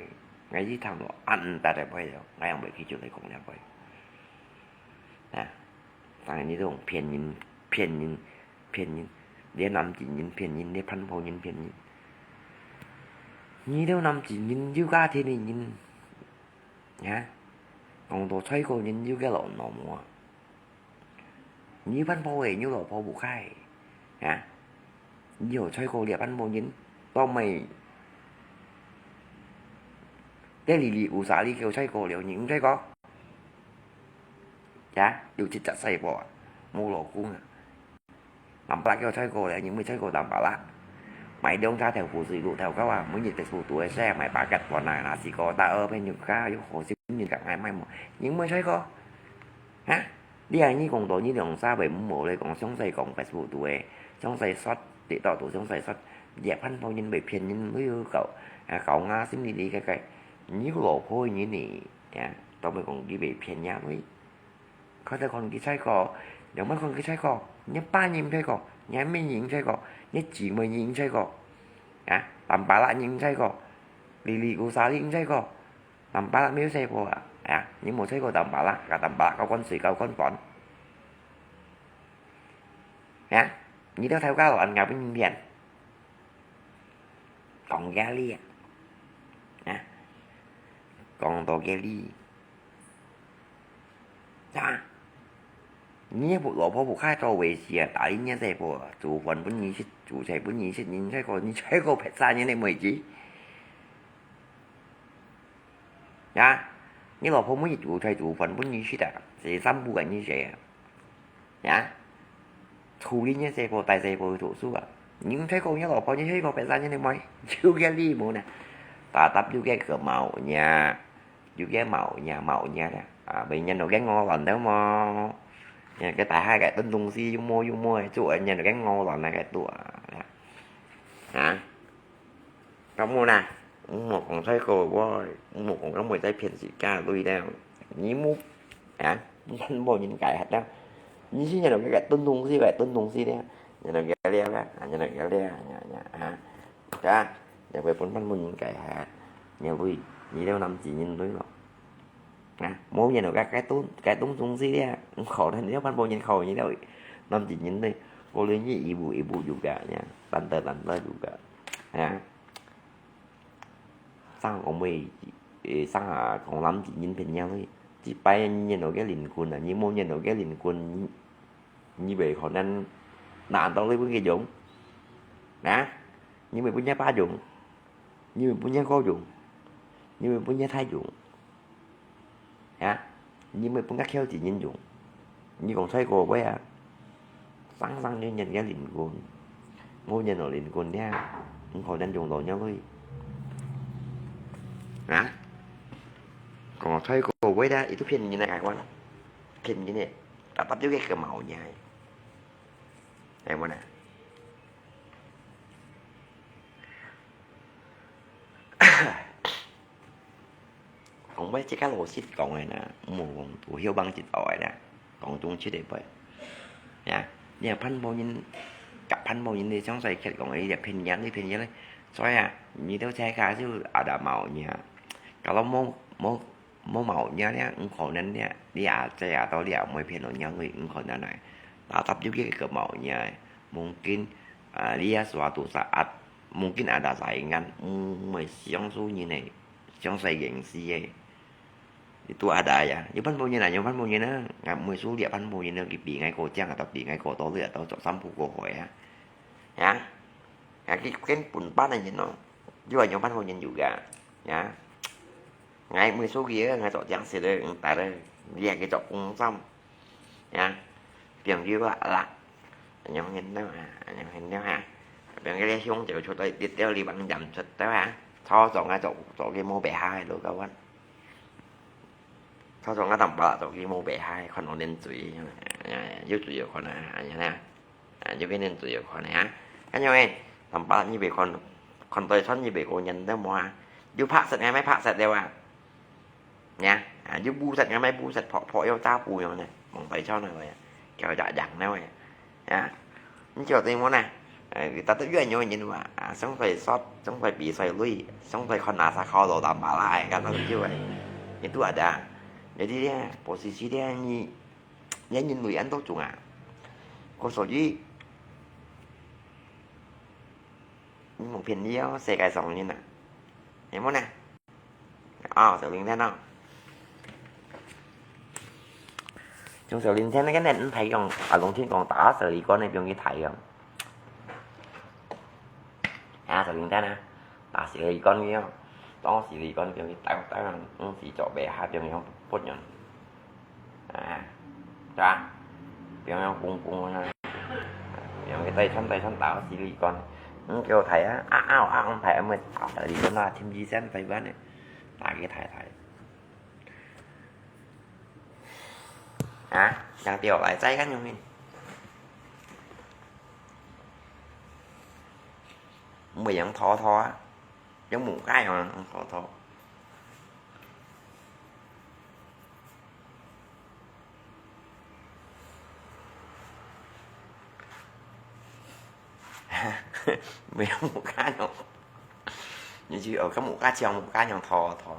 ，𠊎一聽到恁毋得个話了，𠊎也會企出來講這話。啊，但係你這種騙人、騙人、騙人，連南京人騙人，連潘寶人騙人。你兜南京人有个天理人，啊，講到蔡國人有个老老母啊。 你潘寶个，你老婆毋開，啊？你有娶過了潘寶人，到尾，這里里烏沙里叫娶過了，你毋娶過？呀，有七隻細婆啊，無老公啊。Tampalak叫娶過了，你毋娶過Tampalak？買兩隻豆腐水滷豆角啊，每日豆腐肚个事，買八角飯啊，nasi kotak，呃，朋友家有好心人家買買無，你毋娶過？啊？ 你啊，你講到你兩儕會毋好咧，講詳細講Facebook肚个，詳細說，TikTok肚詳細說，這潘寶人會騙人，會有搞，啊，搞啊，心裡裡个个，你有老婆个人呢，呀，到尾講佢會騙人喂。看得看佢娶過，兩擺看佢娶過，你爸人娶過，你妹人娶過，你姊妹人娶過，啊，Tampalak人娶過，里里烏沙里人娶過。 Tampalak無細婆啊，啊，你無娶過Tampalak，甲Tampalak交關水交關飯。啊，你兜頭家老人家分人騙。講這哩啊，啊，講到這哩，啊，你个老婆毋開做壞事啊，打你个細婆啊，煮飯分你食，煮菜分你食，你娶過，你娶過別儕人个妹子。 呀，你老婆每日煮菜煮飯分你食啊，洗衫布分你洗啊。呀，處理你細婆帶細婆去讀書啊。你毋娶過你老婆，你娶過別儕人个妹，有个理無呢？Tatap有个个mau nya，有个mau nya，mau nya咧。啊，被人个我亂了無？人个大海个東東西又摸又摸，做人个我亂那个多啊。啊？ Kamu nah，毋好講太過話，毋好講，毋好再騙自家鐳了。你莫，啊，你看無人改了。你是人家个東東西，个東東西了，人家了了，啊，人家了了，呀呀啊，啊，也會分分無人改了。你鐳，你了南京人鐳咯。 啊，無人个，該東，該東東西咧，毋可能，你要半步人口，你了，南京人呢，無論你一步一步有个，呀，等等等等有个，啊，上講尾，誒，上下講南京人騙人呢，一擺人个靈魂啊，你無人个靈魂，你，你袂可能拿到你分佢用，啊，你袂分人爸用，你袂分人哥用，你袂分人太用。 啊，你毋會分个口子人用。你講衰過話啊，生生人人个靈魂，無人个靈魂了，毋可能用到人類。啊，講衰過話啦，佢都騙人个，開玩，騙人个，tetap juga kemauannya，係無呢？ 講話自家老實講个啦，毋好講有囂幫一道个啦，講中出个話。呀，你若潘某人，甲潘某人，你想衰客講个，你就騙人，你騙人咧，所以啊，你都在家就ada maunya。Kalau mau，mau，mau maunya咧，毋可能咧，你阿姐阿到你也毋會騙到人，毋可能來。Tetap juga kemauannya，mungkin，啊，你也suatu saat，mungkin ada saingan，毋會相輸人个。 像細人時个，itu ada呀，有潘某人啊，有潘某人啊，𠊎毋會輸你啊，潘某人啊，佢比𠊎過靚啊，都比𠊎過多，你啊，都做三步過海啊，呀，呀，佢跟本班个人咯，有啊，有潘某人有个，呀，𠊎毋會輸佢啊，𠊎做靚事个，毋得个，你啊，佢做工站。 呀，朋友啊，啦，恁樣形了啊，恁樣形了啊，朋友个香蕉出來，跌掉你幫飲出掉啊，操作啊，做，做个無白下个路个彎。頭先𠊎淡薄仔做佢無白下，看到恁水，有水有看啊，恁樣啊，啊，有个恁水有看啊。恁樣誒，淡薄仔你會看，看對穿你會過癮得無啊？有白色个，買白色了啊？呀，啊，有布色个，買布色，薄薄有紗布樣呢，望對穿个，叫一樣个。 啊，你曉得無呢？誒，大家越有人話，啊，上台說，上台比賽累，上台看哪儕考到淡薄仔，該種就誒，你都ada。有啲咧，posisi咧，你，你人累恁多種啊。故所以，你無便宜哦，世界上人啊，有無呢？ 哦，小林天哦。像小林天該个呢，毋係講，啊，龍天講打死你講，你毋用去睇哦。啊，小林天啊，打死你講你哦，當死你講你毋用去睇，睇人，毋係做白下，毋用不用。 啊，對啊，毋用公公啊，毋用去對穿對穿打死你講，嗯，叫我睇啊，啊啊啊，睇啊，毋會打死你講啊，天之線對半呢，打佢睇睇。啊，想到來再看有無？毋會用拖拖啊，用木架用拖拖。 沒有木架用，你就有个木架，像木架樣拖拖，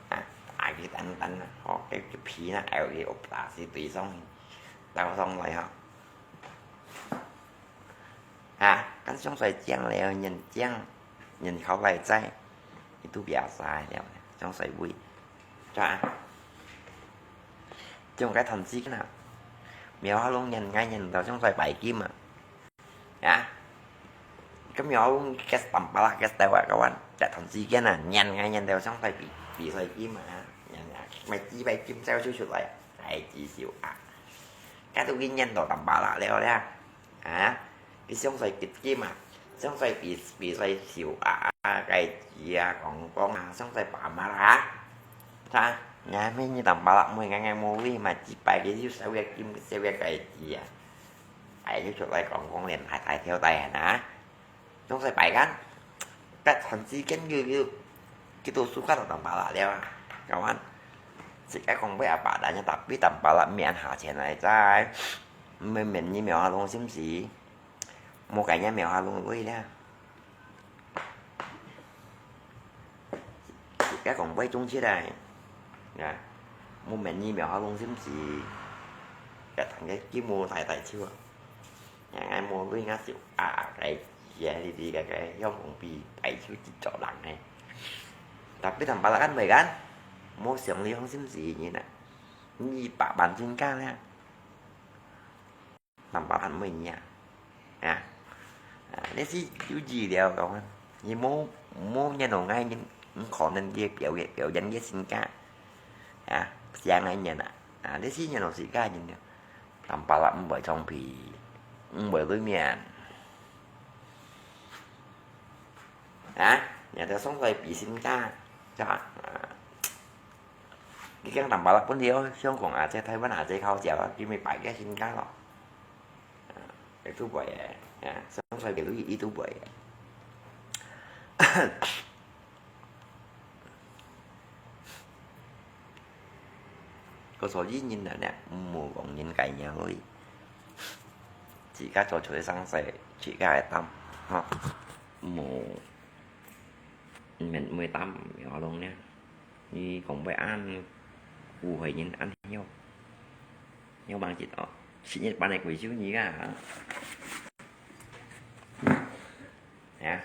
啊，打佢等等啊，吼，佢，佢皮那，哎，佢有打死對上去，鬥上來吼。 啊，該上帥靚了，人靚，人口來在，佢都比較晒了，上帥位，是吧？像該團子个啊，苗阿龍人，𠊎人到上帥拜金啊，啊，該苗阿龍个淡薄仔个台灣个話，該團子个啊，人，𠊎人到上帥比，比賽金啊，人啊，買幾百金走就出來，哎，至少啊，該都已經人到淡薄仔了咧。 啊，佢上帥結金啊，上帥比，比賽秀啊，啊，戒指啊，公公啊，上帥把脈啊，哈，你還沒你當把握，每個人無位嘛，幾百個又少個金，少個戒指啊，哎，又出來公公連大大條大hand啊，上帥擺間，該團子間又又，佢都輸較當把握了啊，講完，自家講話啊，把握，tapi當把握，面下前來在，毋免你苗阿龍，是毋是？ 無該日苗阿龍位咧。自家講會中出來，啊，無明年苗阿龍是毋是？該同个金毛大大手啊，𠊎無位，𠊎就啊，該爺，你知該个向紅皮大手一做人呢。Tapi tanpa lakan袂kan，無想你講是毋是人啊？二百萬身價咧。 Tanpa lakan乜嘢啊？啊，啊，你係有資料講啊，你無，無人同𠊎人，毋可能个表演，表演个身價，啊，像𠊎人啊，啊，你係人同自家人啊，tanpa lakan毋會放屁，毋會露面，啊，人家上來比身價，是吧？啊。 佢講tanpa lakan分了，香港啊，在台灣啊，在考照啊，佢咪擺个身價咯。啊，佢都會个，啊，上出去佢都會个。故所以人啊，呢，毋好講人家樣去，自家做出个生事，自家个擔，吼，毋好，毋免，毋會擔，毋好弄呢。 你講會恁，誤會人恁樣，有幫助哦。十一班个貴州人啊，啊，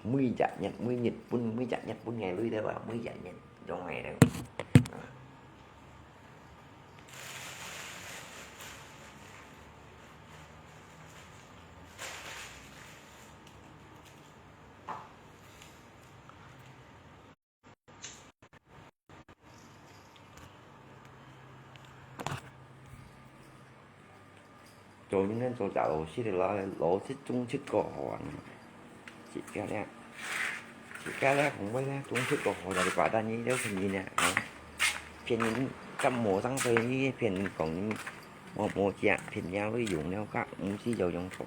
每一日，每日分，每一日分个鐳了啊，每一日用个了。 做人呢，做隻老實个啦，老實忠實个好啊。自家咧，自家咧，講話咧，忠實个好，就係掛單呢，了成人咧，啊。騙人，敢無生事，你騙人講人無，無食，騙人會用了，甲毋知要用做，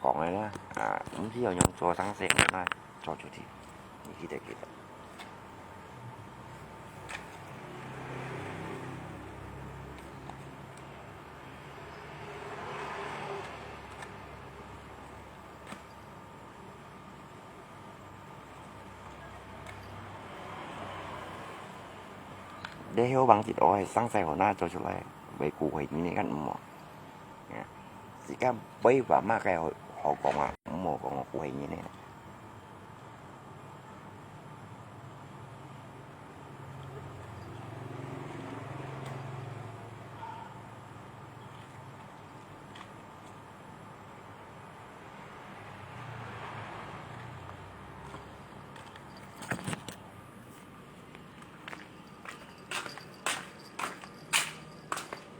講个啦，啊，毋知要用做生事，啊，做出去，你記得記得。 你曉望一下个生事好拿做出來，會誤會人个，敢毋好？啊，自家會話嘛，該好，好講啊，毋好講誤會人个。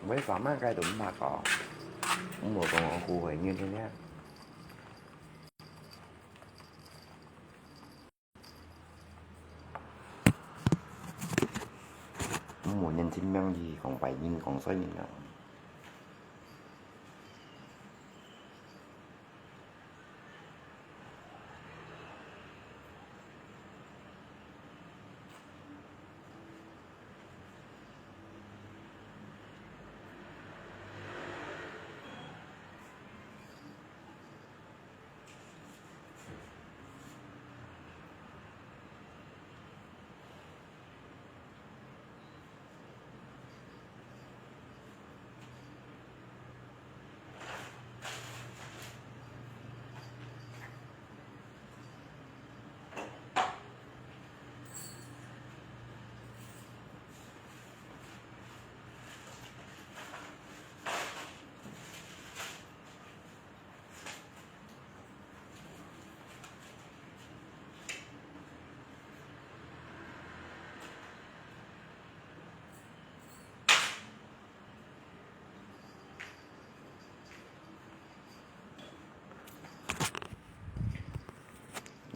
會話嘛，該都毋怕講，毋好講誤會人个。 毋好認真名義講壞人，講衰人啊。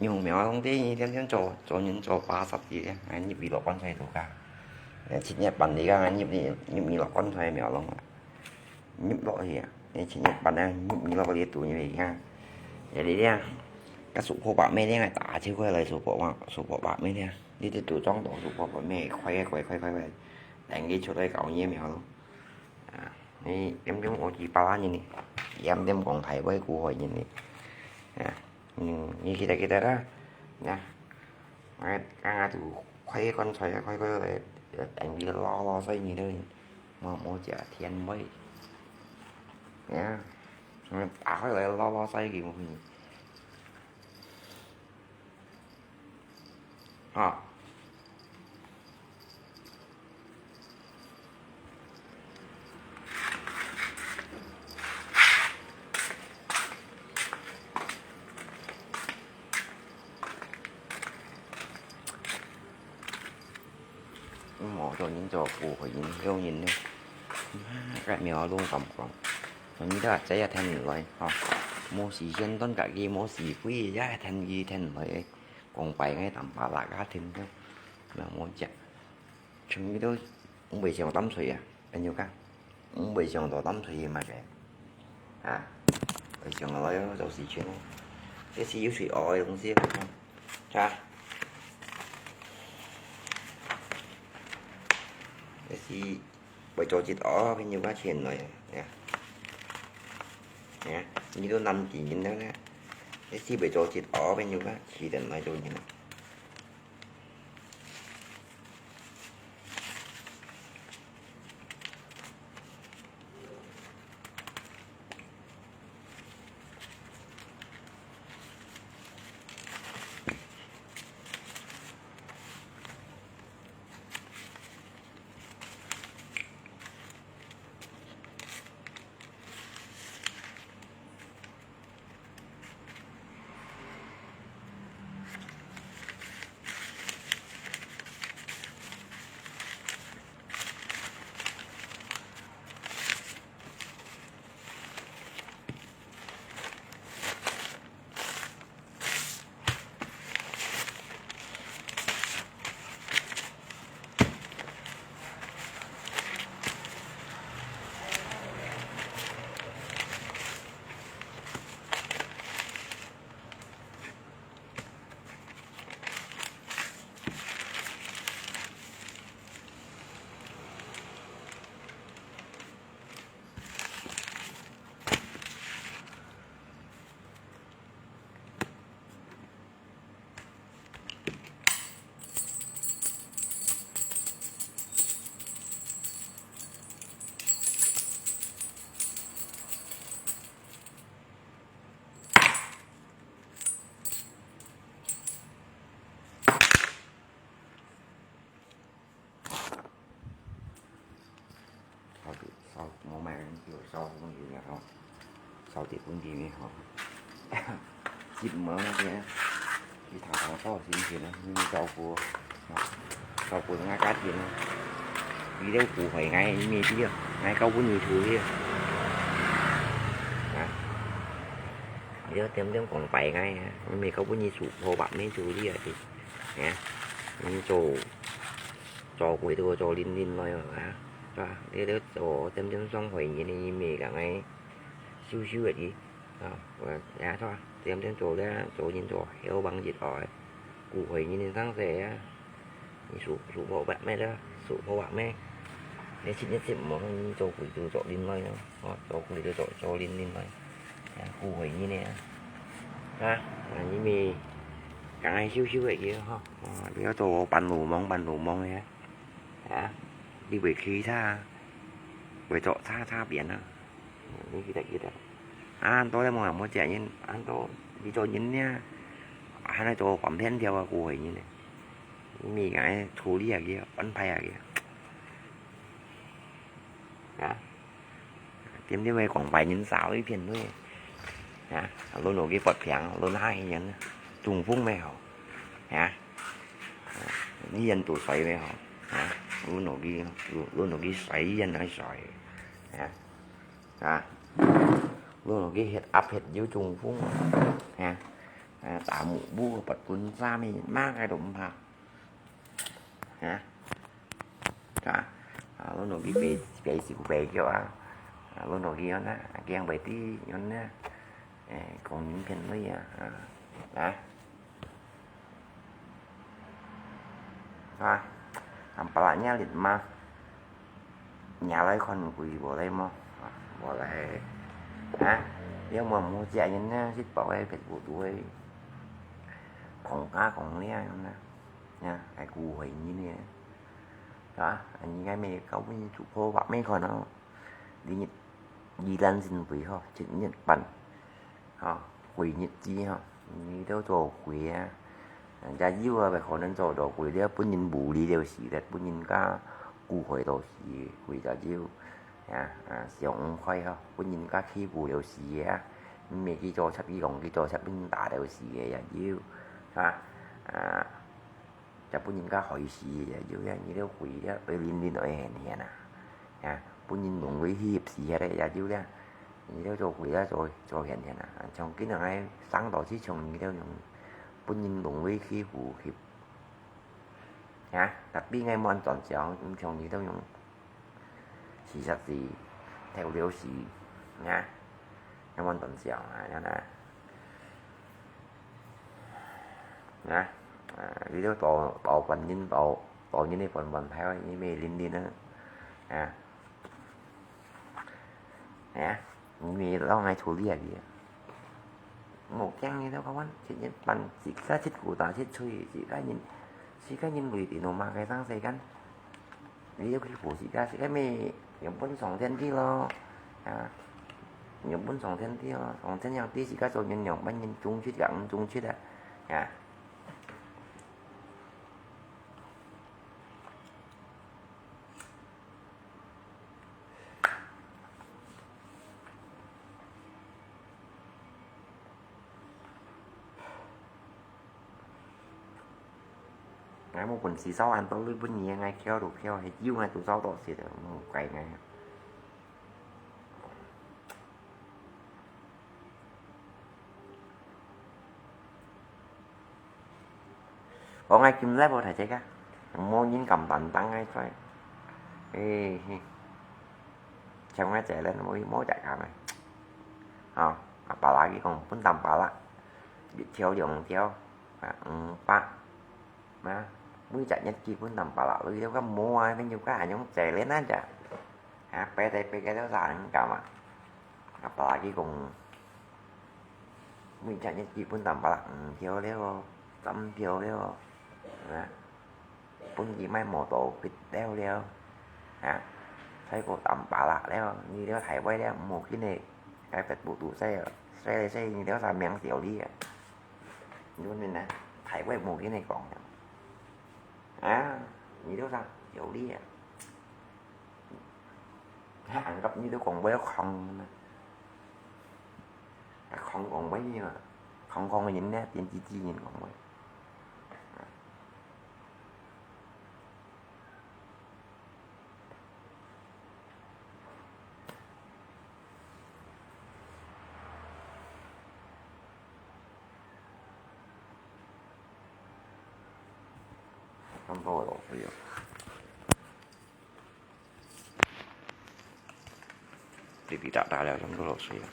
用苗龍个，天天做，做人做巴煞个，啊，入去落棺材度个。呃，七月半你看，入去，入去落棺材苗龍啊。入落去啊，你七月半啊，入去落去度入去啊。這裡啊，該蘇婆伯姆呢，打手過來蘇婆伯，蘇婆伯姆呢，你這度裝到蘇婆伯姆，快快快快快，等佢出來搞你个苗龍。 啊，你點點我幾百萬呢？點點講大話誤會人呢？啊，嗯，你記得記得啦，啊，啊，啊，就快棺材啊，快快來，等佢老老細你都，莫莫食天威。啊，打開來老老細佢。 哈。嗯，無做人做，不會人，有人呢。該苗龍敢講，你這仔也聽毋來，哈。無事先斷家己，無事鬼也聽佢聽毋來。 講白个，淡薄仔个聽著，那無食，全部都毋會想擔水啊，朋友講，毋會想到擔水个嘛个，啊，會想到要做事情咯，這是有水屙个東西，啊，這是 會做一下，朋友个錢來啊，呀，呀，你都難聽人了呢，你是會做一下，朋友个錢來做人啊。好，掃地本地面好。接毛个，一头头到新鲜了，你照顾，照顾人家家庭了。你都不会，俺也没必要，俺搞不你处理啊。啊，你要点点讲白俺啊，我没搞不你处，我把没处理啊，啊，你做，做鬼都做零零来啊，是吧？你都做点点伤害人的，你没讲哎。 修修个去，啊，我也做，点点做了，做人做，晓帮一下，顾会人的生死啊，你受，受破白咩了，受破白咩？你七日七无，你做鬼就做人来咯，哦，做鬼就做，做人人来，啊，顾会人的啊，啊，啊，你咪，刚刚修修个去哈，啊，不要做半路忙，半路忙的啊，啊，你会去他，会做差差别啊。 你記得，記得。啊，恁多咧，無人無責任，恁多，你做人呢，還來做半片條啊，過害人呢。你愛處理下去，安排下去。啊？點點會講壞人，耍一片對。啊？輪到佢發病，輪下去人，中風咩吼？啊？你人都衰咩吼？啊？輪到佢，輪到佢衰，人還衰。啊？ 啊，輪到佢血壓血又中風，啊，啊，打目母不分啥物，麼个都毋怕，啊，啊，啊，輪到佢白，白手白腳啊，啊，輪到佢樣啊，驚白啲樣啊，誒，講人騙話啊，啊，啊。 啊，ampalanya liat ma，拿來看鬼無來無？啊，無來。啊，要麼無責任呢，識包个別無對。講假講了樣呢，呀，還誤會人呢，啊，你該沒搞不清楚破法沒看哦，你，你單身會吼，七日半。 吼，鬼日子吼，你兜做鬼啊，也有啊，可能做到鬼了，分人無理了事了，分人家誤會到事，鬼也有，啊，啊，想毋開吼，分人家欺負了事啊，毋係去做賊，去講去做賊，分人打了事个也有，是吧？啊， 就分人家害死个，有影你兜鬼了，愛認認愛現現啊！啊，分人弄落去翕死个也有影，你兜做鬼了做做現現啊！像今日个生到這種你兜用，分人弄落去翕翕，啊，tapi𠊎無安全想，像你兜用。 事實是，偷了事，啊，有無當笑啊，樣啊，啊，啊，你兜包包分人包包人个分分頭，你乜認認啊，啊，啊，你乜讓𠊎處理啊你啊。 無驚你兜，看看，七日半，自家食苦頭食罪，自家人，自家人為電腦罵个生世間。你兜去苦自家，自家乜用分上天去咯，啊，用分上天去咯，上天樣知自家做人樣，分人中出也毋中出啊，啊。 𠊎無本事燒恁多鐳分你，𠊎竅都竅，係有𠊎都燒到死个，無怪𠊎。 講𠊎今日無大隻啊，無人敢擔當𠊎出來。誒，嘿，像𠊎這人無無隻敢誒。哦，啊，巴拉佢講分擔巴拉，一條兩條，啊，五百，啊，每隻日記分擔巴拉，你兜个無啊，朋友个還用這人啊隻，啊，白帶白个都啥人敢啊？啊，巴拉佢講。 每隻日記分擔巴拉五條了哦，三條了哦，啊，分佢買摩托fit了了，啊，再過擔巴拉了，你了大位了，無緊个，該別步度細哦，細了細，你了啥名小利啊？你問你呢，大位無緊个講了，啊，你了啥小利啊？ 還恁急，你都講welcome呢。講講話啊，講講个人呢，電子機人講話。差不多落水啊。滴滴答答了，差不多落水啊。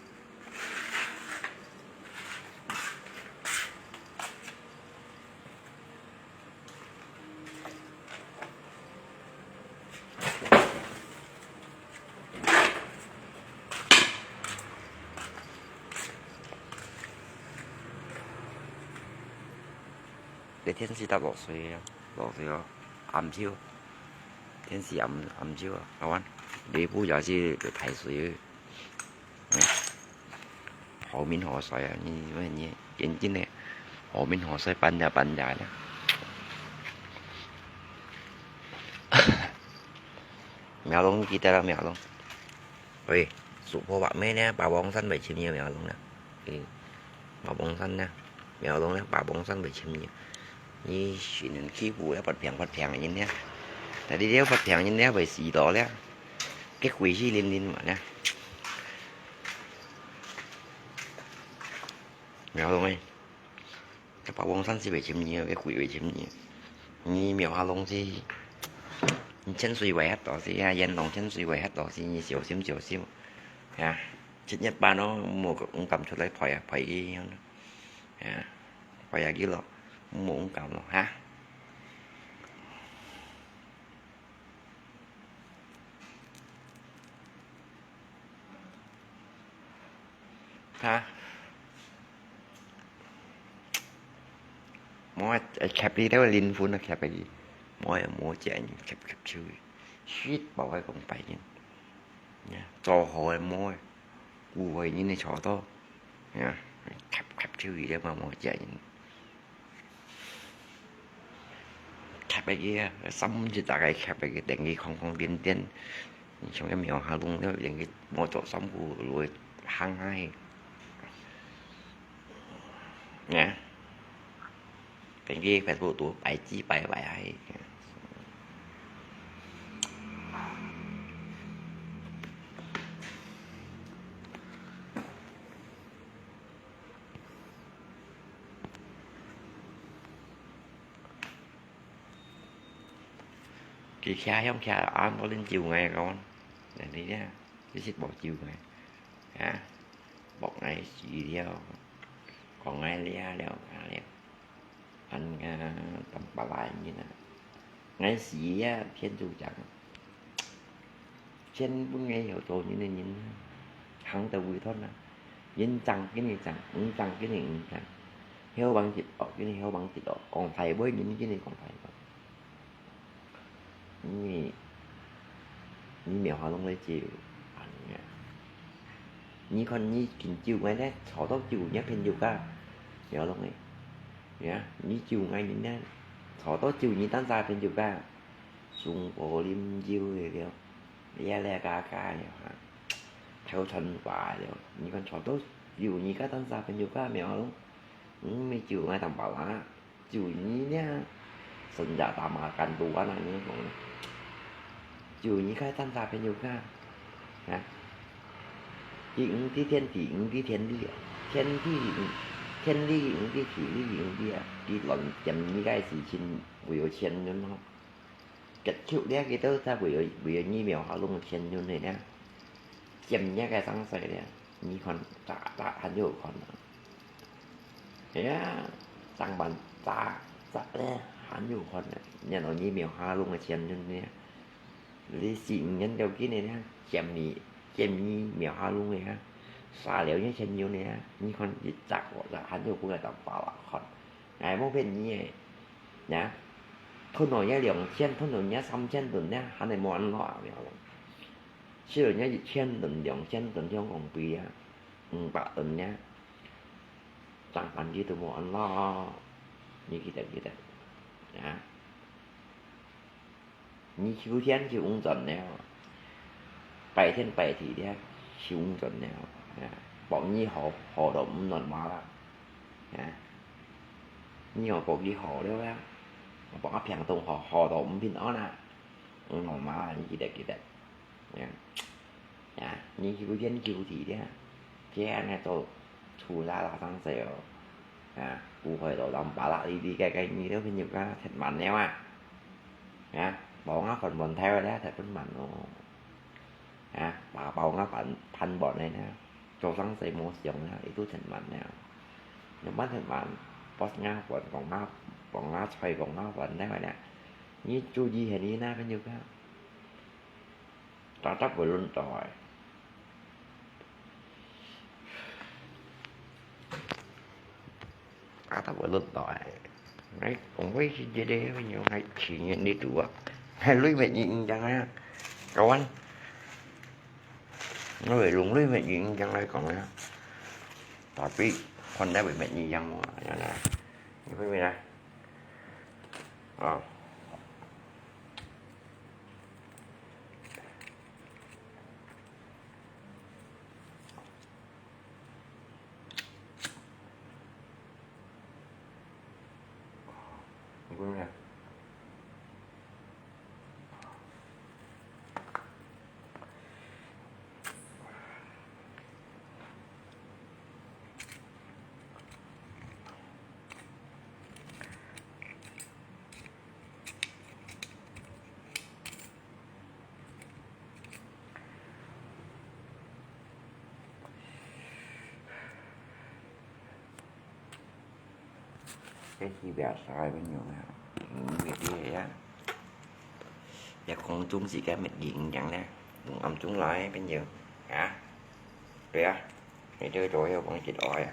這天時大落水啊，落水哦，暗晬，天時暗，暗晬啊，台灣，內部也是大水。嗯，好明好衰啊，你，你，你眼睛呢，好明好衰，搬家搬家的。苗龍，記得了，苗龍。喂，สุโภค 話咩呢？霸王山會沉呢，苗龍呢？誒，霸王山呢？苗龍呢？霸王山會沉呢？你選人欺負了，發病發病人呢？但你了發病人呢，會死到了，結果是零零嘛呢？苗龍誒。 霸王山是會沉呢，該鬼會沉呢。你廟下弄去，你潛水會遐多去啊，沿路潛水會遐多去，你小心小心。啊，七月半哦，莫，莫敢出來拍啊，拍佢樣。啊，拍下佢咯，莫敢咯，哈。 哈？無啊，剋佢兜靈魂啊，剋佢。無啊，無隻人剋，剋手，shit，包个講白人。呀，做好个無啊，有个人个坐到，呀，剋，剋手佢兜嘛，無隻人。 剋个啊，衫一打開剋个，等佢空空點點，像个廟下弄了，等佢無著衫褲落去行下去。呢，等佢Facebook肚擺幾擺擺下去。 佢徛向徛，恁多人招𠊎講，人哋呢，佢識無招𠊎，啊，บอก𠊎死了，講𠊎這了，那了，恁个當巴拉人啊，𠊎死啊，天主講。 全部个有做人个人，行到尾段啊，人爭今日爭，人爭今日人爭，後望直落，今日後望直落，講大尾人今日講大尾。因為你廟下弄个招，恁樣啊。你看你近招𠊎呢，坐到招你朋友家，廟下弄个，呀，你招𠊎人呢，坐到招你單儕朋友家。 送過啉酒个了，這這加加了哈，偷傳話了。你看坐到有你个單儕朋友家廟下弄，嗯，毋係招𠊎當巴拉，招你呢，神家大馬干都啊，那你講，招你个單儕朋友家，啊，地，嗯，地天地，嗯，地天地啊，天地，嗯，天地，嗯，地地，地，嗯，地啊，地亂點你个事情，會有錢人吼。 結束了，佢兜才會有，會有你廟下弄个錢運个了，佔你个生死了，你看，咋，咋還有看啊？哎呀，上班咋，咋了，還有看啊？然後你廟下弄个錢運了，你死五年到今个了，佔你，佔你廟下弄个啊，殺了你錢運个啊，你看，你咋个，咋還有看个，當巴拉看。 𠊎無騙你个，呀，吞落也兩千，吞落也三千噸呢，還係無恁落啊，了。食落也一千噸、兩千噸香港幣啊，五百噸呢，上班佢都無恁落，你記得，記得，呀。 你秋天就用轉了，白天白地了，就用轉了，啊，幫你好，好到毋亂麻啦。啊，你个國語好了啊，幫阿平東好，好到毋平安啦。毋亂麻啦，你記得，記得。啊，啊，你去研究佢咧，這樣呢做出來啦，當時哦。啊，不會到亂麻啦，你，你該，該，你都朋友家忒慢了啊。啊，幫我還問題咧，忒分慢咯。啊，爸爸，我還，還問你呢。 做生意無想了，佢都忒慢了。又慢忒慢，boss𠊎還講𠊎，講𠊎菜，講𠊎還了呢。你注意下你那朋友家，打打不輪到哎。打打不輪到哎。哎，講話是這個朋友，哎，前面你讀啊，哎，雷乜你影響啊，kawan。 我會用雷乜影響來講啊，tapi看來會乜影響我，樣啊，你明白啦？啊。你明白啦？ 這是biasa个朋友啊，嗯，這个呀，也講中時間乜影響呢，暗中來朋友啊，對啊，你這个左右講起來啊。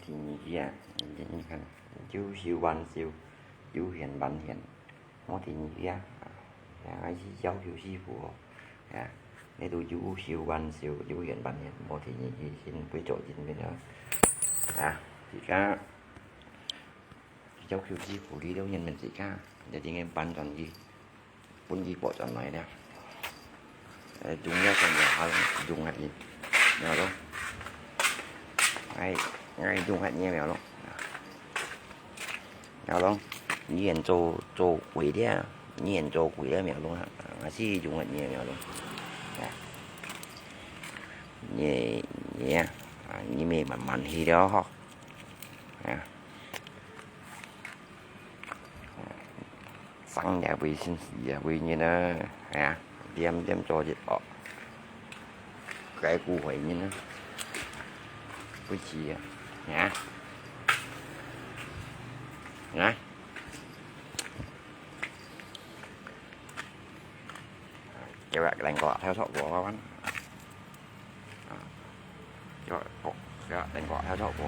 第二句啊，你看，有修還修，有現還現，無第二句啊。啊，𠊎係要求師傅哦，啊，你都有修還修，有現還現，無第二句先會做人个了。啊，自家要求師傅，你都認為自家，你一定要搬轉去。 分佢過轉來了。呃，用了轉來，還用下去，了咯。哎，哎，用下去了咯。了咯，你也做，做鬼了，你也做鬼了，了咯，啊，是用下去了咯。啊，你，你啊，啊，你们慢慢去了吼。啊。 生也會，死也會人啊，係啊，點點做一惡，該顧會人啊，不是啊，啊，啊，叫佢兩個偷偷過啊，叫佢，叫佢兩個偷偷過。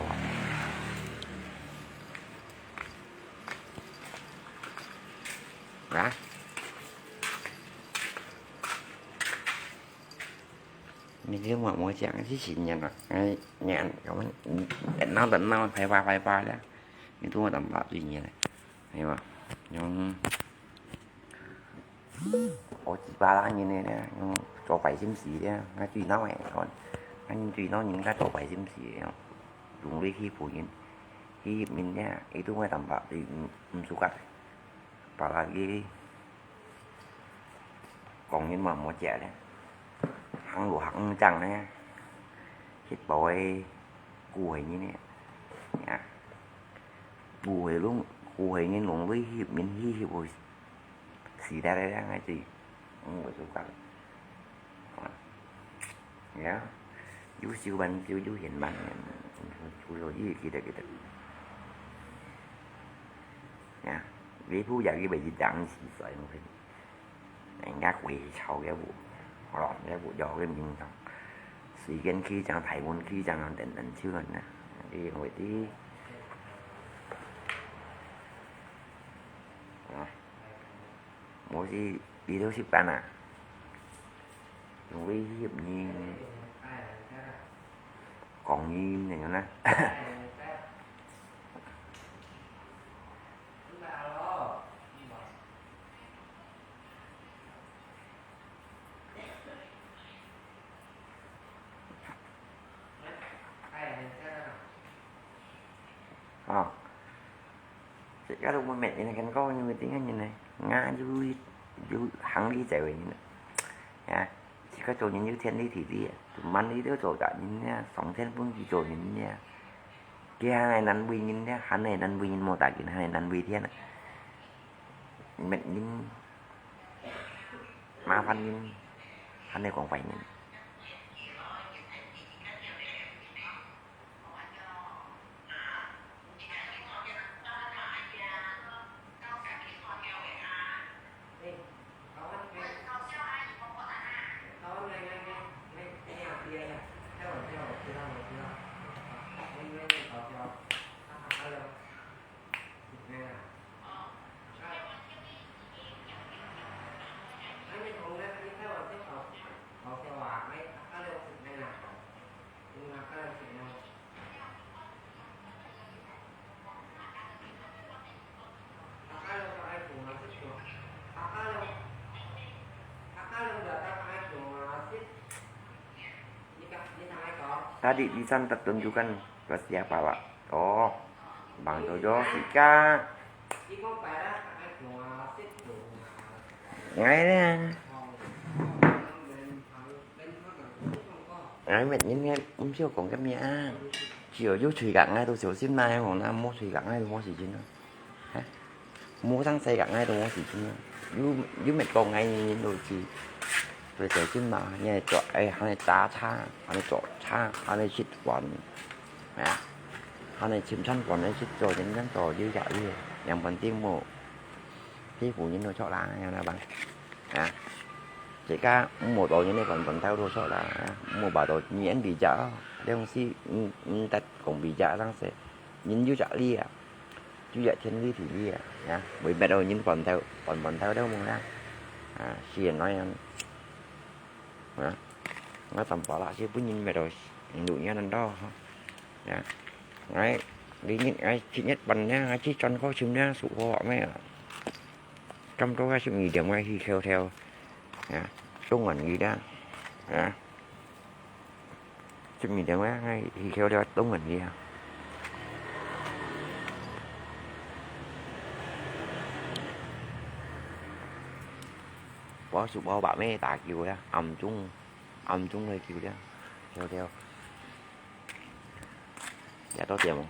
啊？你這麼無講，是新年啊？哎，年，我們，嗯，鬧的鬧，害怕害怕的，你這麼淡薄最年嘞，係吧？用，我幾百零年的呢，用做壞心事的，那最鬧的，看，那你最鬧人家做壞心事的，用力欺負人，欺負人家，itu mah tampak，嗯，嗯，suka。 Apalagi講人嘛無食咧，行路行毋正咧，去保个顧會人呢，啊，顧會攏，顧會人攏會去面去去會死忒咧，還係，嗯，我就講。 啊，呀，有修還修，有現還現，所以記得記得。呀，你不要以為一張是衰，人家鬼吵也無，好了，也無要个名堂。隨便去一張台灣去一張等等去了呢，因為的，啊。 無係，你都習慣啊？用威脅你，講你那個呢？啊，自家都毋愐人，看講你會點樣呢？𠊎有，有行李在位呢。啊，自家做人有天理地理啊，萬里都做大人啊，上天本是做人啊。佢還係難為人啊，還係難為人無打緊，還係難為天啊。愐人，麻煩人，還係講壞人。 Tadi di sana tunjukkan ke siapa, Pak? Oh, Bang Jojo, Sika. Ngai nè. Ngai mệt nhìn ngai, ôm siêu講cái mẹ. Chiều chú chửi cả ngai, tôi xỉu xím nai, hổ na, mua chửi cả ngai, tôi mua xỉu chín. Hả? Mua thắng xe cả ngai, tôi mua xỉu chín. Chú, chú mệt con ngai nhìn tôi chỉ. Tôi xỉu chín mà, nghe trọ, ê, hôm nay tá tha, hôm nay trọ tha, hôm nay xịt quần. Hả? Hôm nay chim chăn quần, hôm nay xịt trọ, chim chăn trọ, dữ dữ. Yang bắn tiếng mộ. Thế phủ nhìn tôi trọ lá, yang là bằng. Hả? 自家毋好到人个飯飯頭度出啦，毋好擺到人人比較，這東西毋毋得講比較，但是人有隻理啊，有隻天理地理啊，呀，會搣到人飯頭飯飯頭都無啦，啊，是恁樣，啊，𠊎淡薄啦，係分人搣到六年恁多，呀，𠊎你日𠊎七月半呢，𠊎去轉過尋呢，屬虎咩啊，差毋多該十二點𠊎去跳跳。 啊，東岸去啦，啊，十二點啊，𠊎去跳了東岸去啊。我係無白咩打球啦，暗中暗中來球啦，跳跳。也到點哦。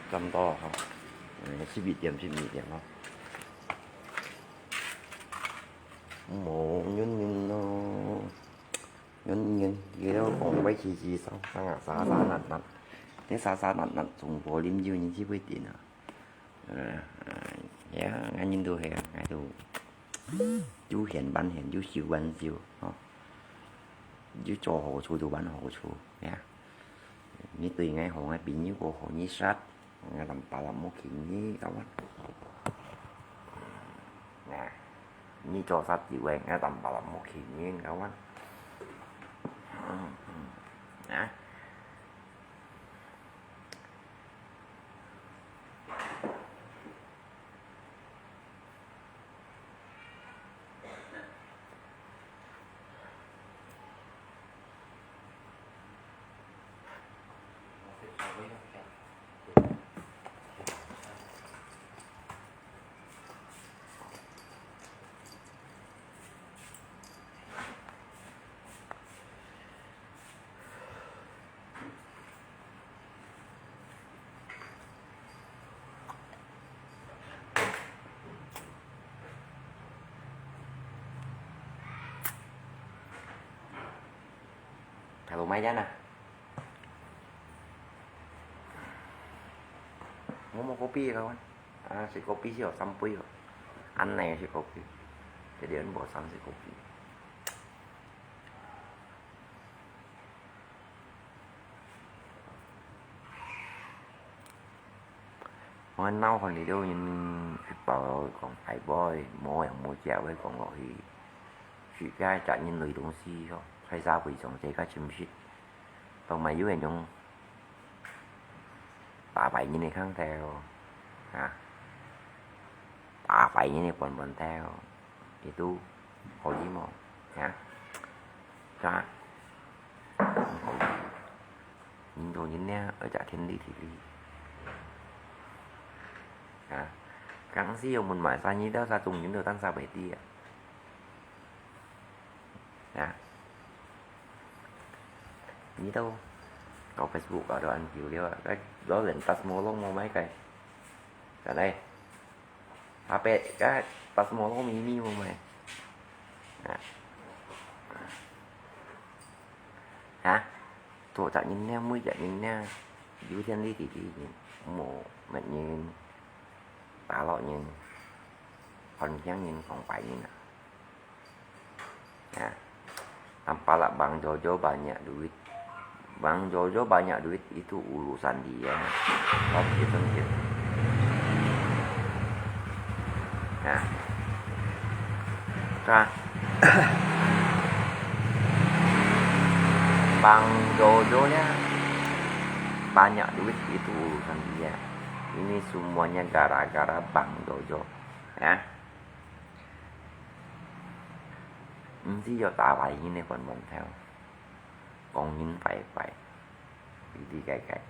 差毋多吼，嗯，十一點，十二點吼。無原因咯，原因，佢兜講話吱吱聲，聲啊沙沙爛爛，這沙沙爛爛，總無啉酒人去會點啊。 嗯，呀，𠊎人都係啊，𠊎都有閒還閒，有愁還愁，吼。有做好處就還好處，呀。你對𠊎好，𠊎朋友過好，你煞，𠊎淡薄仔無去你，搞啊。啊，你做煞就係，𠊎淡薄仔無去你，搞啊。嗯，嗯，啊。 Hello，買單啊！我無kopi kawan。啊，食kopi先有三杯哦。恁樣食kopi，一定無三食kopi。 𠊎腦海裡都有一包講大杯，無樣無隻會講落去。自家一隻人類東西吼，在社會上自家真實，同埋有一種打敗人个腔調，啊，打敗人个半半調。 Itu，好意無？啊？Sa？好意。人做人呢，愛食天理地理。啊？Kang si yo mun mai sa nyi tau sa tung nyi tau tan sa bai ti à. À? Nyi tau. Kau Facebook kau doan kiu liu. Kau lo len tas mo long mo mai kai. Sa dai. Hapet ka pas molo mimi mo mai. Ha? Ha? 做隻人呢，每隻人呢，有天理地理人，無乜人，打落人，看輕人，講壞人啊。 Ya. Tampaklah Bang Jojo banyak duit. Bang Jojo banyak duit itu urusan dia. Oke, sempit. Nah. Nah. Bang Jojo-nya banyak duit itu urusan dia. Ini semuanya gara-gara Bang Jojo. Ya. 毋使有打壞人个飯碗頭，講人壞壞，裡裡改改。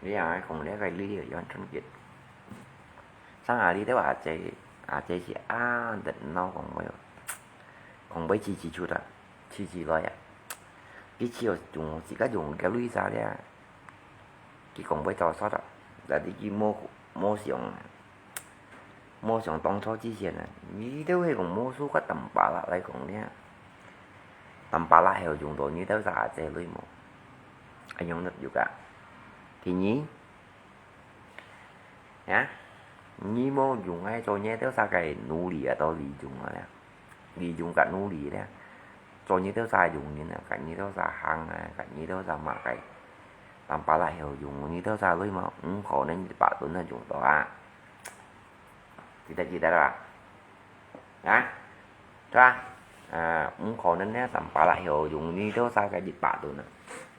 你若講了个理由，完全結。上下你都阿姐，阿姐是啊，得鬧講話，講話自己出啊，自己來啊。佢只有用自家用个鐳射咧，佢講話做錯啊，但係佢無無想。無想當初之前啊，你兜係講無事發Tampalak來講呢？Tampalak係有用到你兜儕阿姊鐳無？恁樣就有个。第二，啊，你無用愛做你兜儕个奴隸啊，到利用啊了，利用佮奴隸了，做你兜儕用人啊，佮你兜儕行啊，佮你兜儕麼个，Tampalak係有用你兜儕鐳無？毋可能一百噸啊用到啊！ 記得，記得啦。啊？對吧？啊，毋可能呢，Tampalak曉用你兜儕个一百噸啊。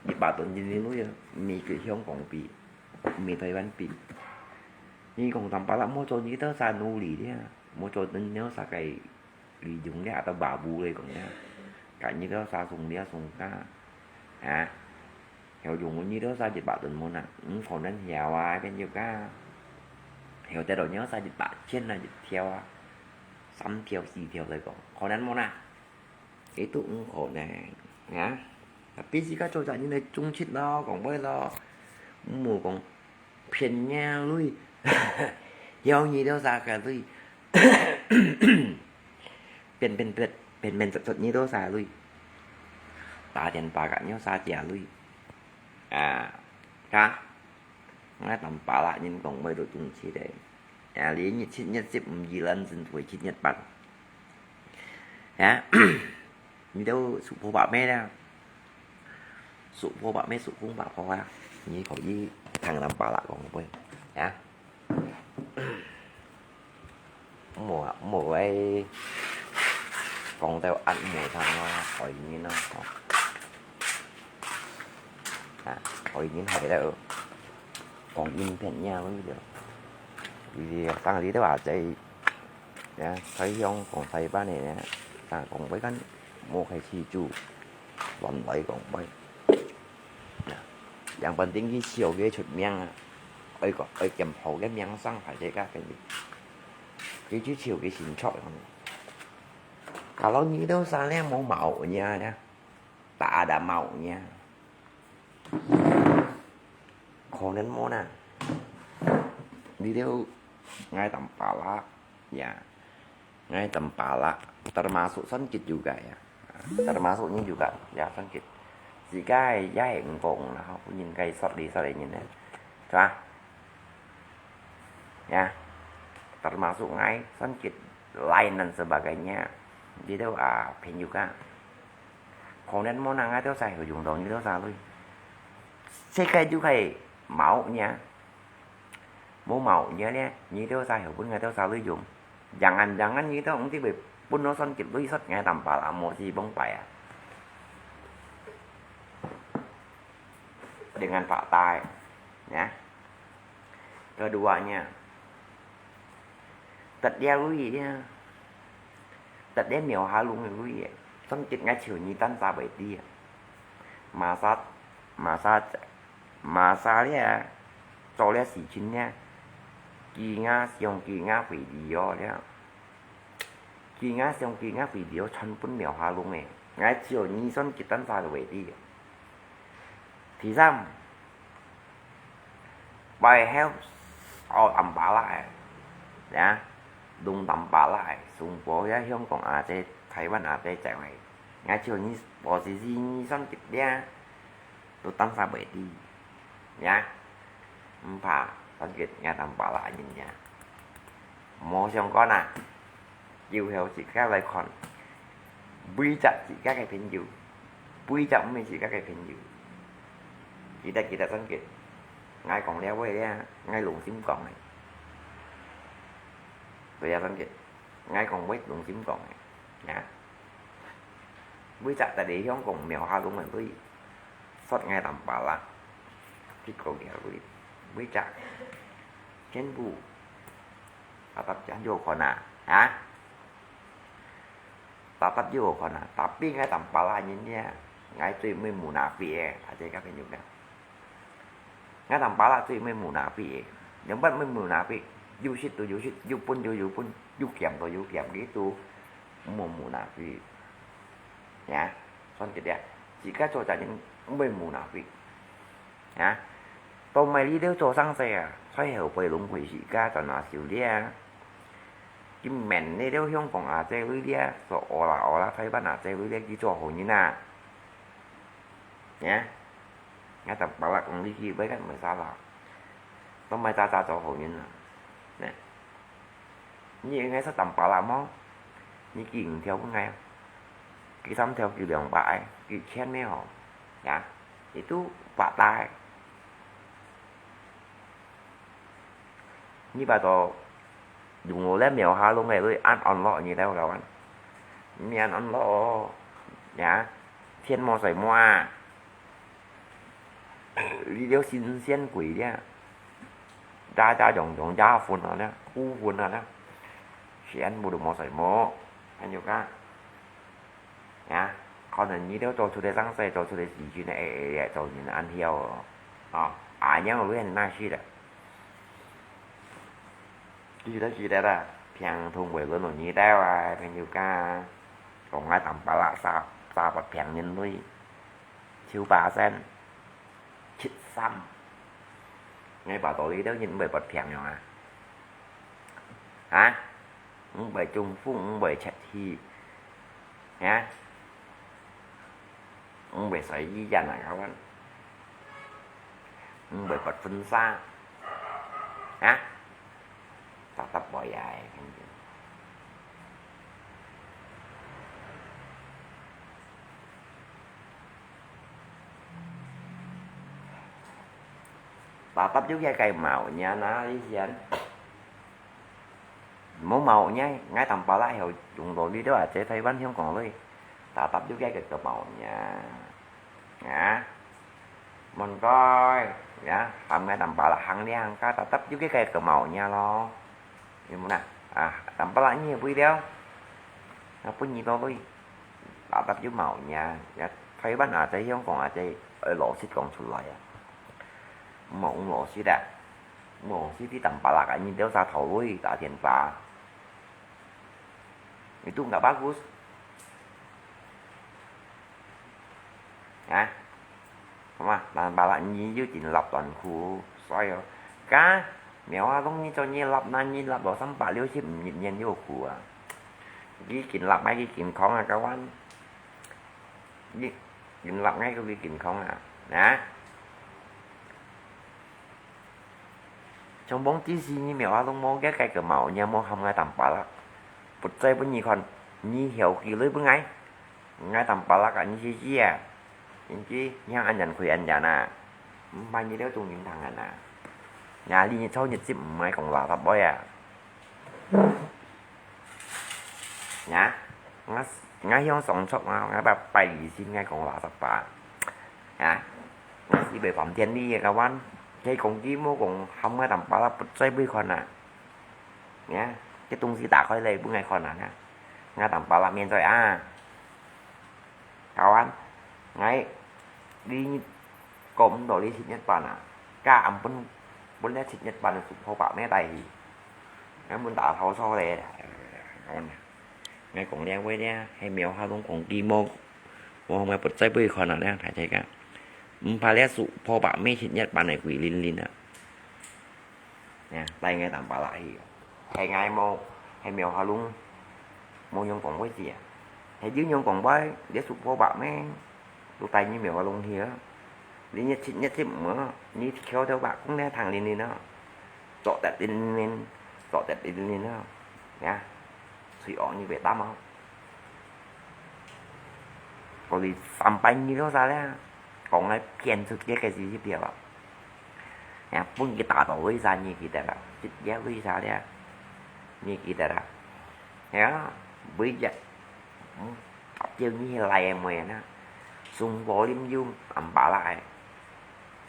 一百噸人民幣啊，毋係佮香港比，毋係台灣比。你講Tampalak無做你兜儕奴隸了，無做你兜儕个利用了，atau babu來講了，佮你兜儕送了送家，啊？ 曉用你兜儕一百噸無啊？毋可能曉啊，朋友啊。曉得到你兜儕一百千啊，一條啊，三條、四條來講，可能無啊？這都毋可能，啊？Tapi自家做責任來爭取咯，講話咯，毋好講騙人鐳，要你兜儕个鐳。 騙騙騙，騙騙實實你兜儕鐳，打電話佮你兜儕借鐳。啊，哈？𠊎Tampalak人講話都正直个。啊，你日七月十五，二零一八。啊，你兜數破百咩了？數破百咩？數空百破啊？你可以聽Tampalak講話，啊？ 無啊，無愛講到恁無聽咯，害人咯，吼。啊，害人害到講人騙人咯，對。佢生理都話在，啊，在香港西班牙呢，啊，講話kan無開始做，亂來講話。啊，yang penting佢笑佢出名啊，愛講，愛兼好个名聲，大家个朋友。 佢就笑佢先出。Kalau你兜儕了無maunya呢，tak ada maunya，可能無啊。你兜，𠊎Tampalak，ya，𠊎Tampalak，termasuk Songket juga ya。 Termasuk你juga，ya，Songket。自家个也係五個五啦，吼，分人个殺哩殺哩人呢，係吧？Ya，termasuk𠊎，Songket，lain dan sebagainya，你兜啊，朋友啊。可能無啊，𠊎兜儕會用到你兜儕鐳。世界就係maunya。 無maunya了，你兜儕曉分𠊎兜儕鐳用。Jangan-jangan你兜毋知會分到Songket鐳，實𠊎Tampalak無事崩壞啊。Dengan fakta，ya。Keduanya，得了鐳了，得了廟下窿个鐳了，Songket𠊎笑你單儕會知啊。Masa，masa， Masa了，做了事情了，佢也想佢也會了哦了。佢也想佢也會了哦，全分廟下窿个。𠊎只有你算佢單儕个位置。第三，by help out Tampalak个，呀，弄Tampalak个，送貨个香港阿姐、台灣阿姐走个。𠊎只有你，無是你算佢了。 都單儕袂知，呀，毋怕，反正𠊎Tampalak人呀，無相干啊，以後自家來看，每隻自家个朋友，每隻毋係自家个朋友。記得，記得，Songket，𠊎講了話了，𠊎良心講个。對啊，Songket，𠊎講話良心講个，呀。 每隻在這香港廟下攏个鐳，煞𠊎Tampalak，去過个鐳，每隻全部tetap有好看啊，啊？Tetap有好看啊，tapi𠊎Tampalak人呢，𠊎最毋會munafik个，大家个朋友呢。 𠊎Tampalak最毋會munafik个，兩擺毋會munafik，有食就有食，有分就有分，有儉就有儉，佢都毋會munafik。呀，算佢啊，自家做責任毋會munafik。呀，到尾你兜做生意啊，在後背攏會自家賺下少了。佢面呢，了香港阿姐女咧，做阿拉阿拉台灣阿姐女咧，佢做好人啊？呀，𠊎同巴拉講呢句話，該毋係沙拉，都毋係渣渣做好人啊？呢，你應該識同巴拉無？你寄五條分𠊎啊，寄三條，寄兩百个，寄千个吼，呀，你都發達。 你把到用我來描下弄个，都安安樂你來搞完，你安安樂哦，呀，天無水無啊，你了新鮮鬼了，家家種種家分啊了，孤分啊了，全部都無水無，還有个。 呀，可能你兜做出來生事，做出來事情，哎，哎，哎，做人恁樣哦，哦，恁樣會很難受的。記得，記得啦，病痛會輪到你兜啊，朋友家，講𠊎同巴拉沙，沙發病人類，手把身，七三，𠊎把道理都認為不平樣啊，啊？ 毋會中風，毋會出血，呀，毋會睡醫院啊，搞完，毋會發婚紗，啊，搭搭背啊，搭搭有个个毛呢，哪裡先？ 無毛呢，𠊎同巴拉曉用到你兜啊，在台灣香港裡，搭搭有个个毛呢，啊，問過，呀，喊𠊎同巴拉行兩家，搭搭有个个毛呢咯，有無啦？啊，同巴拉你也不了，啊，分你到位，搭搭有毛呢，呀，台灣啊，在香港啊，在，呃，老實講出來啊，毋好用老實啊。 無，si ti tambala ka nyi deu sa thau lui ta tien pa. Itu nggak bagus. Ha? Homa, tambala nyi yu jin lap tuan khu, soi yo. Ka, miao a long nyi cho nyi lap na nyi lap lo sampa liu sip nyi nyen yu khu a. Ki kin lap mai ki kin khong a kawan. Ki kin lap ngai ko ki kin khong a. Na. Chông bông tí si nyi miao a long mô ke kai ke màu nyi mô ham ngai tambala. Put chai pun nyi khon, nyi hiau ki lui pun ngai. Ngai tambala ka nyi si si a. Yin ki, nyi hang an yan khui an yan a. Mbai nyi leo tung yin thang an a. Nya li nyi chau nyi chip mbai kong la sap boi a. Nya, nga, nga hiong song chok nga, nga ba pai li sin ngai kong la sap ba. Nya, nga si bai pam tien li ka wan. Kei kong ki mô kong ham ngai tambala put chai bui khon a. Nya, cái tung si ta khoi lei pun ngai khon a nya. Ngai tambala mien choi a. Kawan, ngai li kom do li sit Nhật Bản a. Ka am pun, pun le sit Nhật Bản su pho ba me tai hi. Ngai mun ta thau so le. Kawan, ngai kong liang wei le, hai miao ha long kong ki mo. Mo ngai put chai bui khon a le, thai thai ka. Mpa le su pho ba me sit Nhật Bản nai kui lin lin a. Nè, tai ngai tambala hi. Hai ngai mô, hai miao ha lung. Mô nyong kong boi chia. Hai jiu nyong kong boi, dia su pho ba me. Lu tai nyi miao ha lung hi. Li nyi chit nyi chit mơ, nyi khiao theo ba kung ne thang lin lin a. Chọ tet lin lin, chọ tet lin lin a. Nè. Sui o nyi be tam a. Có lý sắm bánh như đó ra lẽ. Có ngay phiền thực tiết cái gì tiếp theo ạ. Nè, pun kita tau lui sa nyi kita ra. Chit ya lui sa lẽ. Nyi kita ra. Ya, bui ya. Chiêu nyi lai em mui na. Sung bò lim yu am ba lai.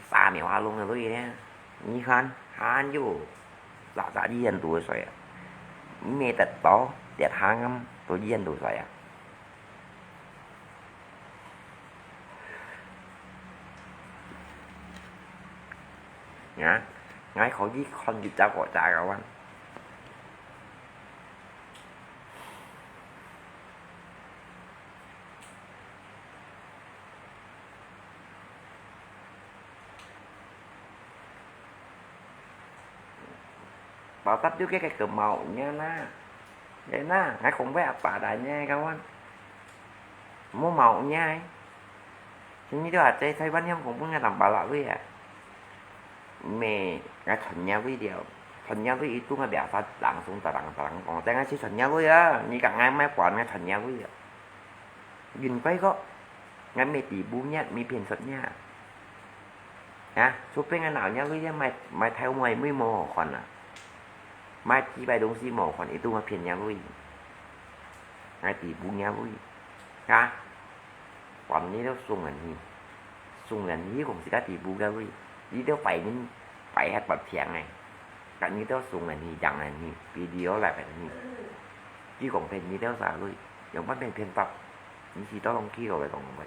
Sa miao ha lung lui lẽ. Nyi khan, han yu. Sa sa di yan tu soi. Mê tet to, tiet hang am, tu di yan tu soi. Nga, ngai kho yi khon yi chao kho cha ka wan. Bảo tắt vô cái cái cờ màu nha na. 哎那，𠊎講分阿爸聽呢，該款，無毛呢。今日都阿姐在台灣香港分𠊎當巴拉位啊，咩，𠊎傳你位了，傳你位一度𠊎biasa langsung tarang-tarang講，等𠊎去傳你位啊，你講𠊎買管𠊎傳你位啊。應該个，𠊎沒底部呢，沒騙出呢。啊，除非𠊎鬧你位，買買頭毛位無好看啊，買幾擺東西無好看，一度𠊎騙你位，𠊎底部你位，啊，管你都送人去，送人去講自家底部个位，你都擺人擺下不平哎。 Kan你都送人去，養人去，video來分你。佢講騙你兜啥類，用半騙騙法，你是到弄去个來講个，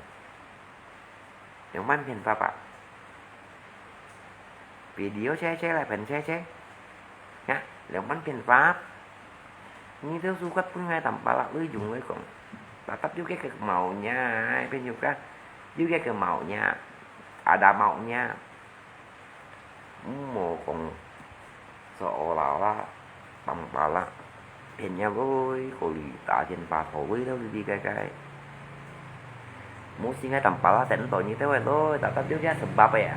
用半騙法啊。Video切切來分切切，呀，用半騙法。你都suka分𠊎當巴拉類用來講，tetap juga ke maunya，朋友个，juga ke maunya，ada maunya。 Mô kông sô ô lào la, tăm pala, phiên nha lôi, kô lì tá thiên pha thô lôi thâu lì lì gai gai. Mô si ngai tăm pala sen tô nyi têu lôi, tetap juga sebab ya.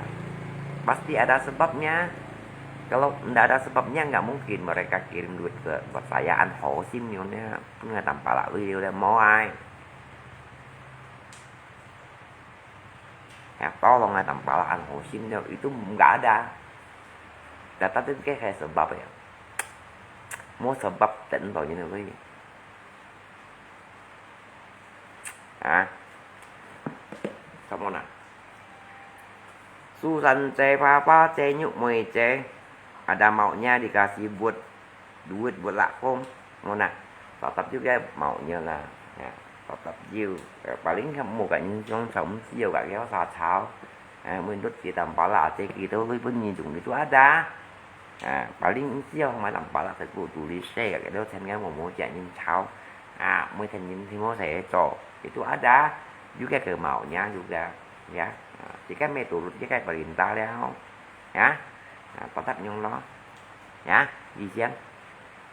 Pasti ada sebabnya. Kalau ndak ada sebabnya, nggak mungkin mereka kirim duit ke buat saya an hô sim yun ya. Pun ngai tăm pala lôi lôi mô ai. Ya, tolong ngai tăm pala an hô sim yun, itu nggak ada. Tetap itu kayak sebab ya. Mô sebab sen tô nyi têu lôi. Ha? Sa mô na. Susan che, papa che, nyuk mui che. Ada maunya dikasih buat duit buat lakong. Mô na. Tetap juga maunya lah. Ya, tetap juga. Paling kamu kan insong sa mesti juga kaya sa chao. Eh, mui dut kita pala che kita lui pun nyi chung itu ada. Ah, paling isi orang malam balak tetu tulis saya kat dia sen kan mau cak nyin chau. Ah, mui sen nyin si mau saya cho. Itu ada. Juga ke maunya juga. Ya. Ah, jika mui turut jika perintah liao. Ya. Ah, tetap nyong lo. Ya, di siang.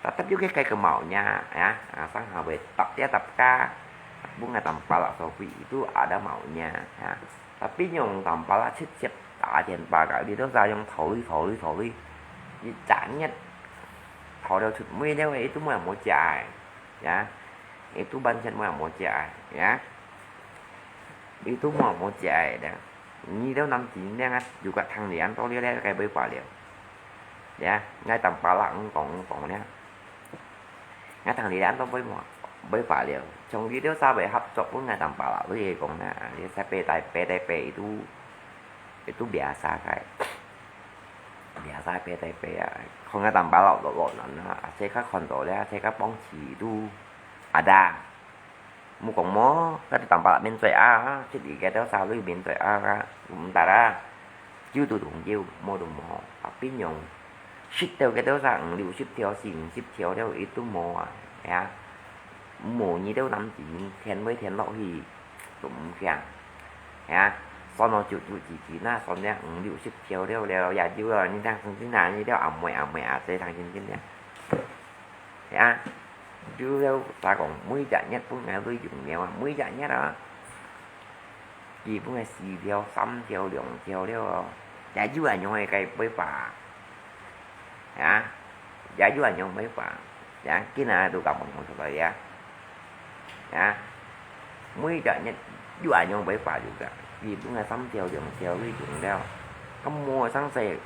Tetap juga ke maunya. Ya. Ah, sang hawe tap dia tap ka. Bunga tampal sopi itu ada maunya. Ya. Tapi nyong tampal lah cip cip. Tá thiên pha gai đi têu sa yong thâu lui thâu lui thâu lui. Yit chả nhất. Thâu liao chut mui liao itu mui mô chia ai. Ya. Itu ban chen mui mô chia ai. Ya. Itu mui mô chia ai da. Nyi têu năm chín liang á, yu kat thang liang tô liao liao cái bơi pha liao. Ya, ngai tăm pala ang tong tong liao. Ngai thang liang tô bơi mô, bơi pha liao. Chong đi têu sa bơi hấp chok pun ngai tăm pala lui kong na. Liao sa pe tai pe tai pe itu. Itu biasa kai. Biasa pe tai pe ya. Kong ngai tăm pala lo lo nan na. Ase ka khon to liao, ase ka pong chi itu. Ada. Mô kông mô, ka tăm pala min zoi a, chit đi ke têu sa lui min zoi a ka, mô ta ra. Jiu tu thùng jiu, mô tu mô. Tapi nyong, sit têu ke têu sa, liu sit thiao, si sit thiao têu, itu mô a, ya. Mô nyi têu năm chín, thiên với thiên lo hi, tụm kiang. Ya, son nó chịu chịu chỉ chỉ na, son ya, liu sit thiao têu, liao ya jiu lo, nyi thang sung sin na, nyi têu, à mui, à mui, à, se thang sin sin ya. Ya. Chủ yếu ta講每隻月分𠊎都用了啊，每隻月啊，基本个四條、三條、兩條了哦，也有恁樣个个尾巴，啊，也有恁樣尾巴，啊，今仔都講毋出來啊，啊，每隻月有恁樣尾巴有个，基本个三條、兩條都用了，咁無个生勢，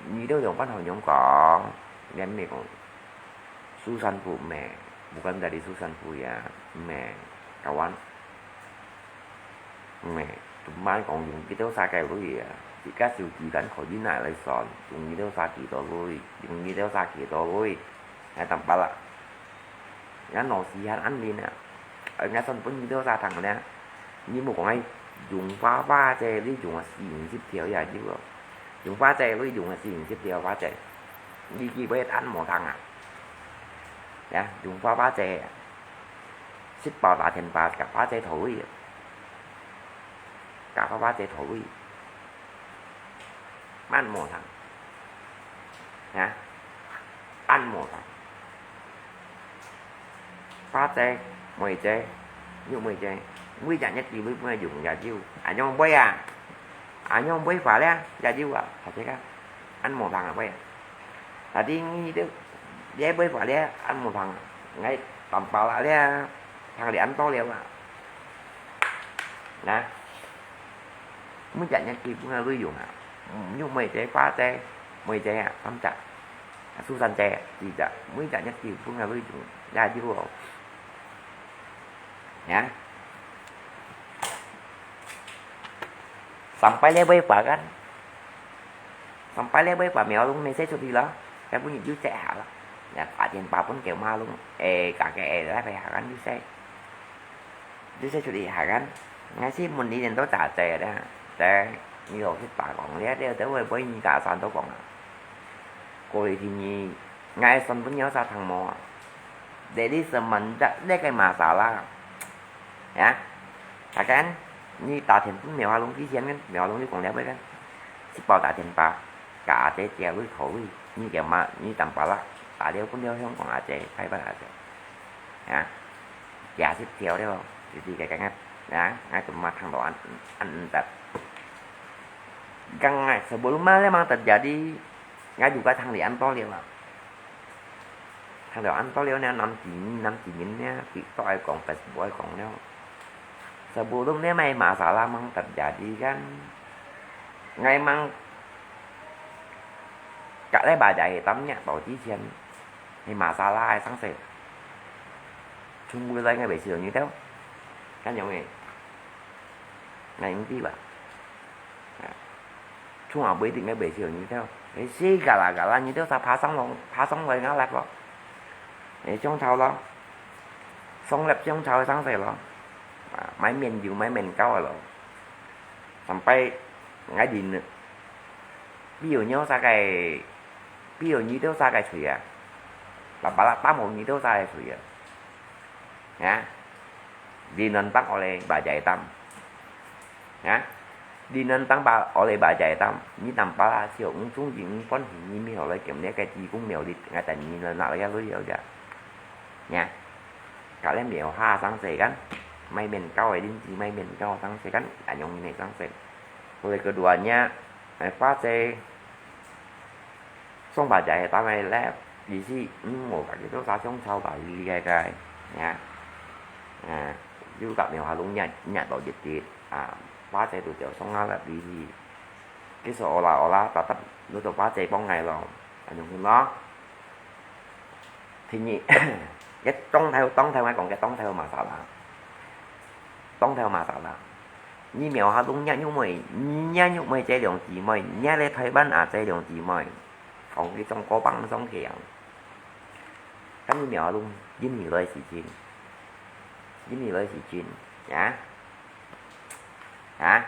你都用分好用講，你毋係講。 Susah pun meh, bukan dari susah pun ya, meh, kawan. Meh, cuman kong dùng幾多儕个鐳啊，自家手機間可以拿來算，用幾多儕幾多鐳，用幾多儕幾多鐳，還當巴啦。人老師還安寧啊，人家算分幾多儕糖呢？你莫講哎，用花花姐，你用啊四五十條也有哦，用花姐，你用啊四五十條花姐。 你去買單無通啊？呀，用花花姐，食飽打電話，甲花姐討位，甲花花姐討位，慢無通，呀，慢無通。花姐、梅姐、玉梅姐，每隻日子會分佢用也有。恁樣會啊？恁樣會法咧，也有啊，大家看。恁無通啊，會啊。Tadi你都，你會法咧，恁無通啊。𠊎淡薄仔咧，通你恁多了啊。那，每隻日子分佢用啊。嗯，玉梅姐、花姐、梅姐啊，三隻。啊，蘇三姐，四隻。每隻日子分佢用，也有哦。 呀。Sampai咧會發kan，sampai咧會發苗龍message出去咯，該本人就寫下咯。Ya，打電話分佢嘛龍，誒，大家誒，來陪下kan就寫，就寫出去下kan。𠊎是問你等都咋仔咧，在你老實白講，你這都會分人家算到講啊。過去天，𠊎算分你啥聽無啊？Jadi semenjak這個masalah， Ya，大家，你打電話分苗阿龍之前，苗阿龍就講了會个，一包打電話，甲阿姐借鐳討鐳，你个嘛，你淡薄仔，打了分了香港阿姐，台北阿姐，啊，借十條了，就是个个个，啊，𠊎就嘛聽到恁恁得。Kan sebelum malam terjadi，𠊎就个聽你恁多了啊。 聽到恁多了呢，南京，南京人呢，TikTok愛講，Facebook愛講了。Sebelum呢，mai masalah mang terjadi kan，𠊎mang隔離bajai hitam呢，到之前，係masalah个上勢，從未來𠊎袂試到你兜，恁樣个，𠊎應對吧？啊。 從來袂定个袂少日頭，誒，死嘎啦嘎啦，日頭煞爬上來，爬上來𠊎來咯，誒，上頭咯，上粒上頭个上勢咯，啊，買面油買面膏个咯，sampai𠊎連，比如你有啥个，比如你有啥个水啊，拉巴拉打毛你有啥个水啊，啊，連人打我嘞，把仔打。 Ya，你能當把我來把仔當，你當把啦，小五中心五分你咪好來gemnya个地公廟裡，𠊎等你能拿來个鐳了呀。Ya，隔離廟下上勢kan，買面膏个，恁子買面膏上勢kan，恁樣你上勢。Boleh keduanya，哎，把這 送把仔，但係咧，意思毋好家己做啥上操吧，哩个个，呀，啊，又甲廟下弄熱，熱到熱熱，啊，把仔都掉送啊啦，哩哩，其實我啦我啦，tetap你都把仔幫𠊎咯，恁樣咯。第二，一當頭當頭，𠊎講个當頭masalah，當頭masalah。 你廟下弄若玉妹，若玉妹這兩姊妹，若咧台灣啊這兩姊妹，講佢種過幫種去啊。咁你廟下弄，印尼來時間，印尼來時間，啊？啊？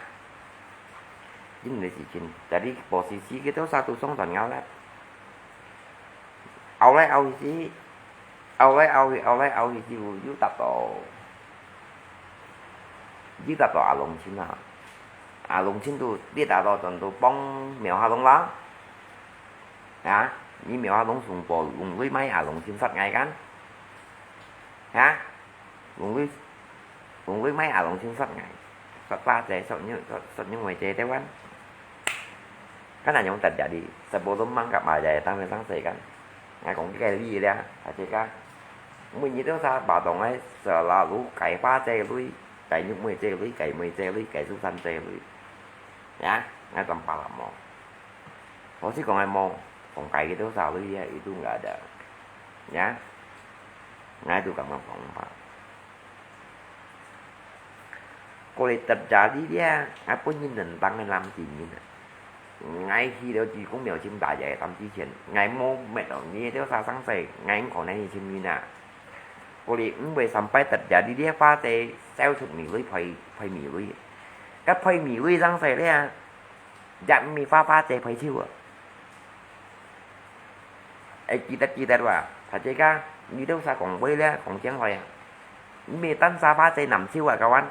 印尼來時間，jadi posisi佢都啥都上傳了啦。拗來拗去，拗來拗去，拗來拗去，就又達到 你甲到阿龍親啊，阿龍親都你打到轉到幫廟下弄啦，啊，你廟下弄送包龍鐳買阿龍親殺𠊎kan，啊，龍鐳，龍鐳買阿龍親殺𠊎，殺把仔，殺肉，殺，殺肉妹仔，對吧？Kan恁樣terjadi，sebelum mangkap aja datang datang saya kan。 𠊎講這个例咧，大家，每日都啥把當个selalu改花姐鐳，改玉妹姐鐳，改妹姐鐳，改蘇珊姐鐳。Ya，𠊎當巴拉無。老實講个無，講改个都啥鐳啊，佢都毋得。Ya，𠊎都感覺講吧。 Boleh terjadi咧，𠊎本人能當个南京人啊。𠊎去了地公廟尋大爺，當之前，𠊎無搣到你兜啥生勢，𠊎可能去尋你啊。Boleh因為sampai terjadi咧，花姐燒出米鐳配，配米鐳。該配米鐳生勢咧，也毋係花花姐配手啊。 會記得記得哇，大家，你兜啥講話咧，講正話啊。你咪單啥花姐南手啊，kawan。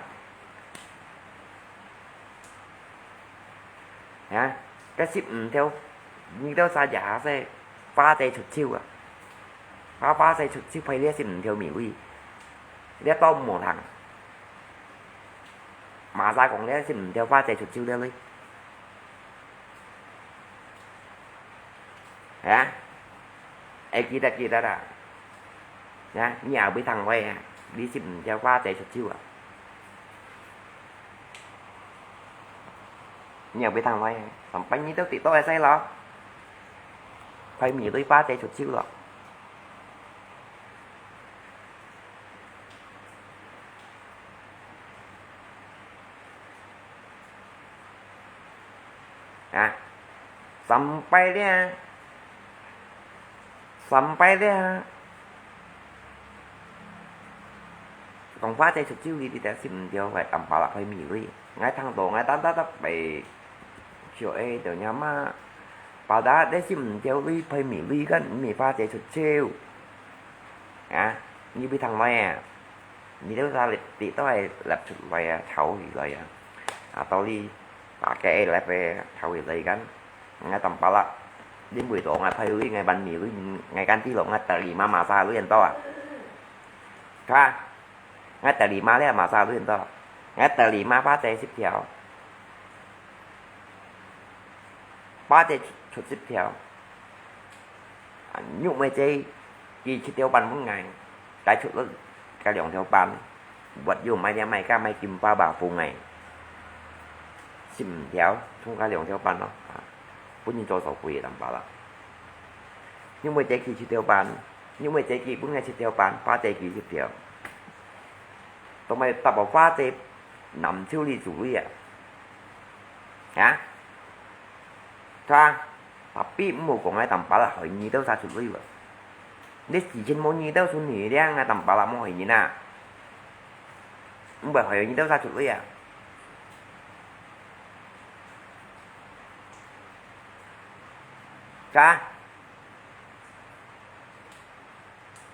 啊，該十五條，你兜啥也下勢，花姐出手啊。花花姐出手配咧十五條米鐳。這都無聽。麼儕講這十五條花姐出手了哩？啊？會記得記得啊？啊，你也會聽話啊？你十五條花姐出手啊？你也會聽話啊？上擺你都知道个事咯。派米類花姐出手咯。 啊，三擺了，三擺了。講花姐出手哩，你就係毋對，𠊎淡薄仔會迷路。𠊎聽到，𠊎單單得白笑誒，就娘嘛，巴達你係毋對，會迷路，該毋係花姐出手。啊，你會聽來啊？ 你兜儕立，你兜係立出來啊，吵起來啊！啊，到底大家立个吵起來kan，𠊎淡薄啦，你為到𠊎派你，𠊎ban你，你，𠊎kan知咯，𠊎terima麼儕你知道啊？看，𠊎terima了麼儕你知道？𠊎terima花姐十條，花姐出，出十條。 啊，玉妹姐佢七條半分𠊎，該出了該兩條半，還有買了買个買金巴巴分𠊎，十五條，同該兩條半咯，啊，分人做手尾淡薄啦。玉妹姐佢七條半，玉妹姐佢分𠊎七條半，花姐佢十條。同埋大部花姐南州哩主意啊。啊？看。 Tapi毋好講𠊎淡薄啦，害你兜儕出位喎。你事情無你兜順利了，𠊎淡薄啦無害人啊。毋會害你兜儕出位啊。Ka？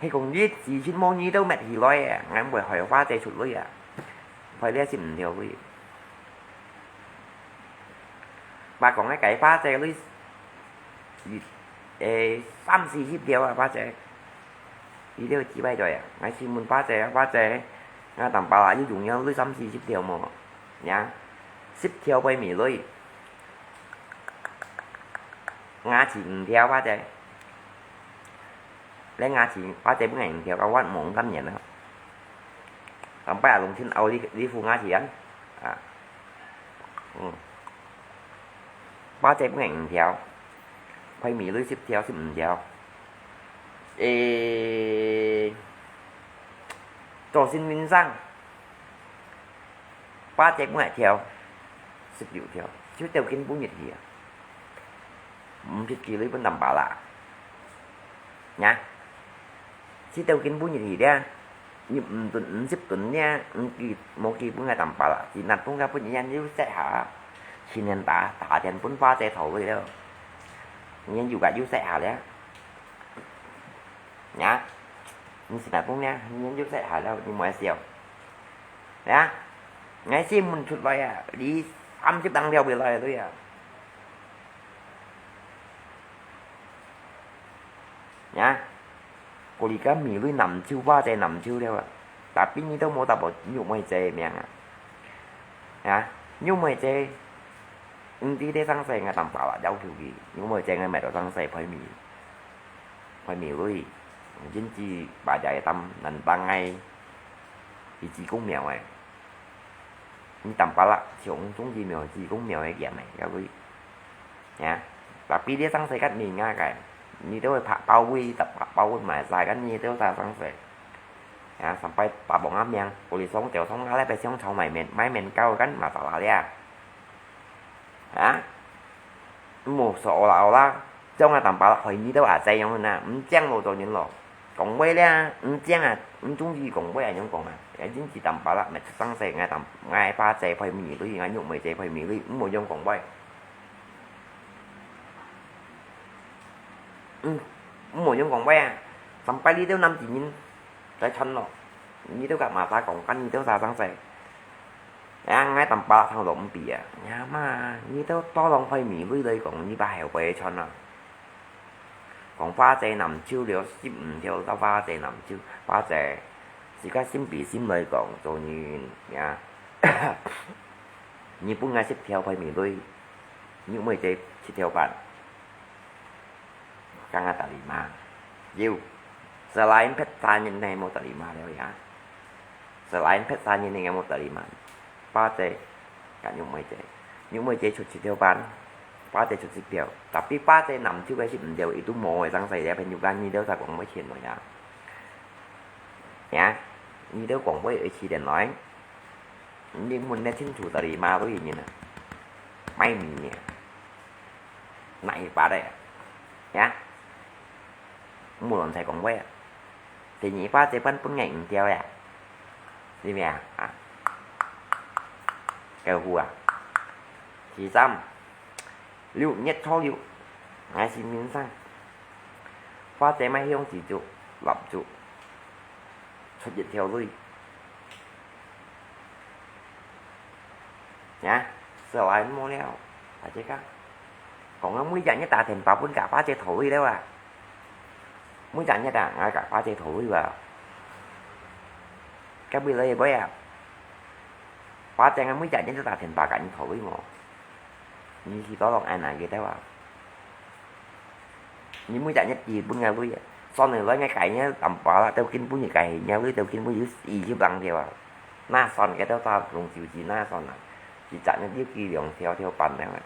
係講你事情無你兜搣起來啊，𠊎毋會害花姐出位啊，害了十五條位。Ba講个該花姐位，誒，三四十條啊，花姐。佢兜幾擺在啊，𠊎先問花姐啊，花姐，𠊎淡薄啊，有重要位三四十條無？呀，十條會迷路。 牙齒五條，花姐。你牙齒，花姐分𠊎五條，𠊎還無恁樣啊。上擺啊，龍天拗你，你副牙齒啊？啊。嗯。花姐分𠊎五條，會迷路十條，十五條。誒，做新民生。 花姐分𠊎條，十六條，就條件分入去啊。毋識幾鐳分淡薄啦。呀，就條件分入去了，你五噸、五十噸了，毋記，無記分𠊎淡薄啦，只拿分佢分人有息下，前年打，打電分花姐頭位了，人有个有息下了。 呀，你是哪公呢？你又在下了，你莫笑。呀，𠊎先問出來啊，你三十零條回來對啊。呀，過你个迷路南州，花姐南州了啊，tapi你都無答我玉妹姐个名啊。呀，玉妹姐，你知得上世𠊎淡薄啦，要求佢，玉妹姐𠊎買到上世配米。 會迷路，因此把這擔難當个一支公廟个。你淡薄啦，像中醫廟、子公廟个樣个，要會。呀，tapi這上世間你應該个，你都會拍包位，拍包位買晒，kan你都在上世。呀，sampai打幫阿命，我哋上朝上下來，白相朝買面，買面糕，kan masalah了。啊？ 毋好說啦啦，將啊淡薄害你兜啊這樣啊，毋正路做人咯。講話咧，毋正啊，毋中意講話啊，樣講啊，也真係淡薄啦，乜出生世，𠊎淡，𠊎爸這配米類，𠊎玉妹這配米類，毋好樣講話。嗯，毋好樣講話啊，sampai你兜南地人 在傳咯。你兜甲麼儕講，甲你兜儕生世。啊，𠊎淡薄聽落毋比啊。呀嘛，你兜多浪費米味來講，你把後悔傳啊。講花姐南州了，十五條到花姐南州，花姐自家心比心來講，做人呀，你分𠊎十條白米鐳，你愛借七條半，敢𠊎terima？有，selain pizza你係無terima了呀？Selain pizza你係無terima？Pizza，敢你愛借？你愛借出七條半，pizza出七條，tapi pizza南條个係毋對，佢都無个，正使這朋友間你兜在講麼錢來呀？ 呀，你兜講話愛起點來，你問得清楚terima鐳人啊，買米呢，哪一把的？呀，毋好亂在講話啊，第二把這班本人毋掉呀，係毋係啊？啊，夠好啊，第三， 六月初六，𠊎神明生，花姐買香紙燭、蠟燭，出一條鐳。呀，說完無了，大家講，講啊，每隻月打電話分佢花姐討鐳了啊。每隻月啊，𠊎佢花姐討鐳啊。該尾來一尾啊，花姐啊，每隻月都打電話佢討鐳無？ 你去到落安那个地方，你每隻日子分𠊎鐳啊，算下來𠊎个人淡薄啦，都根本就个人鐳都根本有二十零條啊，那算个都差用手指那算啊，一隻日子有幾兩條條半了啊。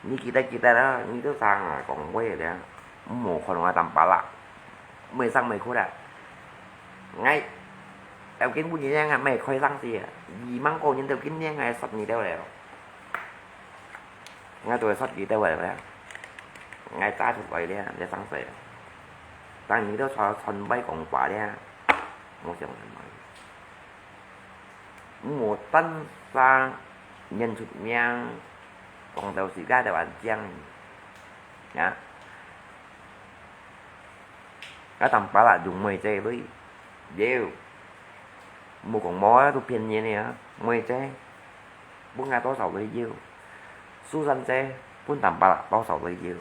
你記得記得啦，你都生啊，講話了，毋好看𠊎淡薄啦，毋會生毋會哭啦。𠊎，要跟本人啊，毋會開生死啊，二萬個人都跟你𠊎殺你兜了。𠊎都會殺你兜了，𠊎揸出來了，這生死啊。但你都傳傳歪講話了，我想人來。 我單生人出名，講到自家都還靚。啊，啊，淡薄啦，用妹姐鐳，有。莫講無啊，都騙人个啊，妹姐，分𠊎多少鐳有。 蘇珊姐分淡薄啦，多少鐳有。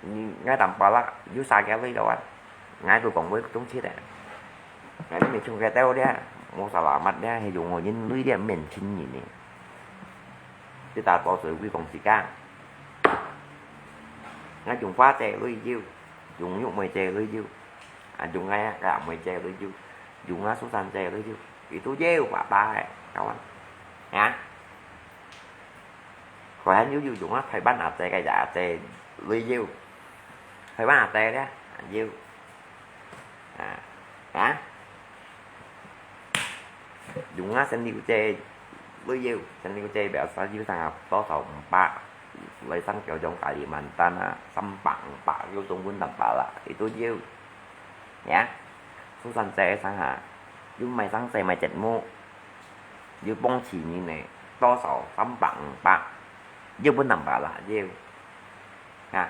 你，𠊎淡薄啦，有三個鐳个話，𠊎都講會中七个。𠊎都毋係像佢兜咧，無selamat咧，係用外人鐳咧，毋係親人呢。這大多數會講自家。𠊎用花姐鐳有，用玉妹姐鐳有，啊，用𠊎啊，阿妹姐鐳有，用啊，蘇珊姐鐳有，佢都有爸爸个，kawan。啊？ Kau還有有用啊，台灣阿姐个阿姐鐳有，台灣阿姐咧，有。啊，啊？用啊，神流姐鐳有，神流姐表示有成啊，多少五百，來上九龍Kalimantan啊，三百五百，有中文淡薄啦，佢都有。呀，蘇珊姐上下，有賣生死賣節目。 有幫助人呢，多少三百五百，有分淡薄啦，有。啊，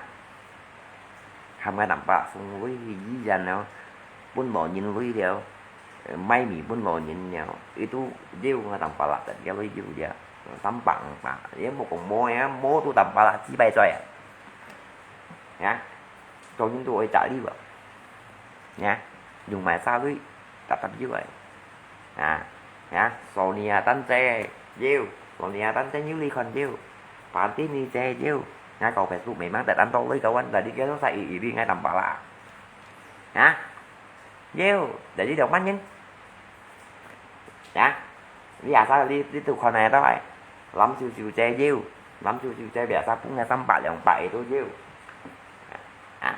喊𠊎淡薄送鐳去醫院了，分老人鐳了，呃，買米分老人了，佢都有𠊎淡薄啦，等下鐳有了，三百五百，也莫講無呀，無都淡薄啦，幾百歲啊。啊，做人都愛食鐳啊。 呀，用賣生鐳，搭搭有个。啊，呀，索尼亞單車有，索尼亞單車有你看有，Panasonic車有，𠊎搞Facebook memang得恁多鐳kawan，但係佢都使一一鐳，𠊎淡薄啦。啊，有，但係兩萬元。 呀，你也使你，你都看得到个。藍秀秀姐有，藍秀秀姐也使分个三百兩百个都有。啊，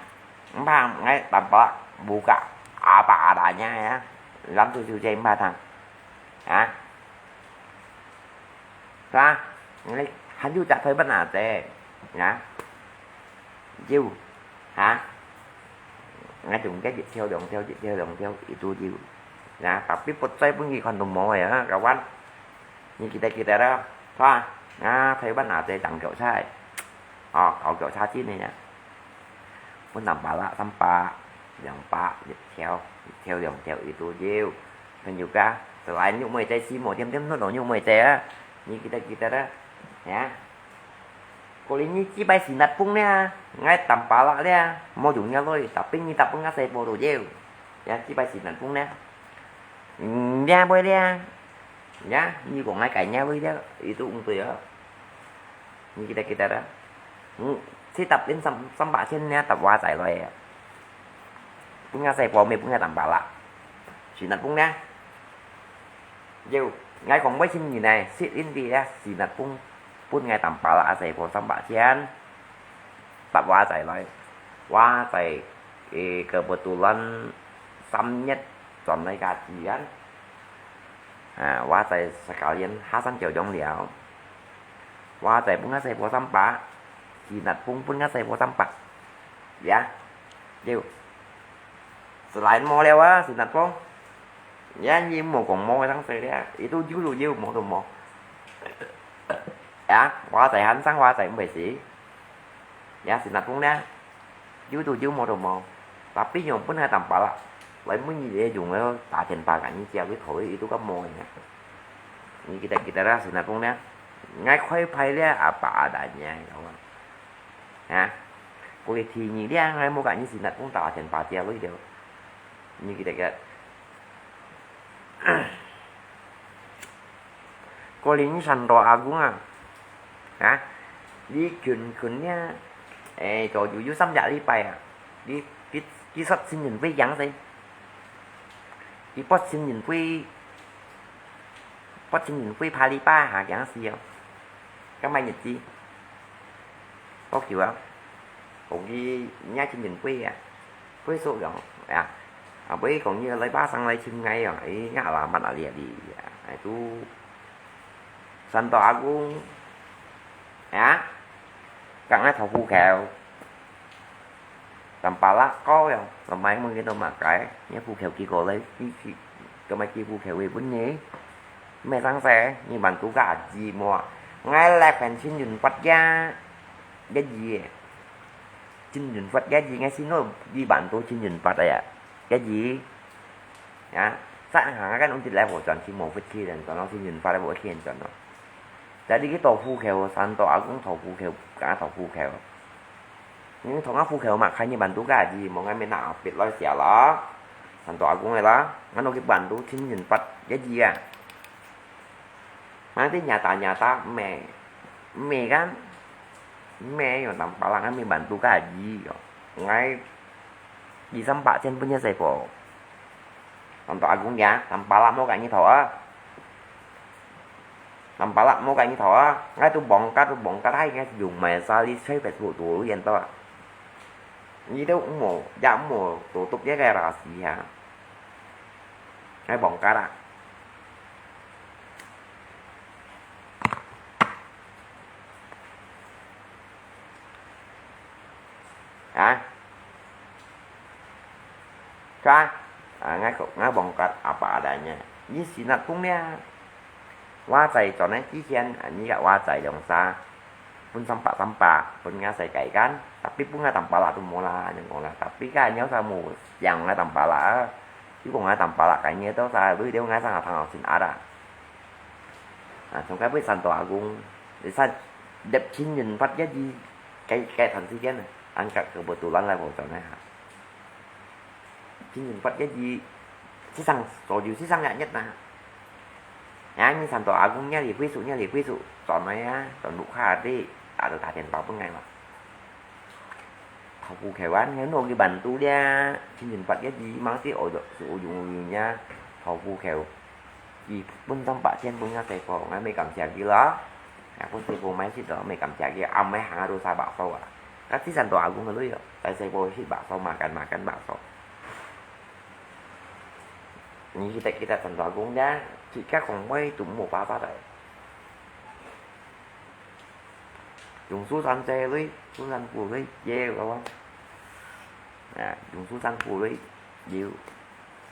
毋怕，𠊎淡薄無價，阿爸阿大娘个啊，藍秀秀姐毋怕聽。啊，係吧？你還有隻台灣阿姐，啊，有，啊？ 𠊎用个一條兩條，一條兩條，佢都有。啊，tapi不在分佢看到無个啊，kawan。你記得記得啦，係吧？啊，台灣阿姐長腳菜，哦，搞腳菜真个呀。分淡薄啦，三百、兩百，一條，一條兩條，佢都有。朋友家，就來玉妹姐，四毛點點，弄到玉妹姐啊。你記得記得啦，呀。Kau li你幾擺先拿分咧，𠊎當巴拉咧，無用這類，tapi你答分𠊎細寶都有，也幾擺先拿分咧。嗯，這會咧，也，你講𠊎該這類咧，itu毋對啊。你記得記得啦。嗯，去答分三三百千咧，答話仔來啊。分𠊎細寶，無分𠊎當巴拉，先拿分咧。 有，𠊎講會親人呢，識因為啊，是那分分𠊎當巴拉阿細寶三百千，搭話仔來，話仔，誒，kebetulan三月轉來加幾元，啊，話仔sekalian下山交通了，話仔分阿細寶三百，是那分分阿細寶三百，呀，有，selain無了啊，是那分。 Ya，你莫講無个東西咧，itu有就有，無就無。Ya，話仔還生話仔毋會死。Ya，是那講咧，有就有，無就無。Tapi用本來當巴拉，來每日用个打電話甲你借去討，itu个無个。你記得記得啦，是那講咧，𠊎開牌咧，apa adanya，好啊。啊，過去第二咧，𠊎無甲你是那講打電話借去了。你記得个。 Kau li你Santo Agung啊，啊，你近近呢，誒，左右有三隻禮拜啊，你，你，你說親人會贏勢，你發親人會，發親人會拍你巴下贏勢哦，該麼日子？ 多久啊？講佢若親人會啊，會所樣啊，啊，會講佢來巴生來尋𠊎樣，誒，𠊎阿媽啊，這裡啊，誒，都Santo Agung，啊，講𠊎討戶口，當巴拉高樣，老妹問佢到麼个，若戶口寄過來，寄寄，做麼寄戶口會分你？ Mẹ sang sẻ，你bantu ka aji mua. Ngai lek pen Chin Yun Fat ya, ya ji. Chin Yun Fat ya ji ngai sino di bantu Chin Yun Fat ya. Ya ji. Ya, sa ang hang kan untit lai bo chon Chin mo fut ki den chon, Chin Yun Fat lai bo ki den chon. Jadi ki to fu kheo, san to agung to fu kheo, ka to fu kheo. Ni thong a fu kheo ma khai ni bantu ka ji mo ngai me na pit loi sia la. San to agung la. Ngan no ki bantu Chin Yun Fat ya ji ya. Mang ti nyata nyata me. Me kan. Me yo tam palang mi bantu ka ji yo. Ngai di sampa chen punya sai po. Tam to agung ya, tam pala mo ka ni tho a. Tam pala mo ka ni tho a. Ngai tu bongkat, tu bongkat hai ngai dùng máy xa li sai Facebook tu yen to a. Ni tu mo, ya mo, tu tu ya ka ra si ha. Ngai bongkat a. Ha? Ka? Ah, ngai ko, ngai bongkat apa adanya. Ni sinat pung nia. Wa zai chon nai ti hian, ah, ni ka wa zai dong sa. Pun sampa sampa, pun ngai sai kai kan. Tapi pun ngai tam pala tu mo la, nyong kong la. Tapi ka nyau sa mo, yang ngai tam pala. Yu kong ngai tam pala kai ni to sa, lui deu ngai sa ngai thang sin ada. Ah, chong kai pui san to agung. Di sa dep Chin Yun Fat ya di. Cái, cái thần chi tiết này, ăn cặp kebetulan lai vô chọn này hả? Chính mình bắt cái gì, xí xăng, số dư xí xăng ngại nhất là. Nhá, như sản tổ áo cũng nhá, thì ví dụ nhá, thì ví dụ, chọn này á, chọn đủ kha đi, à, được thả tiền vào bữa ngày mà. Thầu phù khéo ăn, nghe nô cái bản tu đi á, chính mình bắt cái gì, mang tí ổ dọ, sự ổ dụng ổ dụng nhá, thầu phù khéo. Ì pun tong pak chen pun ngai sai po, ngai mei kam sia ki lo. Ngai pun sai po mai sit lo, mei kam sia ki, am mei hang adu sa bak so a. Ka ti san to agung lui yo, sai sai po sit bak so, makan makan bak so. Ni kita kita san to agung ya, ki ka kong mei tu mo pa pa dai. Dùng số san che lui, số san pu lui, ye lo. À, dùng số san pu lui, ye.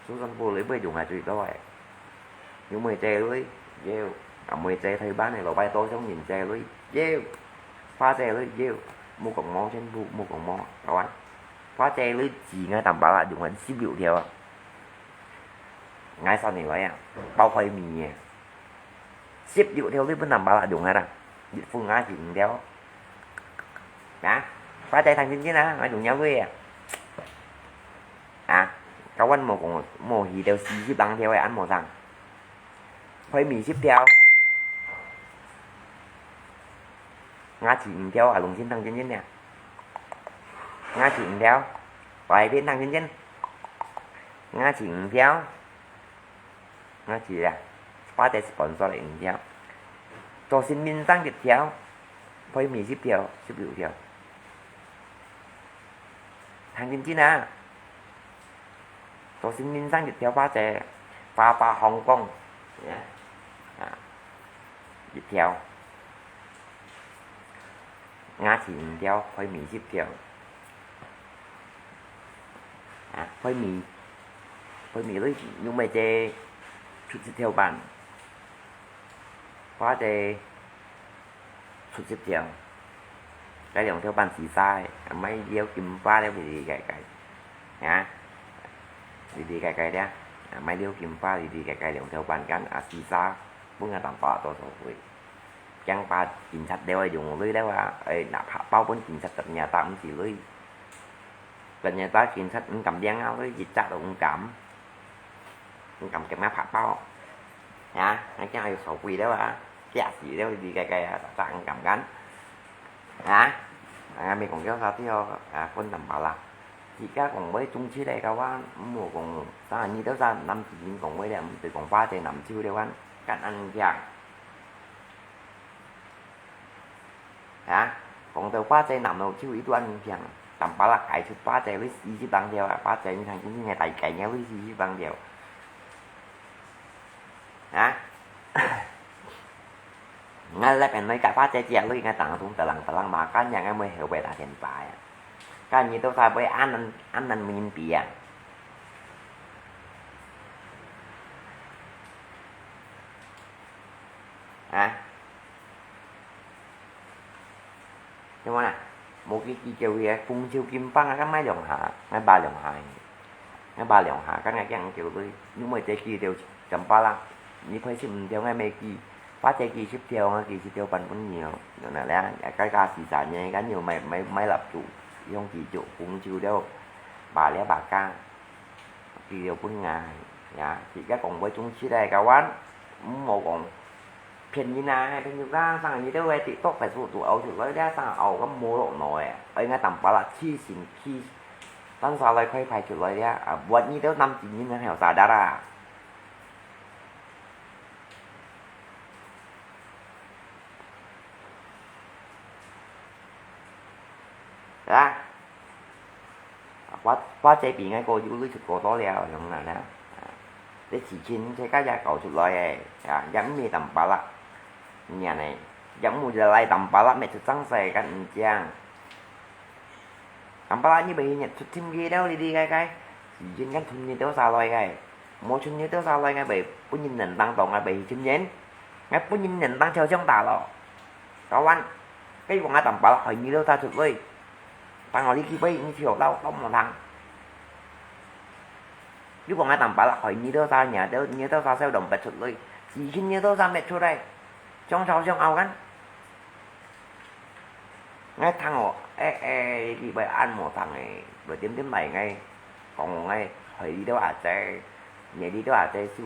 Số san pu lui, bây dùng hai chữ đó. Nếu mười che lui, ye. À, mười che thay bán này, lo bay to trong nhìn che lui, ye. Phá che lui, ye. Mua cọng mó trên bu, mua cọng mó, các bạn. Phá che lui, chỉ ngay tầm bả là dùng anh ship biểu theo. Ngay sau này vậy à, bao khoai mì à. Ship biểu theo lui, bên tầm bả là dùng hai à. Địa phương ngay chỉ theo. 啊，花姐聽真真啊，𠊎用鳥仔啊。啊，教官無講，無去到四十零條个，恁無聲。配尾十條。𠊎試五條啊，龍心聽真真啊。𠊎試五條，外邊聽真真。𠊎試五條。 𠊎知啦，花姐sponsor个五條，做新民生一條，配尾十條、十六條。聽真真啊，做新民生一條花姐，花花Hong Kong，啊，一條。 𠊎試五條，配尾十條。啊，配尾，配尾你用麼个出一條半？花姐出十條，該兩條半四儕，啊，買了金花了，哩哩个个，啊，哩哩个个了，啊，買了金花，哩哩个个兩條半間，啊，四儕，分𠊎當花多少回。 驚怕警察了會用鐳了啊，哎，拿白包分警察ternyata毋係鐳。Ternyata警察毋敢領啊，鐳一隻都毋敢。毋敢驚啊白包。啊，𠊎驚有手機了啊，嚇死了，哩哩个个啊，逐隻毋敢敢。啊，𠊎毋係講叫啥个哦，啊，分人包啦。自家講話中秋咧，教官，毋好講，三二到三，男子人講話咧，毋對講話个男手咧，恁，敢恁樣。 啊，講到花姐男路手一段影響，當巴拉解出花姐會四十零條啊，花姐你看今天个大概應該會四十零條。啊，𠊎來邊來个花姐姐，你應該當中得人得人嘛，敢樣个會後背打電話呀。敢你都才會安能安能面比啊？ 啊？做麼啦？無去計較佢啊，紅酒金棒啊，敢買兩下，𠊎買兩下，𠊎買兩下，敢𠊎驚佢，你莫再計較，三百啦，你配十五條，𠊎無計，花姐計十條，𠊎計十條半分你哦，有哪咧？啊，該加四十呢，敢有買買買蠟燭，用幾久，紅酒了，買了買加。 佢又分𠊎，呀，自家講話中意个，教官，毋好講騙人啊，騙人家，生日都會TikTok、Facebook都out出來了，生日out个無落來誒，哎，𠊎當巴拉氣心氣，單儕來開牌出來了，啊，buat你都男子人還有啥的啦。 啊，花花姐比𠊎過有鐳出過多了，用哪了？啊，這事情自家也搞出來誒，啊，也毋係當巴拉，你呢，也毋係來當巴拉，乜出正事，敢毋正？當巴拉你袂去出尋佢了，哩哩个个，事情敢尋你兜儕來个，無尋你兜儕來，𠊎會分人能當當，𠊎會去尋人，𠊎分人能當超像打咯。 教官，該講啊，當巴拉害你兜儕出鐳，當我你去買你就老老無通。你講啊，當巴拉害你兜儕，你兜你兜儕少當別出鐳，事情你兜儕搣出來，相吵相拗กัน。𠊎聽哦，誒誒，你會恁無通誒，會點點來𠊎講𠊎害你兜阿姐，惹你兜阿姐手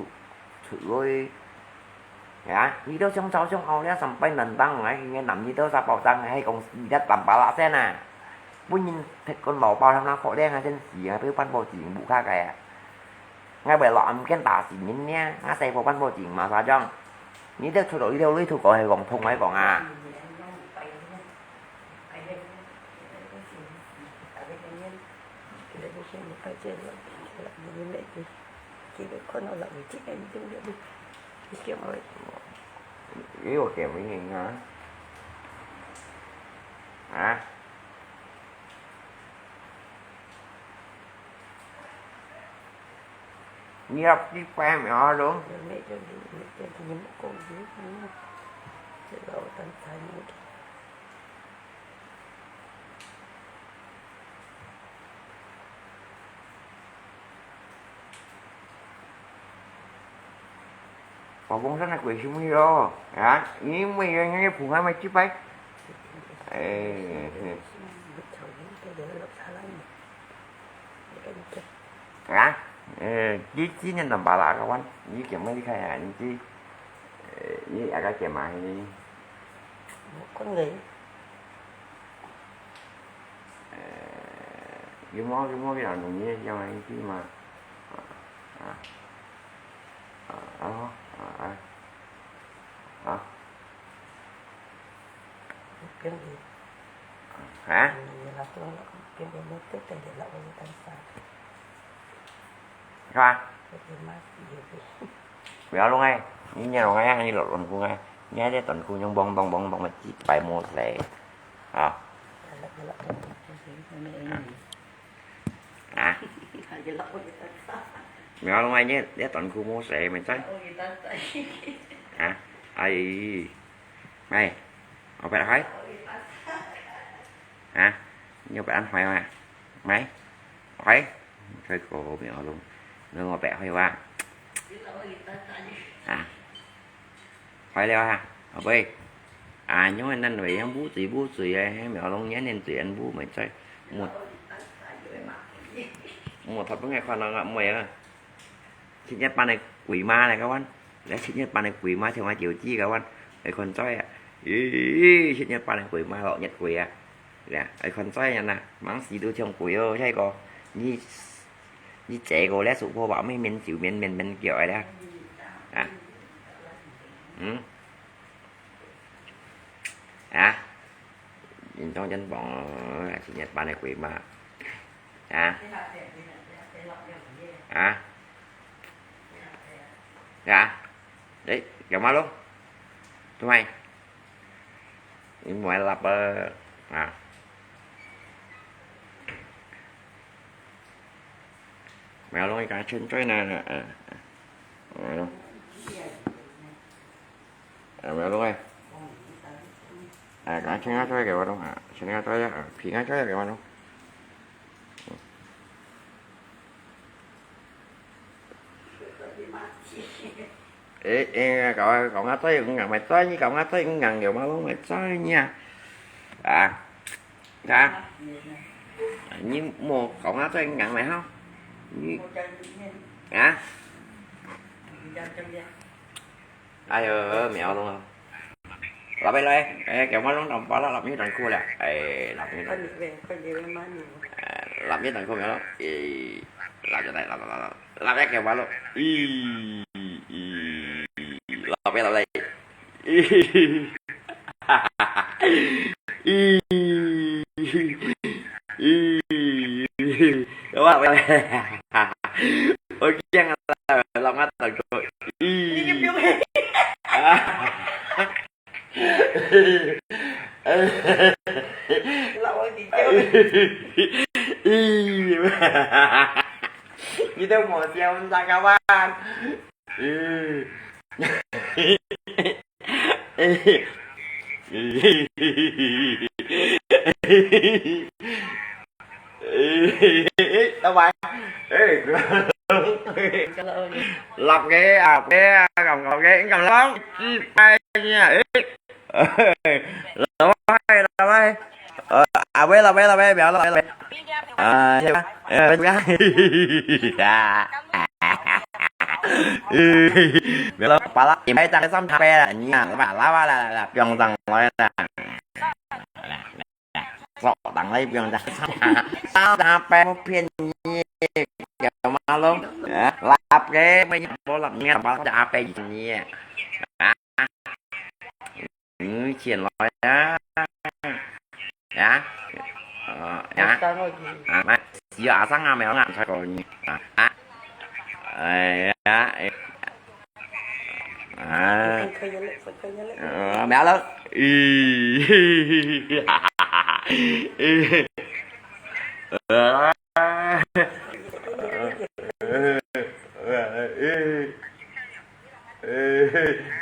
出鐳。 呀，你兜相吵相拗了三擺兩當，哎，該男人兜儕包當，還講你兜當巴拉先啊！分人踢個老包，他們可憐啊，真是啊，被半步進步下个啊！𠊎會落暗間打死人呢，𠊎細個半步進馬上將。你兜出到一條路途過，還講痛，還講啊！ 有點不行啊。啊？你要去拜庙咯？Babong sana kuih sumiro, ya, ini mo yung yung punga may chipay. Eh, 啊，呃，你今年多大啦，kawan？你今年你看啊，你这，呃，你那个干嘛？你，我困了。呃，有没有，有没有给他弄你这样的地方？啊，啊，啊，啊，啊。 啊？係嘛？不要弄哎，你若弄哎，你落短褲哎，你還在短褲用蹦蹦蹦蹦个，幾百毛仔啊？啊？不要弄哎，你，你短褲毛仔，明白？啊？哎。 Mày, ngọc bẹt hỏi. Hả? Ngọc bẹt anh hỏi mà. Mày, hỏi. Thôi cô mẹ luôn. Nó ngọc bẹt hỏi wa. Hả? Hỏi leo hả? Ở bên. À, nhớ anh ăn về, em bú tụi, bú tụi, em mẹ luôn nhớ nên tụi anh bú mày chơi. Một, một thật với ngày khoan nó ngậm mày á. Thịt Nhật Bản này quỷ ma này các bạn. Đấy, thịt Nhật Bản này quỷ ma thì mà chịu chi các bạn. Ấy con trai à. Ý, thịt Nhật Bản này quỷ ma, họ Nhật quỷ à. Đấy, ấy con trai à nè, mắng gì tôi chồng quỷ ơi, hay có. Như, như trẻ cô lẽ sụp vô bảo mấy men chịu men men men kiểu ấy đó. À. Ừ. À. Nhìn trong chân bọn, à, thịt Nhật Bản này quỷ ma. À. À. Dạ. Đấy, kéo máu luôn. Tụi mày. Đi mua lặp, ờ, à. Mèo luôn, cái chân trôi nè, nè, à, à. Mèo luôn. À, mèo luôn ơi. À, cái chân nó trôi kìa, đúng à. Chân nó trôi, à, phi nó trôi kìa, đúng. Ê, ê, cậu, cậu ngã tới cũng ngắn, mày tới như cậu ngã tới cũng ngắn, kiểu mà luôn mày tới nha. À, hả? Như một cậu ngã tới cũng ngắn mày không? Như, hả? Ai ơ, mèo luôn. Lặp lại, ê, kéo máu luôn, đồng bó lặp, lặp như đòn cua lẹ. Ê, lặp như đòn, lặp như đòn cua mèo luôn. Ê, lặp như đòn cua mèo luôn. Ê, lặp như này, lặp, lặp, lặp, lặp. Lặp cái kéo máu luôn. Ê, ê, lặp cái lặp lại. Ê. Ê. Ê. Lặp lại. Ôi, kiêng lặp, lặp ngắt đòn cua. Ê. Lặp ơi, chị kêu. Ê. Như tôi mổ xèo ra các bạn. Ê. Ê. Ê. Ê. Ê. Tao mày. Ê. Lặp cái à, cái à, cầm, cầm cái, cầm lắm. Chi tay nha. Ê. Lặp ơi, lặp ơi. Ờ, à, bé lặp, bé lặp, bé, béo lặp, bé lặp. À, ê, bé lặp. Béo lặp, bà lặp, em bé tăng cái xăm thả bé là nha, bà lặp, bà lặp, lặp, lặp, piong tăng nói là. Sọ tăng lấy piong tăng xăm thả, xăm thả bé một phiên nhị, kiểu mà luôn. Lặp cái, mấy bố lặp nghe, bà lặp bé nhị. Ừ, chuyển lại á. Dạ. Ờ, dạ. À, mà, giờ à, sáng à, mèo ngàn sao còn. À, à. Ê, à, ê. À. Ờ, mèo lắm. Ê. Ê. Ờ. Ê. Ê,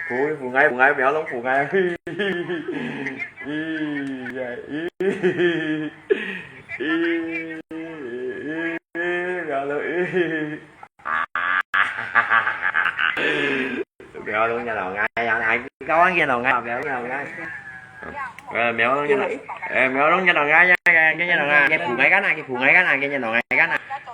phủ, phủ ngay, phủ ngay, béo lông phủ ngay. Ê, ê, ê, béo lông, ê. Béo lông nhà nó ngay, nhà nó ngay, có ăn kia nó ngay, béo lông nhà nó ngay. Ờ, béo lông nhà nó, ê, béo lông nhà nó ngay, nhà, nhà, nhà nó ngay, cái phủ ngay cái này, cái phủ ngay cái này, cái nhà nó ngay cái này.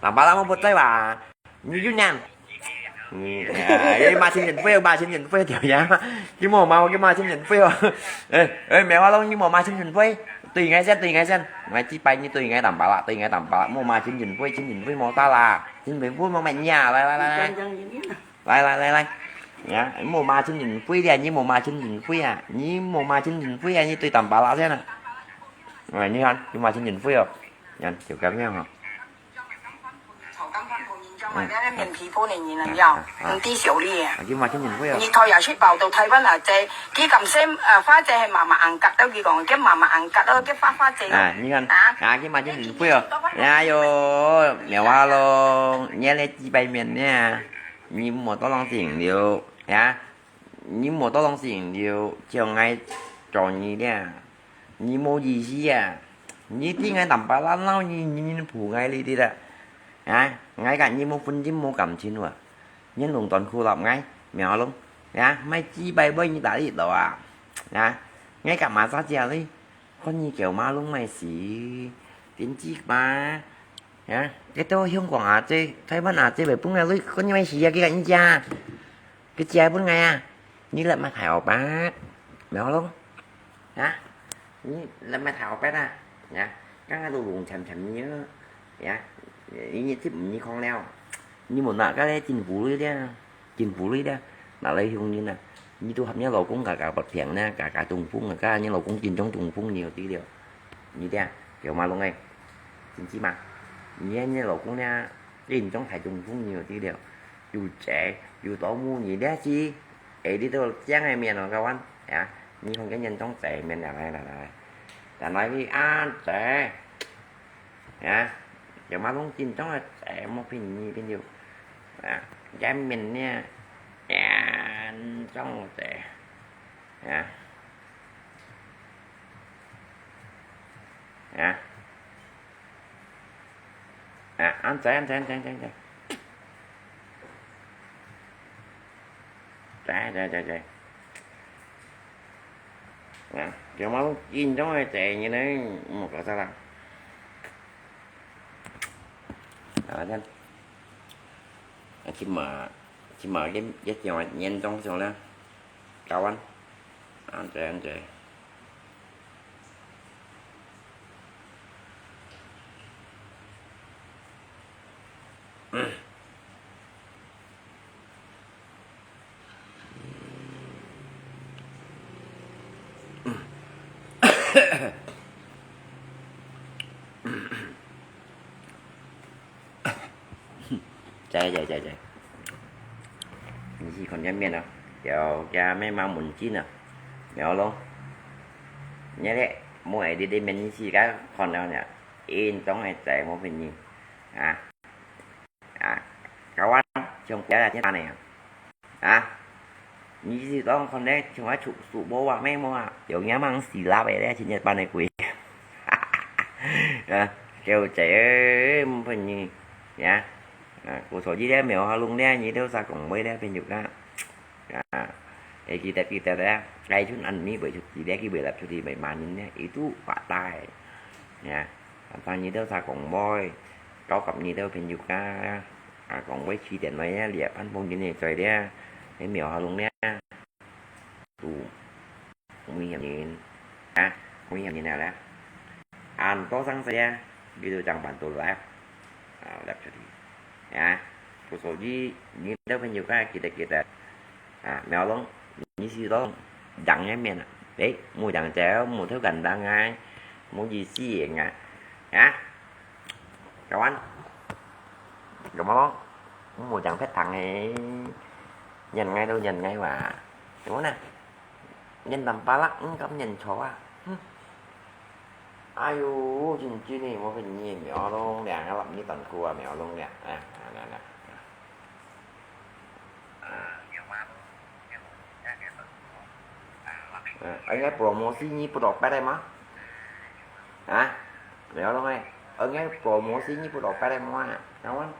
Tamba la mo bớt chay ba. Ni yun yan. Ni, ya, eh, ma chin yin fui, ma chin yin fui, tiao ya. Ki mo ma, ki ma chin yin fui. Eh, eh, mèo ha long, ni mo ma chin yin fui. Tui ngai sen, tui ngai sen. Ngai chi pai ni tui ngai tamba la, tui ngai tamba la. Mo ma chin yin fui, chin yin fui mo ta la. Chin yin fui mo ma nya, lai, lai, lai, lai. Lai, lai, lai, lai. Ya, mo ma chin yin fui dia, ni mo ma chin yin fui à. Ni mo ma chin yin fui à, ni tui tamba la sen à. Ngai ni han, ki ma chin yin fui ò. Yan, chiu kam yang hò. Cho金分布現象啊，嗯。這面皮膚的人啊，嗯，要，嗯，嗯。你知曉哩。啊，佢嘛真認會啊。你頭也識報道台灣啊，這，佢感染，啊，發這係媽媽安格，都佢講，佢媽媽安格咯，佢發發這咯。啊，你看，啊？啊，佢嘛真認會哦。哎喲，苗啊咯，你來幾百面呢？你莫多浪整了，呀？ 你無多浪時了，叫𠊎做你了，你無意思啊！你聽𠊎tamba la鬧你，你，你不愛你的了。啊，𠊎佮你無婚姻無感情啊！你弄斷苦樂𠊎，苗龍，啊，買幾百倍你打得到啊！啊，𠊎幹嘛殺價哩？看你狗馬龍買死，點擊吧！啊，這到香港啊，這台灣啊，這位本來你看你買死啊，佢跟你講。 佢借分𠊎啊，你來買太好吧，苗龍，啊，你來買太好吧啊，呀，剛剛都弄慘慘你啊，呀，你你這毋你講了，你無拿个咧政府鐳咧，政府鐳咧，拿來用你啊，你都合你老公價價不平呢，價價東風啊，價你老公緊張東風你有知了，你聽，有馬龍哎，真係嘛，你你老公呢，緊張太東風你有知了。 有姐，有多母你了去，哎，你都靚个面哦，kawan，呀，你看个人中姐面了，來來來，但來去啊，姐，呀，有嘛弄緊張个姐，莫騙你朋友，啊，人面呢，人中姐，呀，呀。 啊，恁仔，恁仔，恁仔，恁仔。仔，仔，仔，仔。啊，就嘛緊張个仔，你呢，莫搞啥啦。啊，這，啊，起碼，起碼也，也叫嚴重上了，搞完，恁仔，恁仔。 在，在，在，在。你去看见面了，有家妹妈门禁了，苗龙。你咧，莫爱你的面你自家看了呢，因中的在莫分你，啊，啊，kawan，像国家呢，啊。 你是講看咧，像我出，出無啊，咩無啊，有影mang silap个咧，今日班个鬼。啊，小姐，毋分你，呀，啊，我坐這咧，苗下弄咧，你都啥講話咧，朋友啊，啊，會記得，記得咧，該陣恁呢，袂出去咧，佢袂立出去，袂罵人咧，itu發呆，呀。 啊，當你兜儕講話，交合你兜朋友家，啊，講話起電話啊，這番風景个在這，你苗下弄這，都危險人，啊，危險人了咧。恁多生死啊，你都正辦到來，啊，立出去，啊，所以你兜朋友家記得記得。 啊，苗龍，你是講贏个面啊？誒，無贏就無偷簡單啊，無意思个啊。啊？Kawan，有無？無贏別堂个。Nyan ngai tu nyan ngai wa. Cuma na. Nyan tampalak, hmm, kam nyan chua. Hmm. Ayo, cincin ni, mo pen ni, mèo long liang, lap ni tan ku, mèo long liang. Ah, ah, nah, nah. Ah, enggak promosi ni put opet mo? Ha? Mèo long eh. Enggak promosi ni put opet mo? Kawan.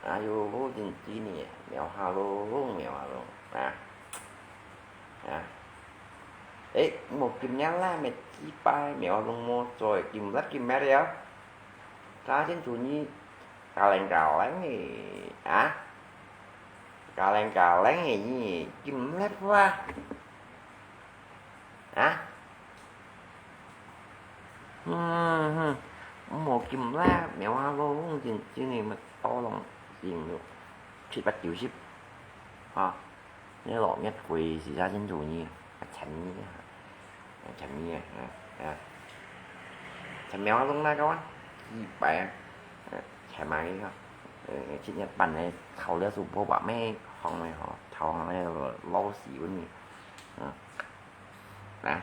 Ayo, cincin ni, mèo ha long, mèo ha long. Ah. Ah. Eh, mo kim nyang la, met chi pai, mèo ha long mo choi, kim lat kim met ya. Ka chin chu ni, ka leng ka leng ni, ah. Ka leng ka leng ni, kim lat wa. Ha? Hmm, hmm. Mo kim lat, mèo ha long, cincin ni, met to long, sing lo. Chi pat kiu sip. Ha. Ni lo, ni kui, si sa chin chu ni. Chan ni. Chan ni, ha. Ha. Chan mèo ha long na kawan. Chi pai. Chan mai ha. Chi ni pan ni, thao liu su po ba me, hong me ho. Thao hong me, lo si wen ni. Ha. Na.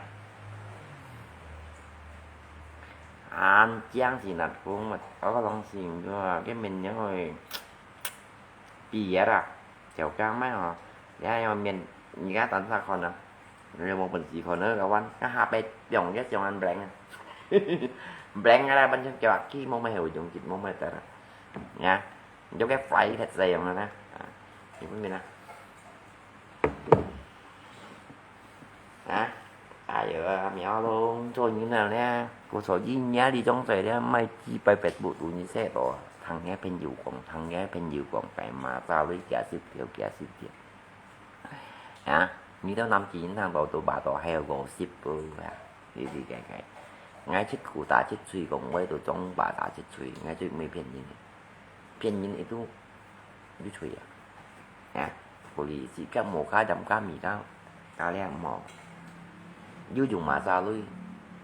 An jiang si nat kung mat, o ka long sing, ke min yang oi. Pi yet a, chiao kang mai ho. Ya yo mien, ni ka tan sa khon a. Ni mo pen si khon a, kawan. Ka ha pe piong ke chiang an blank a. Blank a la ban chiang kiao a, ki mo mai heu jong kit mo mai ta. Ya. Yo ke fly thet sai yong na. Ni pun mien a. Ha? Ai yo, mèo ha long, cho你了呢。我说你，你啊，你总在了，买几百百步度，你说多，听个朋友讲，听个朋友讲，白马扎雷加十条，加十条。啊，你到南京银行到都把到还有五十步啊，你理解解。我出口打出去讲，我都总把打出去，我就没骗人。骗人一度，你吹啊。 啊，故所自家無加鹽加味道，加了無。有用嘛沙鐳，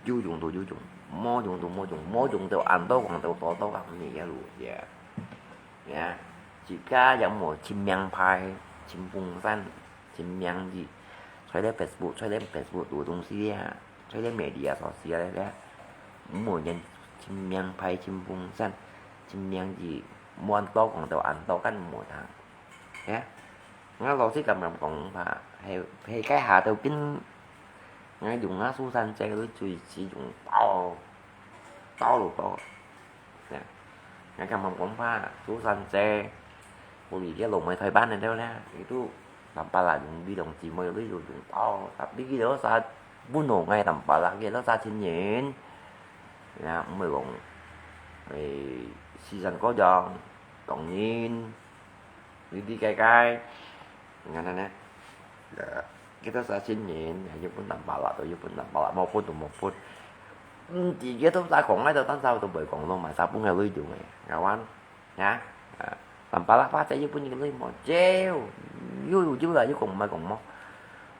有用都有用，無用都無用，無用都恁多講都多多講你个路呀。呀，自家有無盡名牌、盡風扇、盡名字，在咧Facebook，在咧Facebook做東西啊，在咧media sosial咧，無人盡名牌、盡風扇、盡名字，無恁多講都恁多，敢無聽？ 呀，𠊎老實感覺講吧，係，係該下頭緊，𠊎用啊蘇珊姐佢最使用包，包到包。呀，𠊎感覺講吧，蘇珊姐，我理解老妹台灣个了啦，佢都南巴拉用，你用姊妹佢就用包，tapi佢都啥，本來𠊎南巴拉，佢都啥親人，呀，毋會講，誒，時辰嗰樣，當然。 你知該該，你看呢？呃，kita sa親人，又分南巴拉，又分南巴拉，無分都無分。嗯，自己都在講，𠊎都當初都袂講咯嘛，sa分个鐳用个，kawan，啊，啊，南巴拉花姐又分你个鐳無，有，有有啦，又講毋係講無，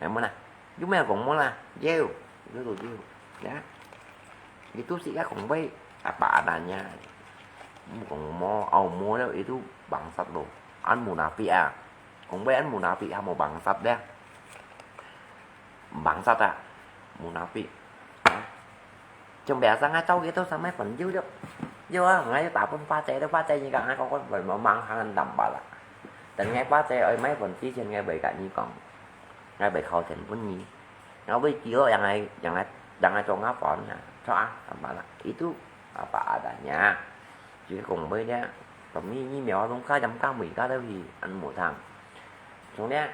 係無啦？ 有咩講無啦？有，有都有。Ya. Itu si ka kong bai apa adanya. Mu kong mo, au mo leo itu bangsat lo. An munafik ah. Kong bai an munafik ha mo bangsat deh. Bangsat ah. Munafik. Ha? Trong biasa ngai tau gitu sampai penjul yuk. Yo, ngai tak pun pace tu pace ni kang ngai kong kong bai mang hangan dampal lah. Dan ngai pace oi mai pun ti chen ngai bai ka ni kong. Ngai bai khao chen pun ni. Ngai bai kilo yang ngai, yang ngai, yang ngai trong ngai pon na. Cho ah, dampal lah. Itu apa adanya. Jadi kong bai dia, kami ni miao dong ka jam ka mui ka tu hi, an mu thang. Trong dia,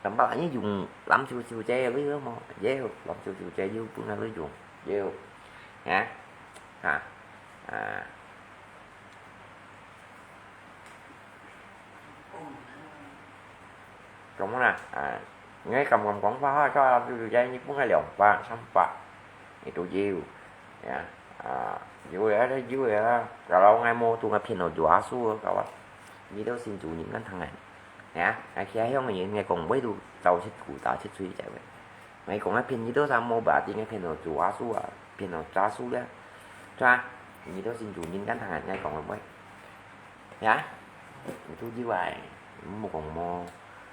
dampal ni yung lam chiu chiu che lui mo. Ye, lam chiu chiu che yu pun ngai lui yung. Ye. Ha? Ha. À. Kamu na, à, ngai kam kam kong fa ha, cho tu tu jai ni pun ngai liang fa, sam fa. Itu jiu. Ya. À, jiu ya, ada jiu ya. Kalau ngai mau tu ngai pian lo jua su, kawan. Ni tu sin tu ni ngan thang ngai. Ya, ngai kia hiong ni ngai kong wei tu, tau sit ku, tau sit sui jai wei. Ngai kong ngai pian ni tu sa mo ba ti ngai pian lo jua su a, pian lo jua su ya. Cho a, ni tu sin tu ni ngan thang ngai kong wei. Ya, itu jiu ai, mu kong mo.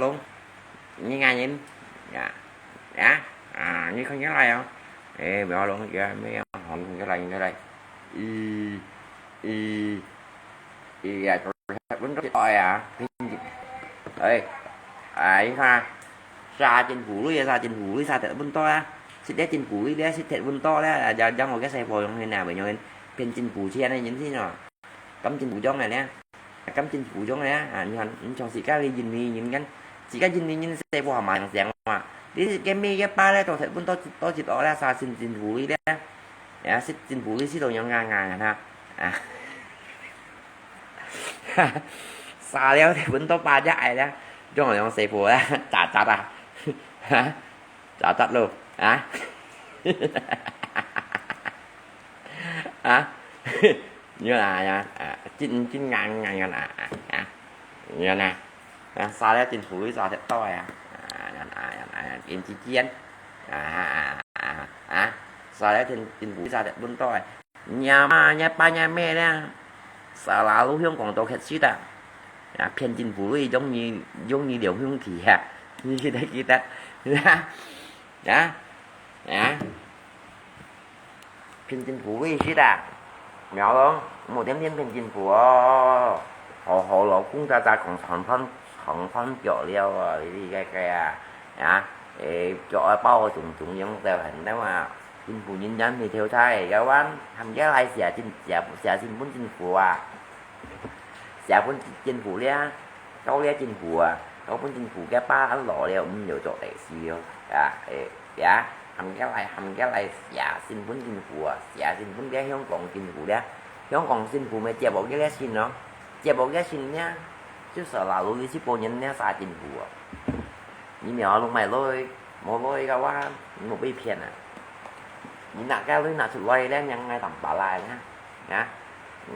弄，你看人，呀，呀，啊，你看人來哦，哎，苗龙也没有，好，你看来，你看来，咦，咦，咦呀，分到哎呀，哎，哎，你看，沙进步率，沙进步率，沙得分到啊，是得进步率咧，是得分到咧，让让我个細胞用现在没用，变进步前的人是喏。 金进步獎个咧，金进步獎个咧，啊，你看，你像自家哩認為人間，自家認為人細胞還蠻強嘛，你个咩个巴咧，都分到到一到咧，沙進進步率咧，啊，是進步率是都樣啊啊啊，啊，沙了分到巴隻矮咧，用用細胞咧，渣渣啊，哈。 咋得咯？啊？啊？你看啊，啊，真真硬硬啊，啊，你看啊，啊，沙了真苦，沙得到啊，啊，啊，啊，啊，真之间，啊，啊，啊，啊，沙了真真苦，沙得不到啊。 若媽若爸若姆咧，沙拉路香港都客氣的，啊，騙進步率容易容易流行去啊，你記得記得，啊啊啊，騙進步率是的，苗咯，莫天天騙進步哦，好好老公家家讲长饭长饭脚了哦，你你个个啊，啊，诶，脚啊包中中央在很的嘛。 政府人員未調查个，要還，還个來寫政寫寫政府政府啊，寫分政府咧，到咧政府啊，到分政府个把安落咧，毋有做大事哦，啊，誒，呀，還个來還个來寫信分政府啊，寫信分个香港政府咧，香港政府咪接無个咧信咯，接無个信咧，就係啦，路一般人咧寫政府啊。 你苗路買來，無來个話，你莫被騙啊！你拿个鐳拿出來咧，人愛打巴拉啦，啊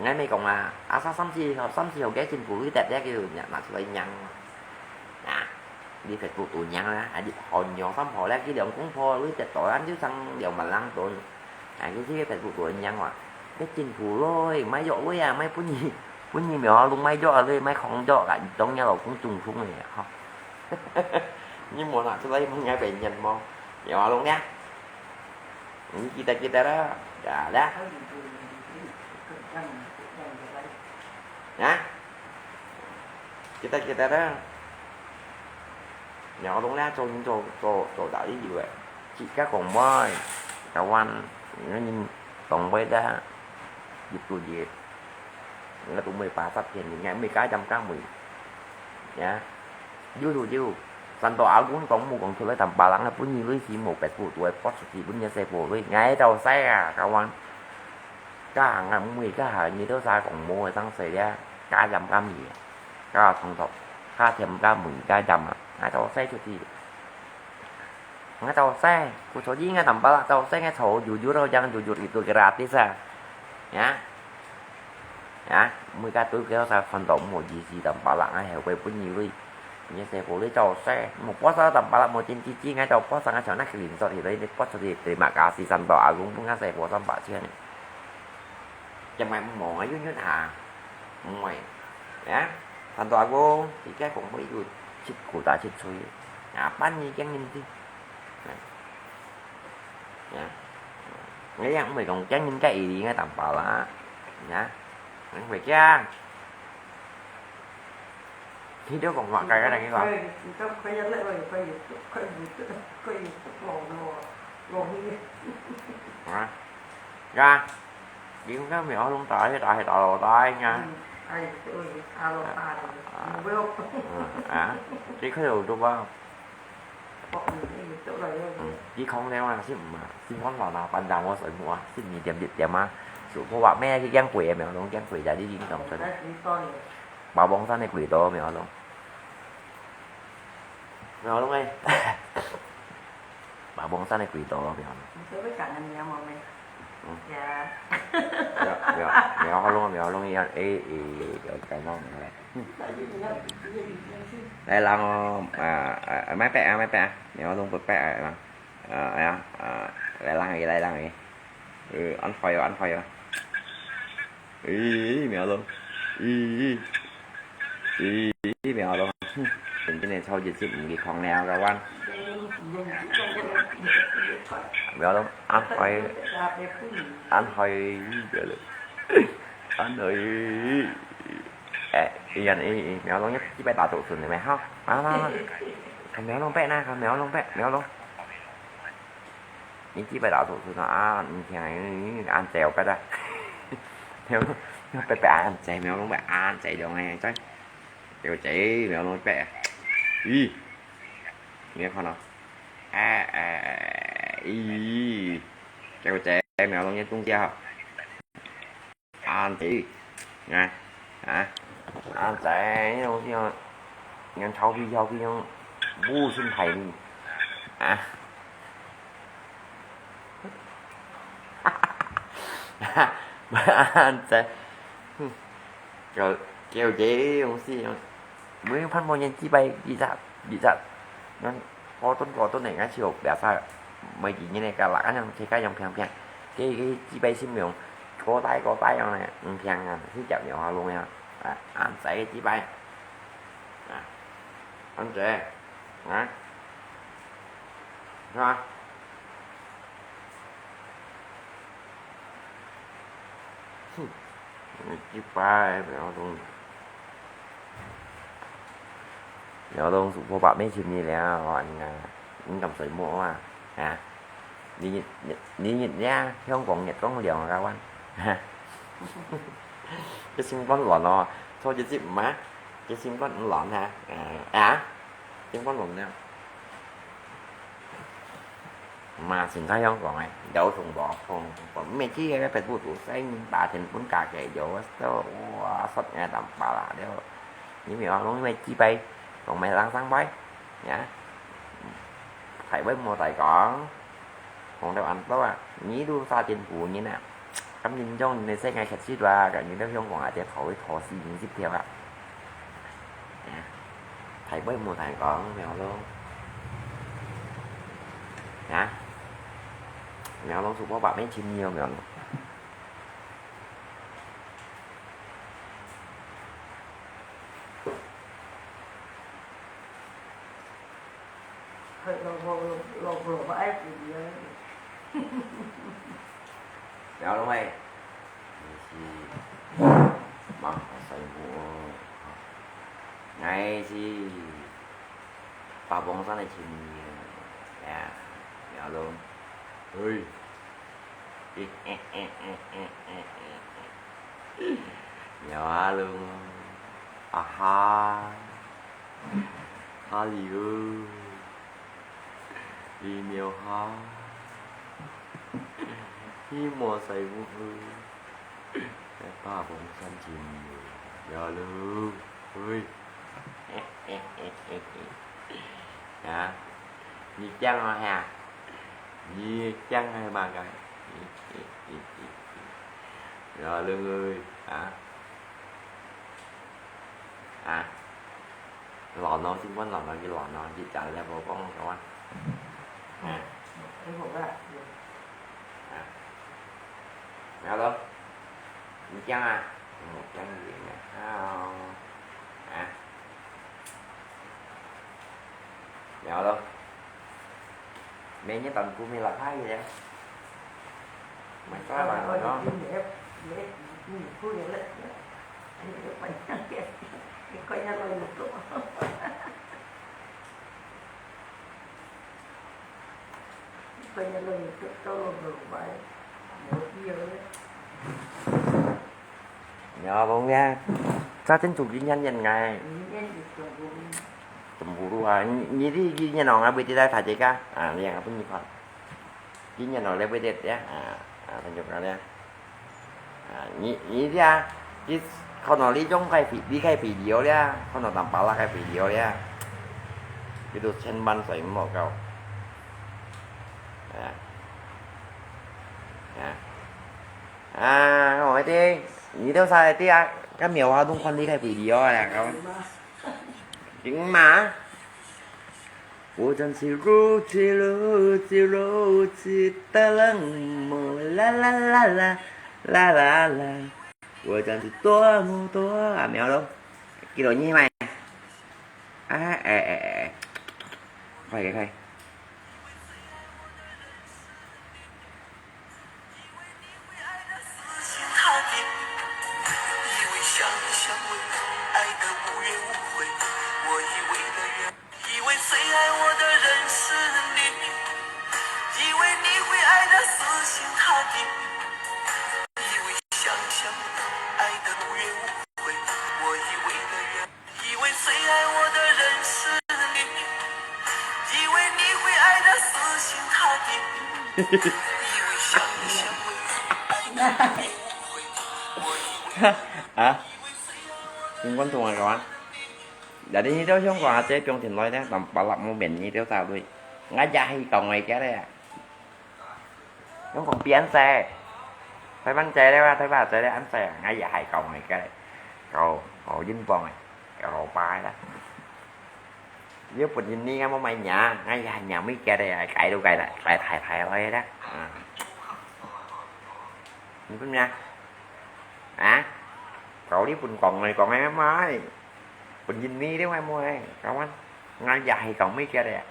！𠊎咪講啊，阿三三四號，三四號个政府鐳得咧，佢拿出來讓啊！啊！你Facebook都讓啦，還係好讓三號咧，佢兩公婆鐳得到，咱就上兩萬零多。 啊，佢這个Facebook都恁樣啊，該政府咯，買藥鐳啊，買分你，分你苗路買藥啊，鐳買空藥啊，當然老公中風个吼。你無拿出來問𠊎白人無？苗路呢？你記得記得啦，呀啦。啊？記得記得啦。苗路呢，做做做做大理由个，自家講話。Kawan, ngài人當會得，入到入，𠊎都毋會巴煞騙你，𠊎毋會假針假尾，呀，有就有。Santo Agung講無講出來，Tampalak，𠊎分你鐳，係無別个，都會發出去分你細婆鐳。𠊎到使啊，kawan，假行啊，毋會假行，你都啥講無个當使咧，假針假尾，假通通，假針假尾，假針啊，𠊎到使出去。 𠊎到使，故所以𠊎Tampalak到使，𠊎坐久久咯，yang久久itu gratis啊。Ya。Ya，每个都叫啥煩惱，無意思，Tampalak，𠊎後背分你鐳。你細婆鐳到使，無pasal Tampalak，無真知知，𠊎到pasal，𠊎像那個零售去，你發出去，terima kasih，Santo Agung分𠊎細婆三百千。 Chăm ngài mong ngài yun yun à. Mong ngài. Ya. Santo Agung, thì cái cũng mới yun chit củ ta chit suy. Ya, bán như cái nghìn đi. Ya. Ngài yang mới còn cái nghìn cái ý ngài Tampalak. Ya. Ngài phải kia. Thì đó còn gọi cái này cái gọi. Hả? Ya. Đi không có mèo lông tai, tai, tai, tai, tai nha. 嗯，哎，对，阿罗巴的，啊。嗯，啊，这可有多吧？哦，嗯，那个都来了。嗯，一空的嘛，是嘛，是我老了，班长我水母啊，是你点点点嘛，是我话没去养鬼也没有，弄养鬼在你已经讲真的。那你说你。Bảo Bông Săn này quỷ tổ mèo lông. Mèo lông ấy. Bảo Bông Săn này quỷ tổ mèo lông. Mèo, mèo, mèo lông, mèo lông, ê, ê, ê, cái lông này. Lai lăng, à, à, à, mai pẹ, à, mai pẹ, à. Mèo lông bật pẹ, à, à, à, à, lai lăng, lai lăng. Ừ, ăn khỏi, ăn khỏi. Ý, mèo lông. Ý, ý, mèo lông. Hm, 真正个超級是毋健康了，kawan。Mèo lông ăn khỏi, ăn khỏi, ăn khỏi. Ê, ý, ý, ý, mèo lông nhất, chỉ phải tạo tụ sừng này mày hả? Mà, mà, mà. Con mèo lông bé nè, con mèo lông bé, mèo lông. Những chỉ phải tạo tụ sừng nó, à, bình thường, ăn chéo cái đó. Mèo lông, bé bé ăn chéo, mèo lông bé ăn chéo được này, chắc. Chéo chéo, mèo lông bé. Ý. Nghe con nó. À, à, ý. Chéo chéo, mèo lông nhất tung kia hả? Ăn chéo. Nè. Hả? Ăn chéo, như, như, như cháo phi, cháo phi, như, bu xin thầy đi. Hả? Ăn chéo. Hm. Rồi, chéo chéo, không xin, không. Mới phát một nhân chi bay, đi ra, đi ra. Nó có tốn, có tốn này, ngã chiều, bẻ xa. Mấy chỉ như này, cả là ăn, ăn, cái, cái, ăn, phiang, phiang. Cái, cái, chi bay xin miệng. Có tay, có tay, ăn này, ăn, phiang, ăn, xin chào, nhiều hoa luôn nha. À, ăn, sai cái chi bay. À, ăn, dễ. Hả? Hả? Hm. Chi bay, mèo lông. Mèo lông, sụp phô bạc mê chim nì liao, anh à. Anh cảm thấy mô à. Hả? Nì, nì, nì, nì, ya, Hồng Kông nhiệt công liao, các bạn. Hả? Cái sinh con lộn nó, thôi chứ chịu mà. Cái sinh con lộn hả? À, à. Sinh con lộn nè. Mà xin thay Hồng Kông ấy, đấu thùng bỏ không, còn mẹ chi cái phải tụ tụ say, bà thìn bún cả cái dấu, sao, ua, sót nghe tạm bà là đéo. Như mẹ ông, mẹ chi bay, còn mẹ lăng sang bay, nhá. Thầy với mua tài khoản, còn đâu ăn tao à, nhí đu xa tiền phủ nhí nè. Cắm nhìn trong, nhìn thấy ngày khát xít và cả những đứa Hồng Kông à, tiền thổi, thổi xì, nhìn xít theo à. Nè. Thầy với mua tài khoản, mèo lông. Hả? Mèo lông, sụp phô bạc mê chim nhiều mèo lông. Hơi lo, lo, lo, lo, lo, lo, ai cũng nhớ. Mèo lông ơi. Ngày xì. Mà, sao mù. Ngày xì. Bà bông sao này chim nhiều. Ya, mèo lông. Ơi. 有啊咯，啊哈，哈哩，微妙哈，希望細妹妹，八宝山真有，有咯，喂。啊，你驚我哈？你驚我嘛个？有咯，喂，啊？ 啊，老老，先問老老，佢老老，佢講了無講个話。啊，哎，好个，啊，老老，你講啊，嗯，講你啊，啊，老老。 Mainnya tahun kumi lah hai ya. Masalah no. Nhớ không nha. Sa tin chủ ký nhân nhân ngày. Cemburu ah. Ni di ký nhân orang abis tidak saja kah? Ah, yang apa ni kau? Ký nhân orang lebih dia ya. Ah, ah, tunjuk kau ya. Ah, ni ni dia. Kí kau nak li jong cái phi, đi cái video dia. Kau nak tampal lah cái video dia. Itu千万phải mau kau. Ya. Ya. À, ngồi đi, nhị tiêu sa đi à, cái miêu hoa đúng con đi cái video à, không? Chính mà. 我站起路，起路，起得冷漠，啦啦啦啦，啦啦啦。我站起多么多啊，miêu đâu? Kí lô nhi mày. À, ê, ê, ê. Khoai, khoai. 啊，新觀眾啊，各位，有啲呢條香港阿姐放定來咧，南巴拉無面呢條沙鐳，𠊎也係講𠊎个咧。 香港變細，台灣細了啊，台灣細了，恁細啊，𠊎也係講𠊎个，搞搞英國个，搞老爸个啦。日本人呢，𠊎無買娘，𠊎也係娘妹个咧，改都改啦，改太太來啦。啊，你講咩啊？啊？搞日本講个講个買。 本人呢，你話無誒，kawan，𠊎也係講咩个咧？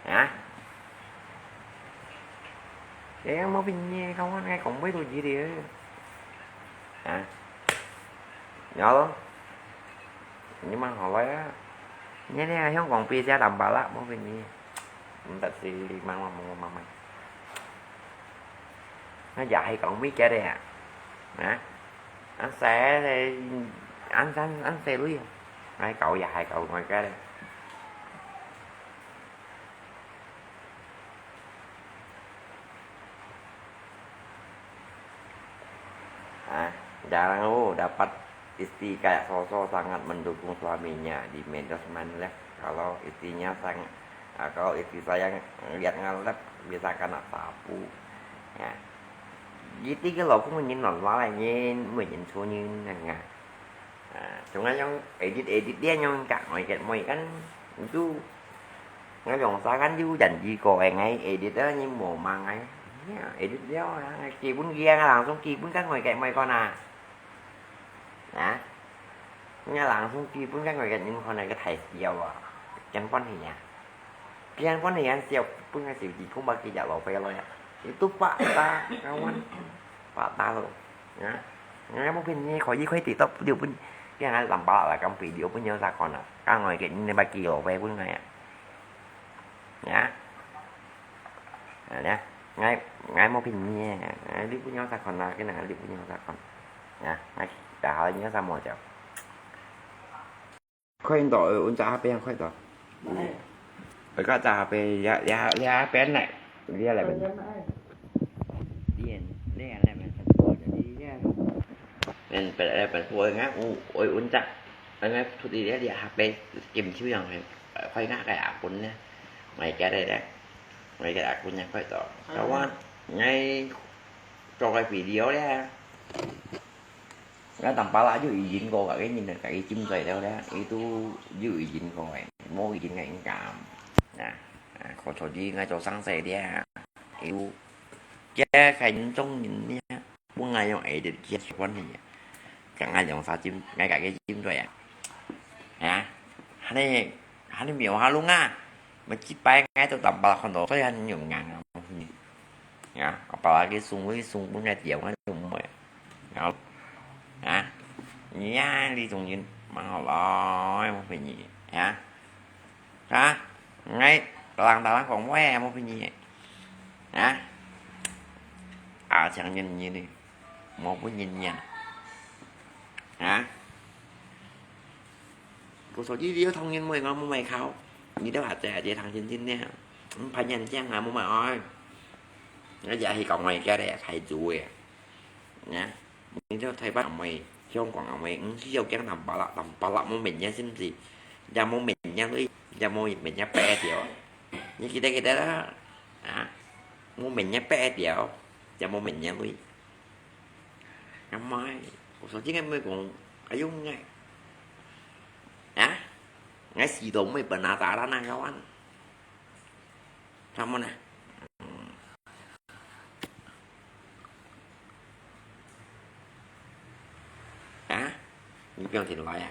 啊？Yang無分你，kawan，𠊎講咩都知个。啊？有咯，你問好來啊！你呢，香港比較南巴拉，無分你，毋得是你問我，問我，問我。 𠊎也係講咩个咧啊？啊？Anh sẽ, anh, anh, anh sẽ lui. Ai cậu也係講𠊎个咧。Ah, jarang oh dapat istri kayak Soso sangat mendukung suaminya di medsos man lah. Kalau istrinya sangat, ah, kalau istri saya ngeliat ngalap, bisa kena sapu. Ya. Jadi cái老公个人亂話个人，毋係認錯人啊。啊，像𠊎樣edit edit這樣，該愛个愛个，就𠊎用啥个有人遇過个，𠊎edit啊，你無忙个，呀，edit了啊，基本个啊，langsung基本个愛个愛个啊。啊？𠊎langsung基本个愛个，你看那個太小啊，真關係啊。 Pian pun yang siap pun ngasih di kumba kita lo pe lo ya. Itu fakta, kawan. Fakta lo. Ya. Ngai mau pin ni kau ikut TikTok dia pun. Yang ada tampak lah kan video pun yang sakon lah. Kan ngoi ke ni bagi lo pe pun ngai ya. Ya. Nah, ya. ，𠊎，𠊎無騙你，𠊎你不要再看啦，跟那个你不要再看。啊，𠊎打好你要怎么讲？看到，呃，阮家下边看到。哎。我家下边，呀，呀，呀，边来，你来问。你，你来问，你来问。嗯，本来本来我，我，我，阮家，俺家土地咧，下边金秋阳，快拿个阿公呢，买家来咧，买个阿公呢，快到。啊，我，哎，做个video咧。 𠊎當巴拉有語音過个，个人家己進來了咧，佢都有語音過个，無語音个應該。啊，啊，可所以𠊎做生意咧，有，這个人中人咧，本來用edit个習慣呢，剛剛用啥進，𠊎家己進來啊。啊，恁呢，恁呢無效用啊，每一擺𠊎都當巴拉看到，所以恁樣硬啊。 呀，apalagi送，送分个店，𠊎就毋會。然後，啊，你呀，你總經蠻好咯，無騙你，呀。啊，𠊎，人大人講話，無騙你，啊。啊，像你，你，你，無分人呀。啊。 故所以你要同人買，𠊎無買靠。你都還在這糖心心呢，嗯，拍眼鏡啊，無買愛。𠊎也係講話个咧，太祖个。呢，你到台北買，香港買，毋需要驚淡薄啦，淡薄啦，無明年是毋是？也無明年去，也無明年白掉。你記得記得啦，啊，無明年白掉，也無明年去。 阿媽，我說這個妹講，哎喲，𠊎，啊，𠊎死都毋會分啊，打啦那個碗，他們呢？啊，你不要緊來啊。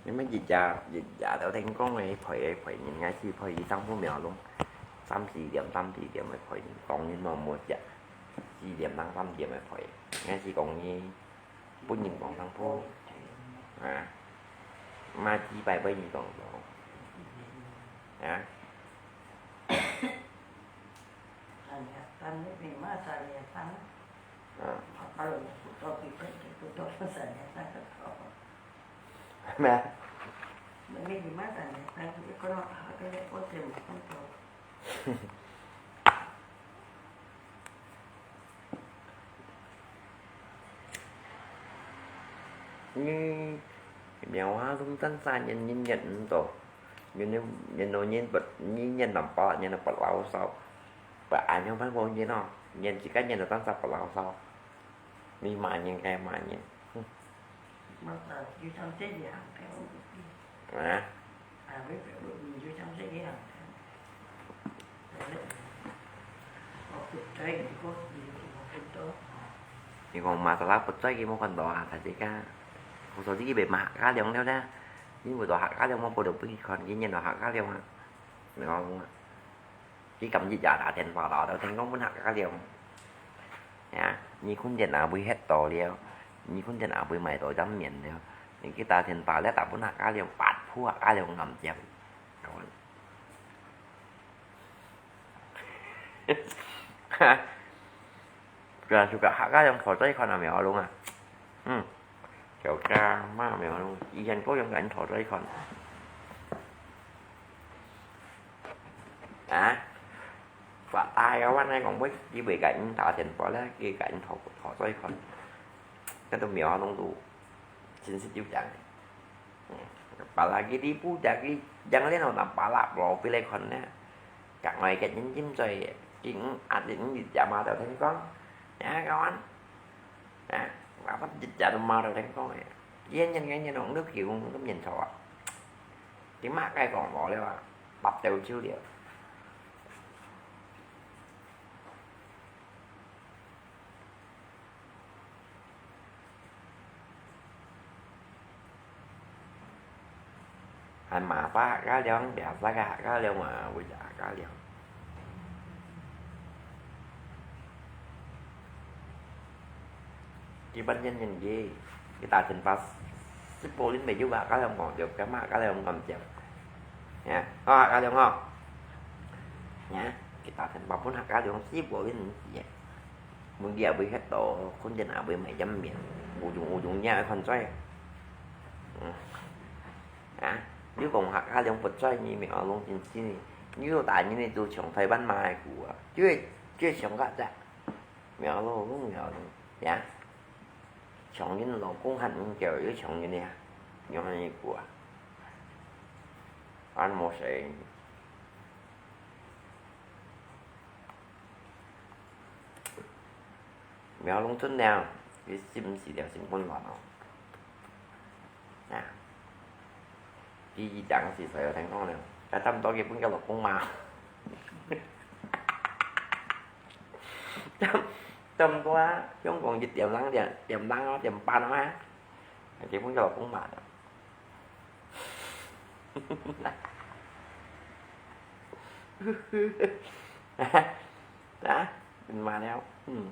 你們一家，一家頭天光个陪个陪人，𠊎去陪佢上鋪廟咯，三四點，三四點个陪人，當日無無食，四點零三點个陪，𠊎去講佢 分人講上鋪，啊，嘛幾擺分人講到，啊。啊。咩啊？ 嗯，苗啊，都真係人人人毋到，人人人都人不，人人都不，人都不牢騷，不恁樣般講人哦，人自家人都真係不牢騷，你罵人該罵人，哼。 啊？你講馬達拉不在，佢無看到啊，大自家。我說這個被馬哈良了呢，因為到哈哈良，我不得不去看，今年到哈哈良啊。你講， 佢今日也打電話啦，就聽講分客家了。呀，你困電也會歇到了，你困電也會買到張面了。你去打電話了，打分客家了，八鋪客家了暗接。哈， Suka-suka客家人討債款啊，苗龍啊。嗯，條家嘛苗龍，以前都用緊討債款。啊？發大个話，你講會，佢會緊打電話咧，佢緊討，討債款。該都苗龍都真係有影。 Apalagi di puja ki, jangan lihat orang palak lo pilih kon ne. Kak ngai kat nyin jim coy, ki ng at di ng di jama tau teng kong. Ya kawan. Ya, apa di jama tau teng kong ya. Iya nyin ngai nyin ong du kiu ng du nyin coa. Di mak kai kong lo liao a. Pap teu chiu liao. Hay mà pa cá liông, bia pa cá cá liông mà, ui ya cá liông. 一般人人个，佢打電話，十个人乜有个，客家人講，就感覺客家人講接。呀，哦，客家人哦。呀，佢打電話分客家人，十个人接。問題也會歇到，困難也會買飲面，有種有種也看在。嗯。啊，你講客家人不在，你苗龍真心，你有大人你都像台灣嘛个股啊，就就像个在。 苗龍，苗龍，呀，像人老公還毋夠，又像人呀，有恁樣个啊？恁無事。苗龍真了，佢心事了，心混亂哦。 啊，第一張是誰有聽講呢？啊，差不多佢分佢老公嘛。差，差不多啊，香港一點零點，點零哦，點半哦啊，佢分佢老公嘛。啊，嘛了，嗯。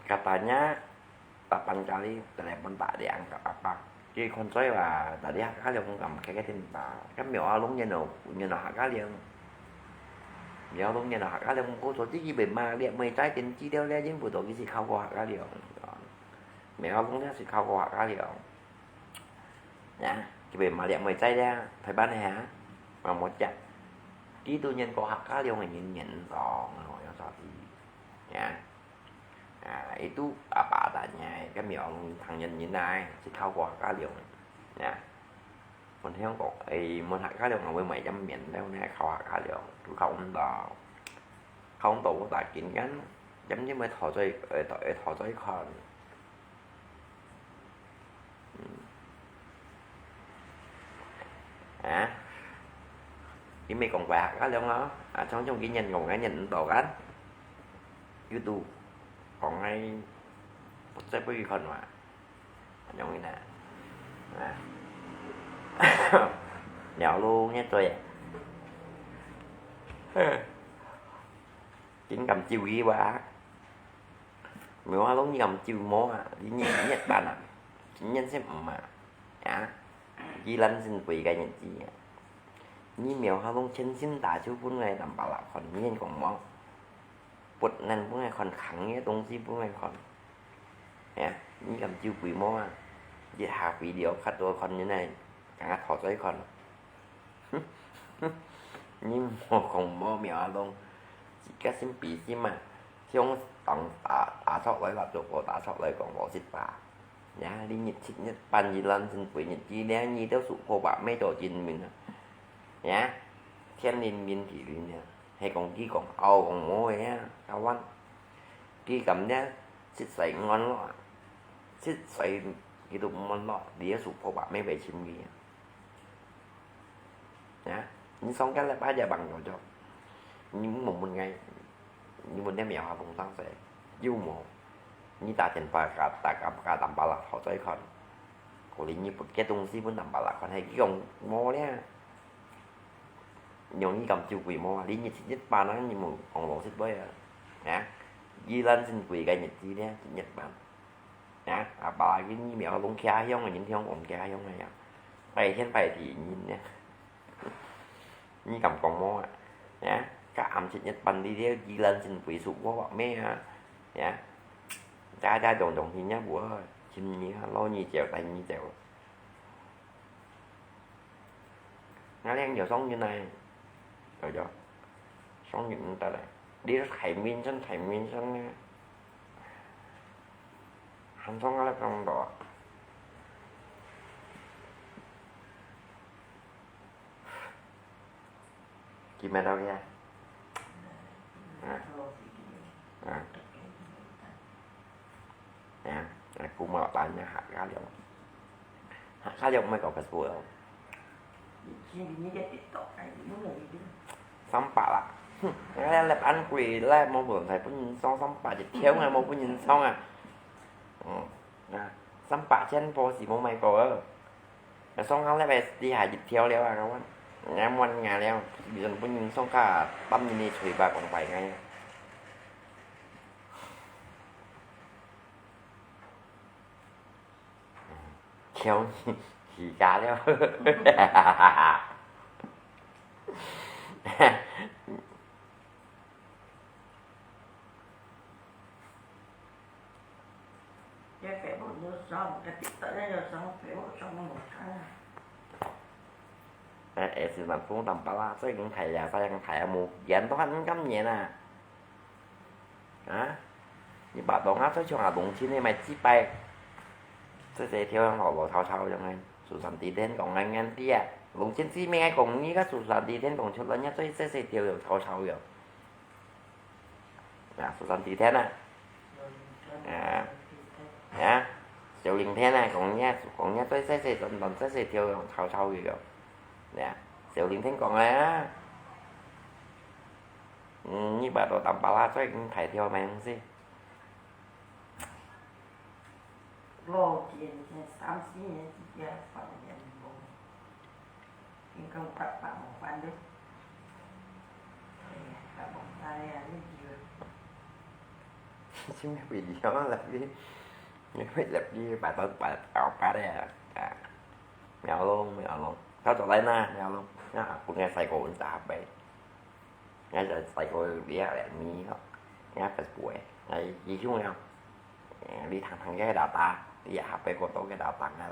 Katanya, kapan kali telepon tak diangkat apa. Jadi konsoi lah, tadi Hakka Leong kam kaya tin ba. Kan mèo a long nyen no, nyen no Hakka Leong. Mèo a long nyen no Hakka Leong, ko so ji ki be ma liak mei chai tin ji liao liao yin bu do ki si khao ko Hakka Leong. Mèo a long liak si khao ko Hakka Leong. Ya, kibai maliak muay cai dia, phai ban he ha, ma mo cak. Ki tu nyen ko Hakka Leong nyen nyen song, no, yang sa ti. Ya. Ah, itu apa adanya, kan mèo a long thang nyen nyen nai, si khao ko Hakka Leong. Ya. Mun hiang ko, eh, mun Hakka Leong, wei mai jam mien, leo ne khao Hakka Leong, tu khao um da. Khao um da, wo ta kin kan, jam nyen mai thao zoi, eh, thao, eh, thao zoi kan. Hả? Ki mei kong kuai Hakka Leong lo. À, trong trong ki nyen kong ngai nyen ntau kan. Yu tu. Kong ngai. Put sai pui kon wa. Nyong ina. À. Nèo lu nyen tui. Kin kam chiu ki wa. Mèo a long nyi kam chiu mo à, li nyi nyi tan à, nyi sem ma. Ya, yi lan sin pui kai nyi chi. Nyi mèo a long chen sin ta chiu pun ngai tam pa la kon nyi kong mo. Put nan pun ngai kon khang nyi dong si pun ngai kon. Ya, nyi kam chiu pui mo à. Yi ha pui liao khat do kon nyi nai, kang a thao zoi kon. Nyi mo kong mo mèo a long. Chi ka sim pi sim à. Siong tang ta, ta chok lai la chok ko ta chok lai kong bo sit pa. Ya, li nyit chit nyit pan yi lan sin pui nyit chi liang nyi teo su ko ba mei to jin min à. Ya, thiên linh linh thị linh à. He kong ki kong ao kong mo ya, ka wan. Ki kam ya, sit sai ngon lo. Sit sai ki tu mon lo, li su ko ba mei bai chim ki. Ya, nyi song kan lai pa ya bang yo jo. Nyi mo mun ngai. Nyi mun ne mèo ha bung tang sai. Yu mo. Nyi ta chen pa ka ta ka ka tam pa la thao zoi kon. Ko li nyi put ke dong si pun tam pa la kon he ki kong mo le. Nyong nyi kam chiu pui mo, li nyi chit nyi pa nang nyi mo kong lo sit boi a. Ya. Yi lan sin pui kai nyi chi le, nyi pan. Ya, apa lagi nyi mèo a long kia hiong, nyi hiong kong kia hiong ya. Pai thiên pai ti nyi ne. Nyi kam kong mo à. Ya, ka am chit nyi pan li liao, yi lan sin pui su wo wa me à. Ya. Cha cha dong dong hi nya bu, chim nyi, lo nyi chiao, tai nyi chiao. Nga liang yo song nyi nai. Yo yo. Song nyi ta lai. Đi Thái Minh chân, Thái Minh chân nè. Hàn song nga liang trong đó. Ki mèo tao kia. À. À. Nè, nè, ku mèo tan nè, Hakka Leong. Hakka Leong mai ko Facebook lo. Sampa la. Hm, nè, lep an kui, lep mo bun, thai pun song sampa, ji thiau ngai mo pun song à. Hm, nè, sampa chen po si mo mai ko ơ. Nè, song hang lep ai, ti hai ji thiau liao à, kawan. 人家問𠊎了，原本人上課，半日个嘴巴講白个。叫你起家了。這Facebook有上，這TikTok也有上，Facebook上無看啊。哎，哎，是南風南巴拉，最近睇呀，最近睇呀，無，演都還毋敢演啊。啊？你把東啊，最像啊，龍青的買幾百，這些跳樣老老吵吵樣个，สุสันติเทน講硬硬啲啊，龍青知名个講你个สุสันติเทน講出來，人家最這些跳樣吵吵樣。 啊，สุสันติเทน啊。啊，啊，小林天啊，講你啊，講你啊，最細細，短短細細條，吵吵个。啊，小林天講个啊。嗯，你把到南巴拉最近排掉沒東西？老天，三四年之前放年無。 你講八百無還咧？哎呀，八百無還咧，你就……你咪會了啦，你，你會了，你把到八百八百咧啊！苗龍，苗龍，到這來啦，苗龍，啊，本來細個阮打牌。 𠊎就細個這个咪咯，𠊎Facebook个，𠊎英雄了。你聽聽个老大，你下背過多个老大，𠊎來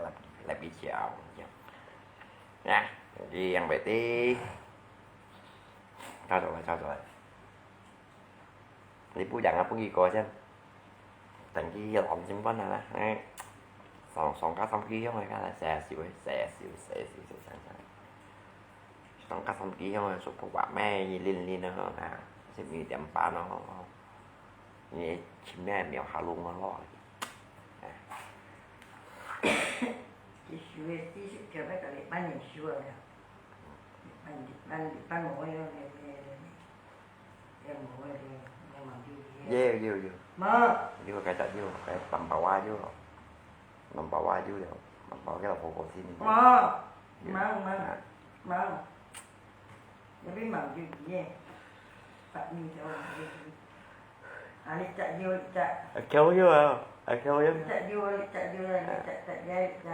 來比較。啊，你樣袂得。走出來，走出來。你不講啊，不給我先。 等佢安靜半下啦，哎，上，上加三支香个，看來洗手个，洗手，洗手，洗手，洗手。上加三支香个，手不把咩，一輪輪个，啊，十二點半咯，你尋咩苗下弄个咯，哎。佢收个四十條，該个禮拜日收个了，禮拜，禮拜，禮拜五个，該个，該个。 有，有，有。無。有，該隻有，該南巴哇有咯。南巴哇有了，南巴哇个老婆婆先。無，有。無，無，啊。無。有邊無有个，八米就有。啊，你隻有，你隻。啊，夠有啊，啊，夠有。你隻有，你隻有，你隻，隻，隻，隻。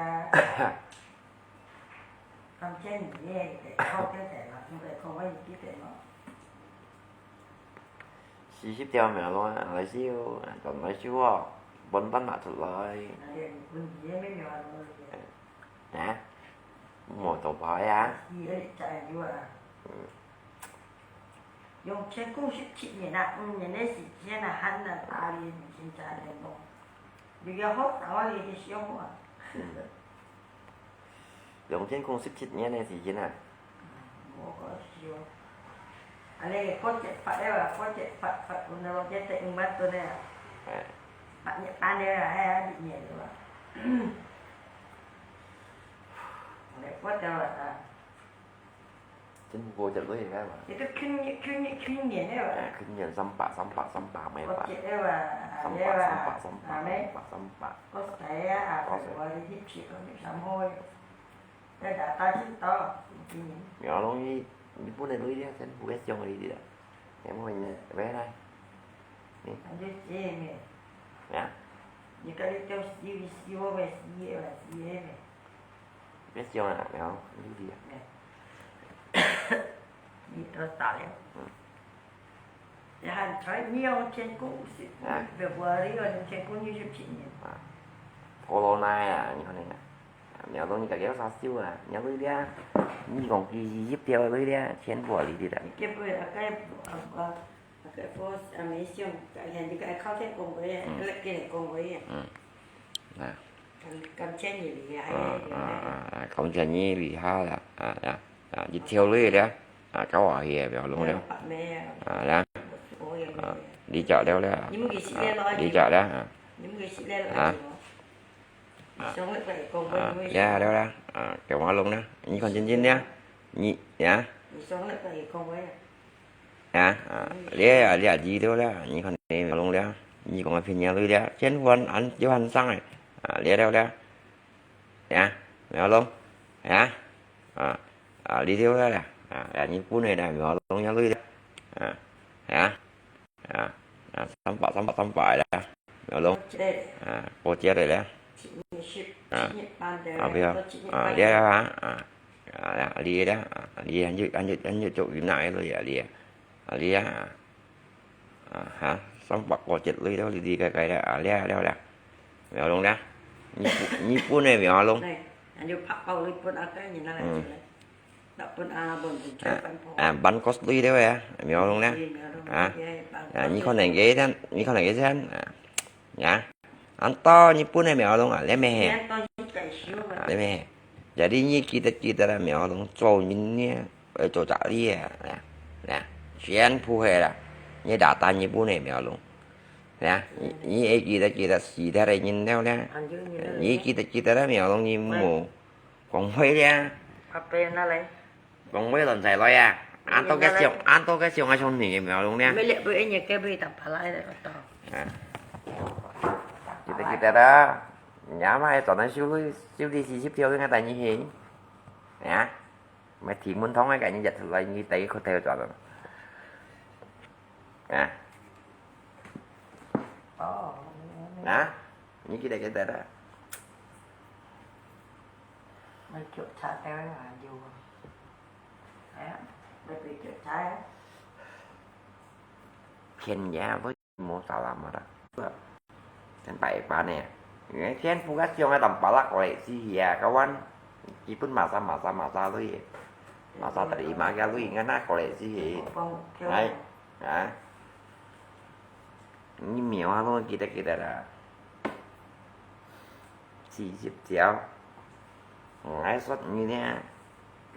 三千二个，好个个啦，應該可以記得咯。四十條苗咯，來收，來收哦，分擔拿出來。哎呀，你分錢也沒有啊，都是。啊？無做牌啊？是，哎，加油啊！嗯。用千空十七年啊，五年个時間啊，還能打理你現在个咯。你要好打理你个生活。嗯。 兩千空十七年个時間啊。無搞笑。啊，你過節發了啊，過節發，發分了，這得五萬多了啊。哎。八年，八年了，還要一年了啊。你過掉了啊。 政府過節都應該嘛。這个去年，去年，去年个吧。哎，去年三百，三百，三百，沒吧。過節个吧，三百，也吧，三百，三百，啊，沒。三百，三百。過節啊，過節。我的一起都沒什麼。在哪打去到，今年。苗龍，你，你不能累的，政府个想你的。因為你，未來。你。那就这样呗。啊？你跟你叫洗，洗我呗，洗个吧，洗个呗。 別想啦，苗，你理啊。你都打了。嗯。你還在，你用千空十，啊。不，不，你用千空二十七年。啊。Corona啊，你看你啊。苗東你自己要啥手啊？你要累了啊。你講佢一條累了啊，全部累的啦。你根本啊，該，啊，啊， 該个啊，沒想，哎呀，你个靠天講話啊，嗯。來跟你講話啊。嗯。啊。感，感謝你厲害啊，啊，啊，啊，啊，感謝你厲害啦，啊，啊，啊，一條路了，啊，搞下去也不要弄了。白咩啊。啊，來。我也沒有。啊，你講了了。你們給洗了了，啊，你講了，啊。你們給洗了了，啊。 啊，了了了，啊，給我弄了，你看真真的，你呀，啊，啊，這啊，這啊，知道了，你看你弄了，你講个便宜了，千萬安就安上哎，啊，了了了，呀，了弄，呀，啊，啊，你兜了啦，啊，啊，日本个啦，苗龍也來了，啊，啊，啊，三百，三百，三百啦，苗龍，過節了。啊，過節了啦。七月十，啊，七月半的，啊，不要，到七月半。啊，了了啊，啊，啊，你了，啊，你還有，還有，還有做雲南个了，你啊，啊，你啊，啊，哈，三百過節了，你，你該該了，啊，了了了，苗龍了，日本，日本个苗龍。對，還有拍包日本啊，對，你那來做嘞。嗯。 啊，啊，辦過水了啊，苗龍呢？啊，啊，你可能个先，你可能个先，啊，啊，恁多日本个苗龍啊，你咩？啊，你咩？Jadi你記得記得啦，苗龍做人呢，愛做責任啊，啊，啊，全部係啦，你打打日本个苗龍，啊，你，你愛記得記得死掉个人了呢，你記得記得啦，苗龍你無。 講話咧。阿伯那來。講話亂晒來啊！恁多个想，恁多个想啊，想你个苗龍咧。沒了，不，人家該邊打牌來的，我到。啊。記得記得啦，你阿媽還轉來修理，修理四十條，應該帶你去。啊？買提門通个，趕緊夾出來，你帶佢去偷轉了。啊？哦。啊？你記得記得啦。 買綠茶个啊，有啊。哎呀，買杯綠茶啊。便宜啊，無，無啥啦，無啦。先拜一拜呢。因為天父个上个淡薄啦，過來試試啊，kawan。基本masa masa masa lui。Masa terima个lui，ngana過來試試。哎，啊。你苗啊，攏記得記得啦。 四十條。𠊎說你呢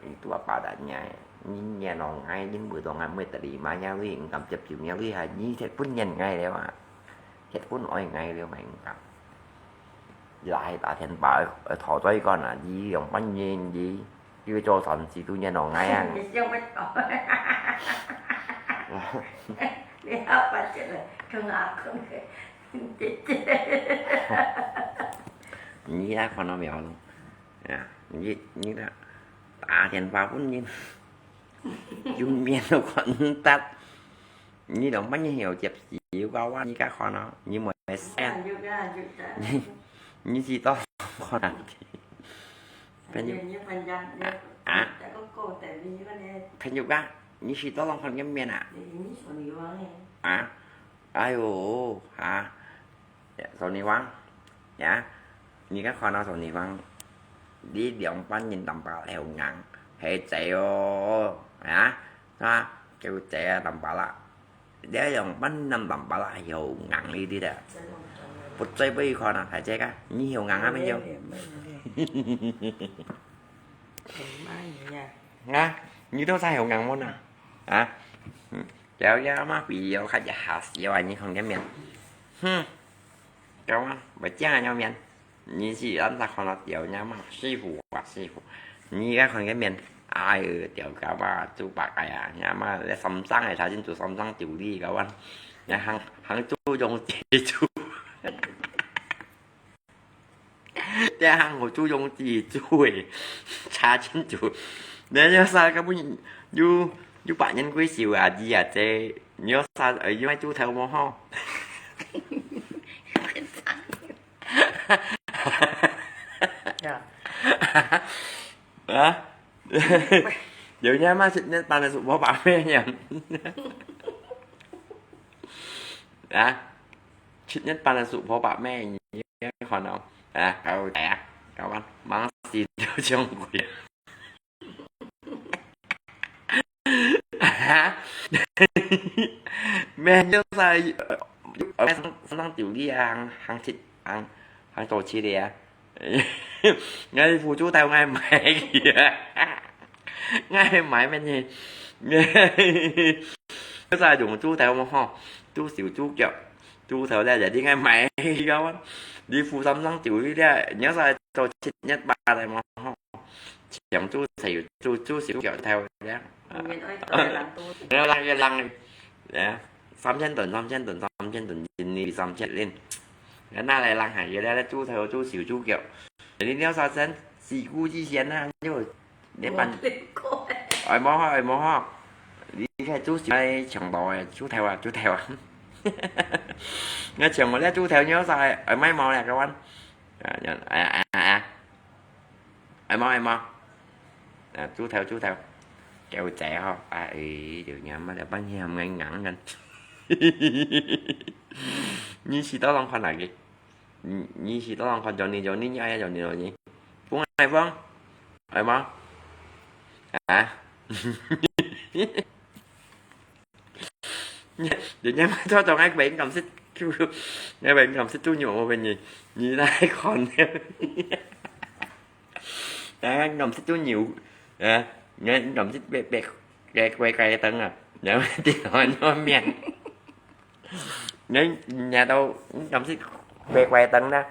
，itu apa adanya。你認同𠊎，你毋同𠊎，毋會得你嘛，也你毋敢接受，也你還，你結婚認𠊎了啊，結婚愛𠊎了，𠊎毋敢。你來打電話，呃，討債幹啊，你用半年，你 你會做善事都認同𠊎啊。你想要講？你好，把這個跟阿公的姐姐。你也看到苗龍，啊，你，你那打電話分人，有面都看得。你兩百年後接受个話，你該看到，你莫生。有个，有个。你，你知道看到。 朋友。啊？朋友啊，你識到啷款个面啊？啊？哎喲，啊？Sony Wang，呀，你看看啊，Sony Wang，你兩百年淡薄了硬，係仔哦，啊？啊？叫仔啊，淡薄啦。 你用半năm tầm bả là hiểu ngắn đi đi đã. Bút chơi với con à, phải chơi cả. Như hiểu ngắn á, mình hiểu. Hả? Như đâu sao hiểu ngắn môn à? Hả? Kéo ya mà bị hiểu khác ya hả xíu à, như không cái miệng. Hừm. Kéo mà, bởi chăng à, nhau miệng. 你是恁大看到鳥，你阿媽師傅啊，師傅，你該看个面，哎喲，鳥狗啊，豬八戒啊，你阿媽，你三生个，查清楚三生九里个，你還，還注重自主，你還好注重自主个，查清楚，你要啥根本有，有百年歸壽啊，你啊，這，你要啥，呃，有愛豬頭無吼？ 啊？有人嘛，七月半个叔婆白咩人？啊？七月半个叔婆白咩人？看到啊，搞大啊，搞完，忙死都像鬼。 哈？咩？你就係，呃，呃，上，上九里啊，行，行七，行，行九七里啊。𠊎付出到𠊎買去啊。𠊎買咩呢？你就係用豬頭嘛吼，豬手豬腳，豬頭咧，就應該買去个嘛。你付三上九里咧，你就係做七月半个嘛吼。 像豬手，豬，豬手腳頭這樣。你們愛做人多。然後那個人，哎，三千噸，三千噸，三千噸，一年三千噸。那來人還有那個豬頭、豬手、豬腳，你要啥錢？四股之前呢，就，你辦，愛無吼，愛無吼。你个豬頭愛搶到个，豬頭啊，豬頭啊。𠊎搶無了豬頭，你有啥愛買無咧？各位，啊，啊，啊，啊，愛無，愛無？啊，豬頭，豬頭，狗仔吼，啊，哎，就娘媽的半夜還硬硬。你是到浪看哪个？你，你是到浪看Johnny，Johnny，你愛Johnny，Johnny？ Pun ai Pun, ai Pun. Hả? Dia nyamai cho trong ai bệnh cảm xúc chu, ai bệnh cảm xúc chu nhiều bên nhỉ, nhí lại còn ai cảm xúc chu nhiều, à, ai cảm xúc bẹt bẹt, quay quay quay tăng à, nếu mà thì nói nó miệng. Nếu nhà đâu cảm xúc quay quay tăng đó,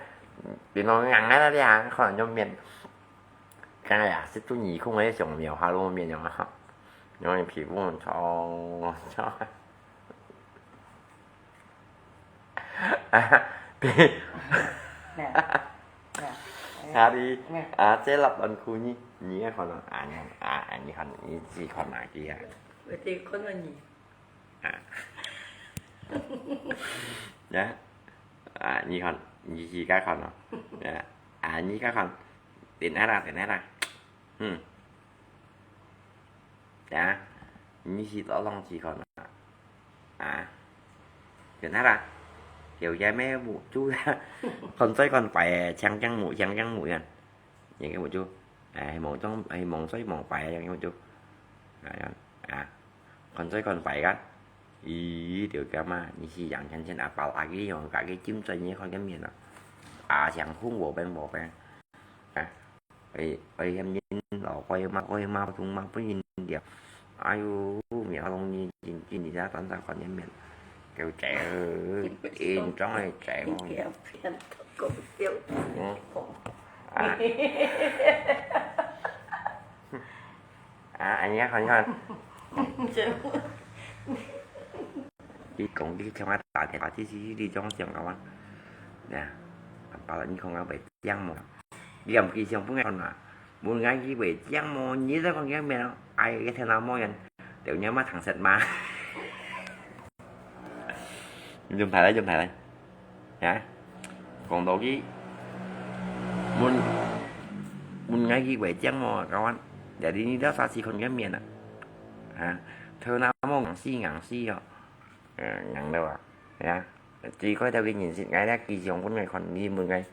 thì nó ngắn đó đi à, khỏi nó miệng. Cái này à, xích chú nhì không ấy, chồng nhiều hoa luôn miệng nhiều hoa. Nó thì cũng cho, cho. À, thì Nè, nè, Hả đi? Nè. À, chế lập đòn khu nhí, nhí cái con à, nhí, à, à, nhí con, nhí gì con à kia. Vậy thì con là nhì. À. Nhá. À, nhí con, nhí gì cái con à. Nhá. À, nhí cái con. Tỉnh hết à, tỉnh hết à. Hmm. Nhá. Nhí gì đó lòng gì con à. À. Tỉnh hết à. Kiểu dây mẹ mụ chú. Con dây con phải chăng chăng mụ, chăng chăng mụ yên. Nhìn cái một chút. À, hay mong trong, hay mong xoay mong phải, hay một chút. À, à. Con xoay con phải kan. Ý, tiểu kia mà, như si yang chen chen à, bảo à, cái dòng cả cái chim xoay như con cái miệng à. À, chẳng không vô bên, vô bên. À. Ơi, ơi, em nhìn lò quay mà, quay mà, chúng mà, bữa nhìn đi. Ai u, mẹ long nhìn, nhìn, nhìn đi ra, tán ra con cái miệng. Kêu trẻ ơi, in trong này trẻ ngon. Kéo phiền, không kéo phiền. Ừ. À. À, anh nhá, con, con. Chứ đi cũng đi trong ai tạo thì có chứ, chứ đi trong trường các bạn. Nè, bạn bảo là như không có phải chăng mà. Đi làm kỳ trường bữa ngày con mà. Bữa ngày gì phải chăng mà, nhớ ra con cái mẹ nó. Ai cái thế nào mà yên. Tiểu nhớ mà thằng sệt mà. Dùng thải đấy, dùng thải đấy. Hả? Còn đâu chứ. Bữa, bữa ngày gì phải chăng mà, các bạn. Jadi ni dah saksi con cái miệng à. Hả? Thơ nào mà ngang si, ngang si à. Ờ, ngắn đâu à. Hả? Chỉ có theo cái nhìn xịt ngay đó, kỳ trường con ngày còn đi mười ngày.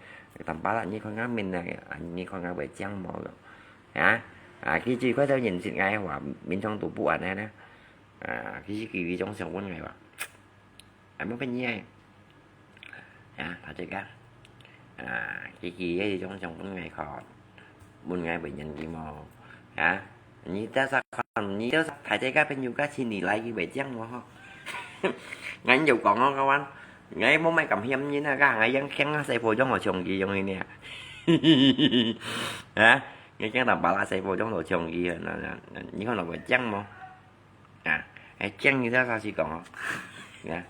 Tầm bá là như con ngắm mình này, à, như con ngắm về chăng mà. Hả? À, cái chỉ có theo nhìn xịt ngay hoặc mình trong tủ bụi này nè. À, cái chỉ kỳ vi trong trường con ngày mà. À, mới phải nhai. À, thảo chơi cá. À, cái kỳ ấy trong trường con ngày còn. Bún ngai bai nyan kì mò. Hả? Nyi ta sa khon, nyi ta sa thái thái ka pen yu ka chin ni lai kì bai chiang mò ho. Ngai nhiều kong ho kawan. Ngai mò mai kam hiam nyi na ka ngai yang keng sai pho jong ho chong kì yong ni. Hả? Ngai keng tam ba la sai pho jong ho chong kì. Nyi khon lo bai chiang mò. À, ai chăng như thế sao chỉ còn. Nè,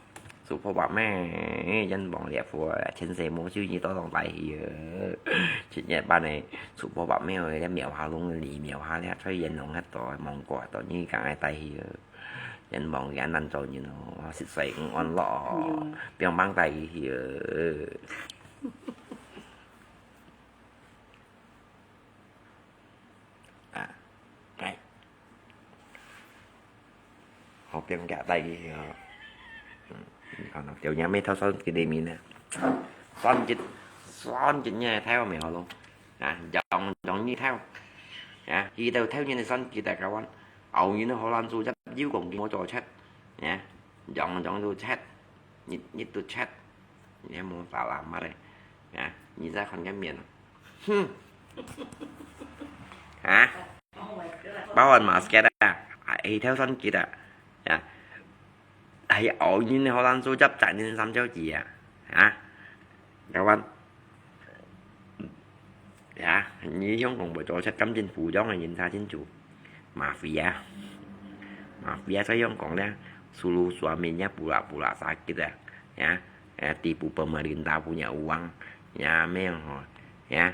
sụp phô bạc mẹ, dân bọn địa phủ, trên xe mua chứ gì tao lòng tay thì, trên nhà ba này, sụp phô bạc mẹ ơi, miệng hoa lung lì, miệng hoa lẹ, cho yên lòng hết rồi, mong qua tao như cả ai tay thì, dân bọn cái ăn năn trâu như nó, xịt xoay cũng ăn lọ, Ừ. Biang băng tay thì, À, cái. Họ biang cả tay kì hả? Ừ, còn nó tiểu nhá mê thao son kì đi mì nè. Son chít, son chít nhá theo mày họ luôn. À, dòng, dòng như theo. À, kì tao theo như này son kì tại cao ăn. Ẩu như nó họ lan su chắc díu cùng kì mua cho chết. Nhá. Dòng, dòng su chết. Nhít, nhít tu chết. Nhá, mua phá làm mà đây. Nhá, nhìn ra còn cái miệng. Hừm. Hả? Bao hòn mà skate à? Ai theo son kì à? Nhá. Ai ổ nhìn họ lan su chấp chạy nên xăm chéo gì à? Hả? Các bạn. Ya, nyi hiong kong bai cho chat kam chính phủ jong ngi sa chính chủ. Mafia. Mafia sa hiong kong le, sulu suami nya pula pula sakit ya. Ya, eh, tipu pemerintah punya uang. Ya, meng ho. Ya,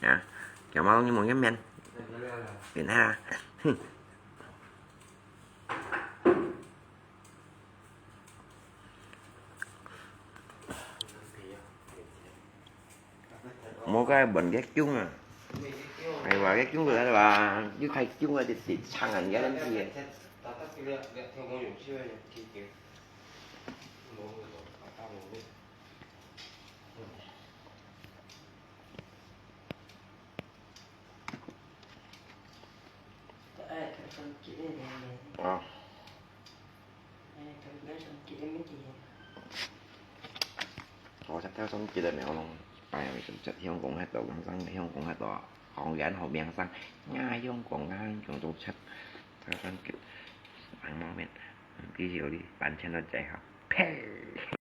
啊，叫麼个你問个面？變態啊！哼！ 莫个問个囧啊！哎，話个囧个啦，又開囧啊，就是唱人家東西。啊。 我識跳上去个苗咯。哎呀，就香港迄度，香港，香港迄度，好远好名声，呀，香港啊，香港都出，跳上去，很方便。嗯，必须有的版权都最好。呸！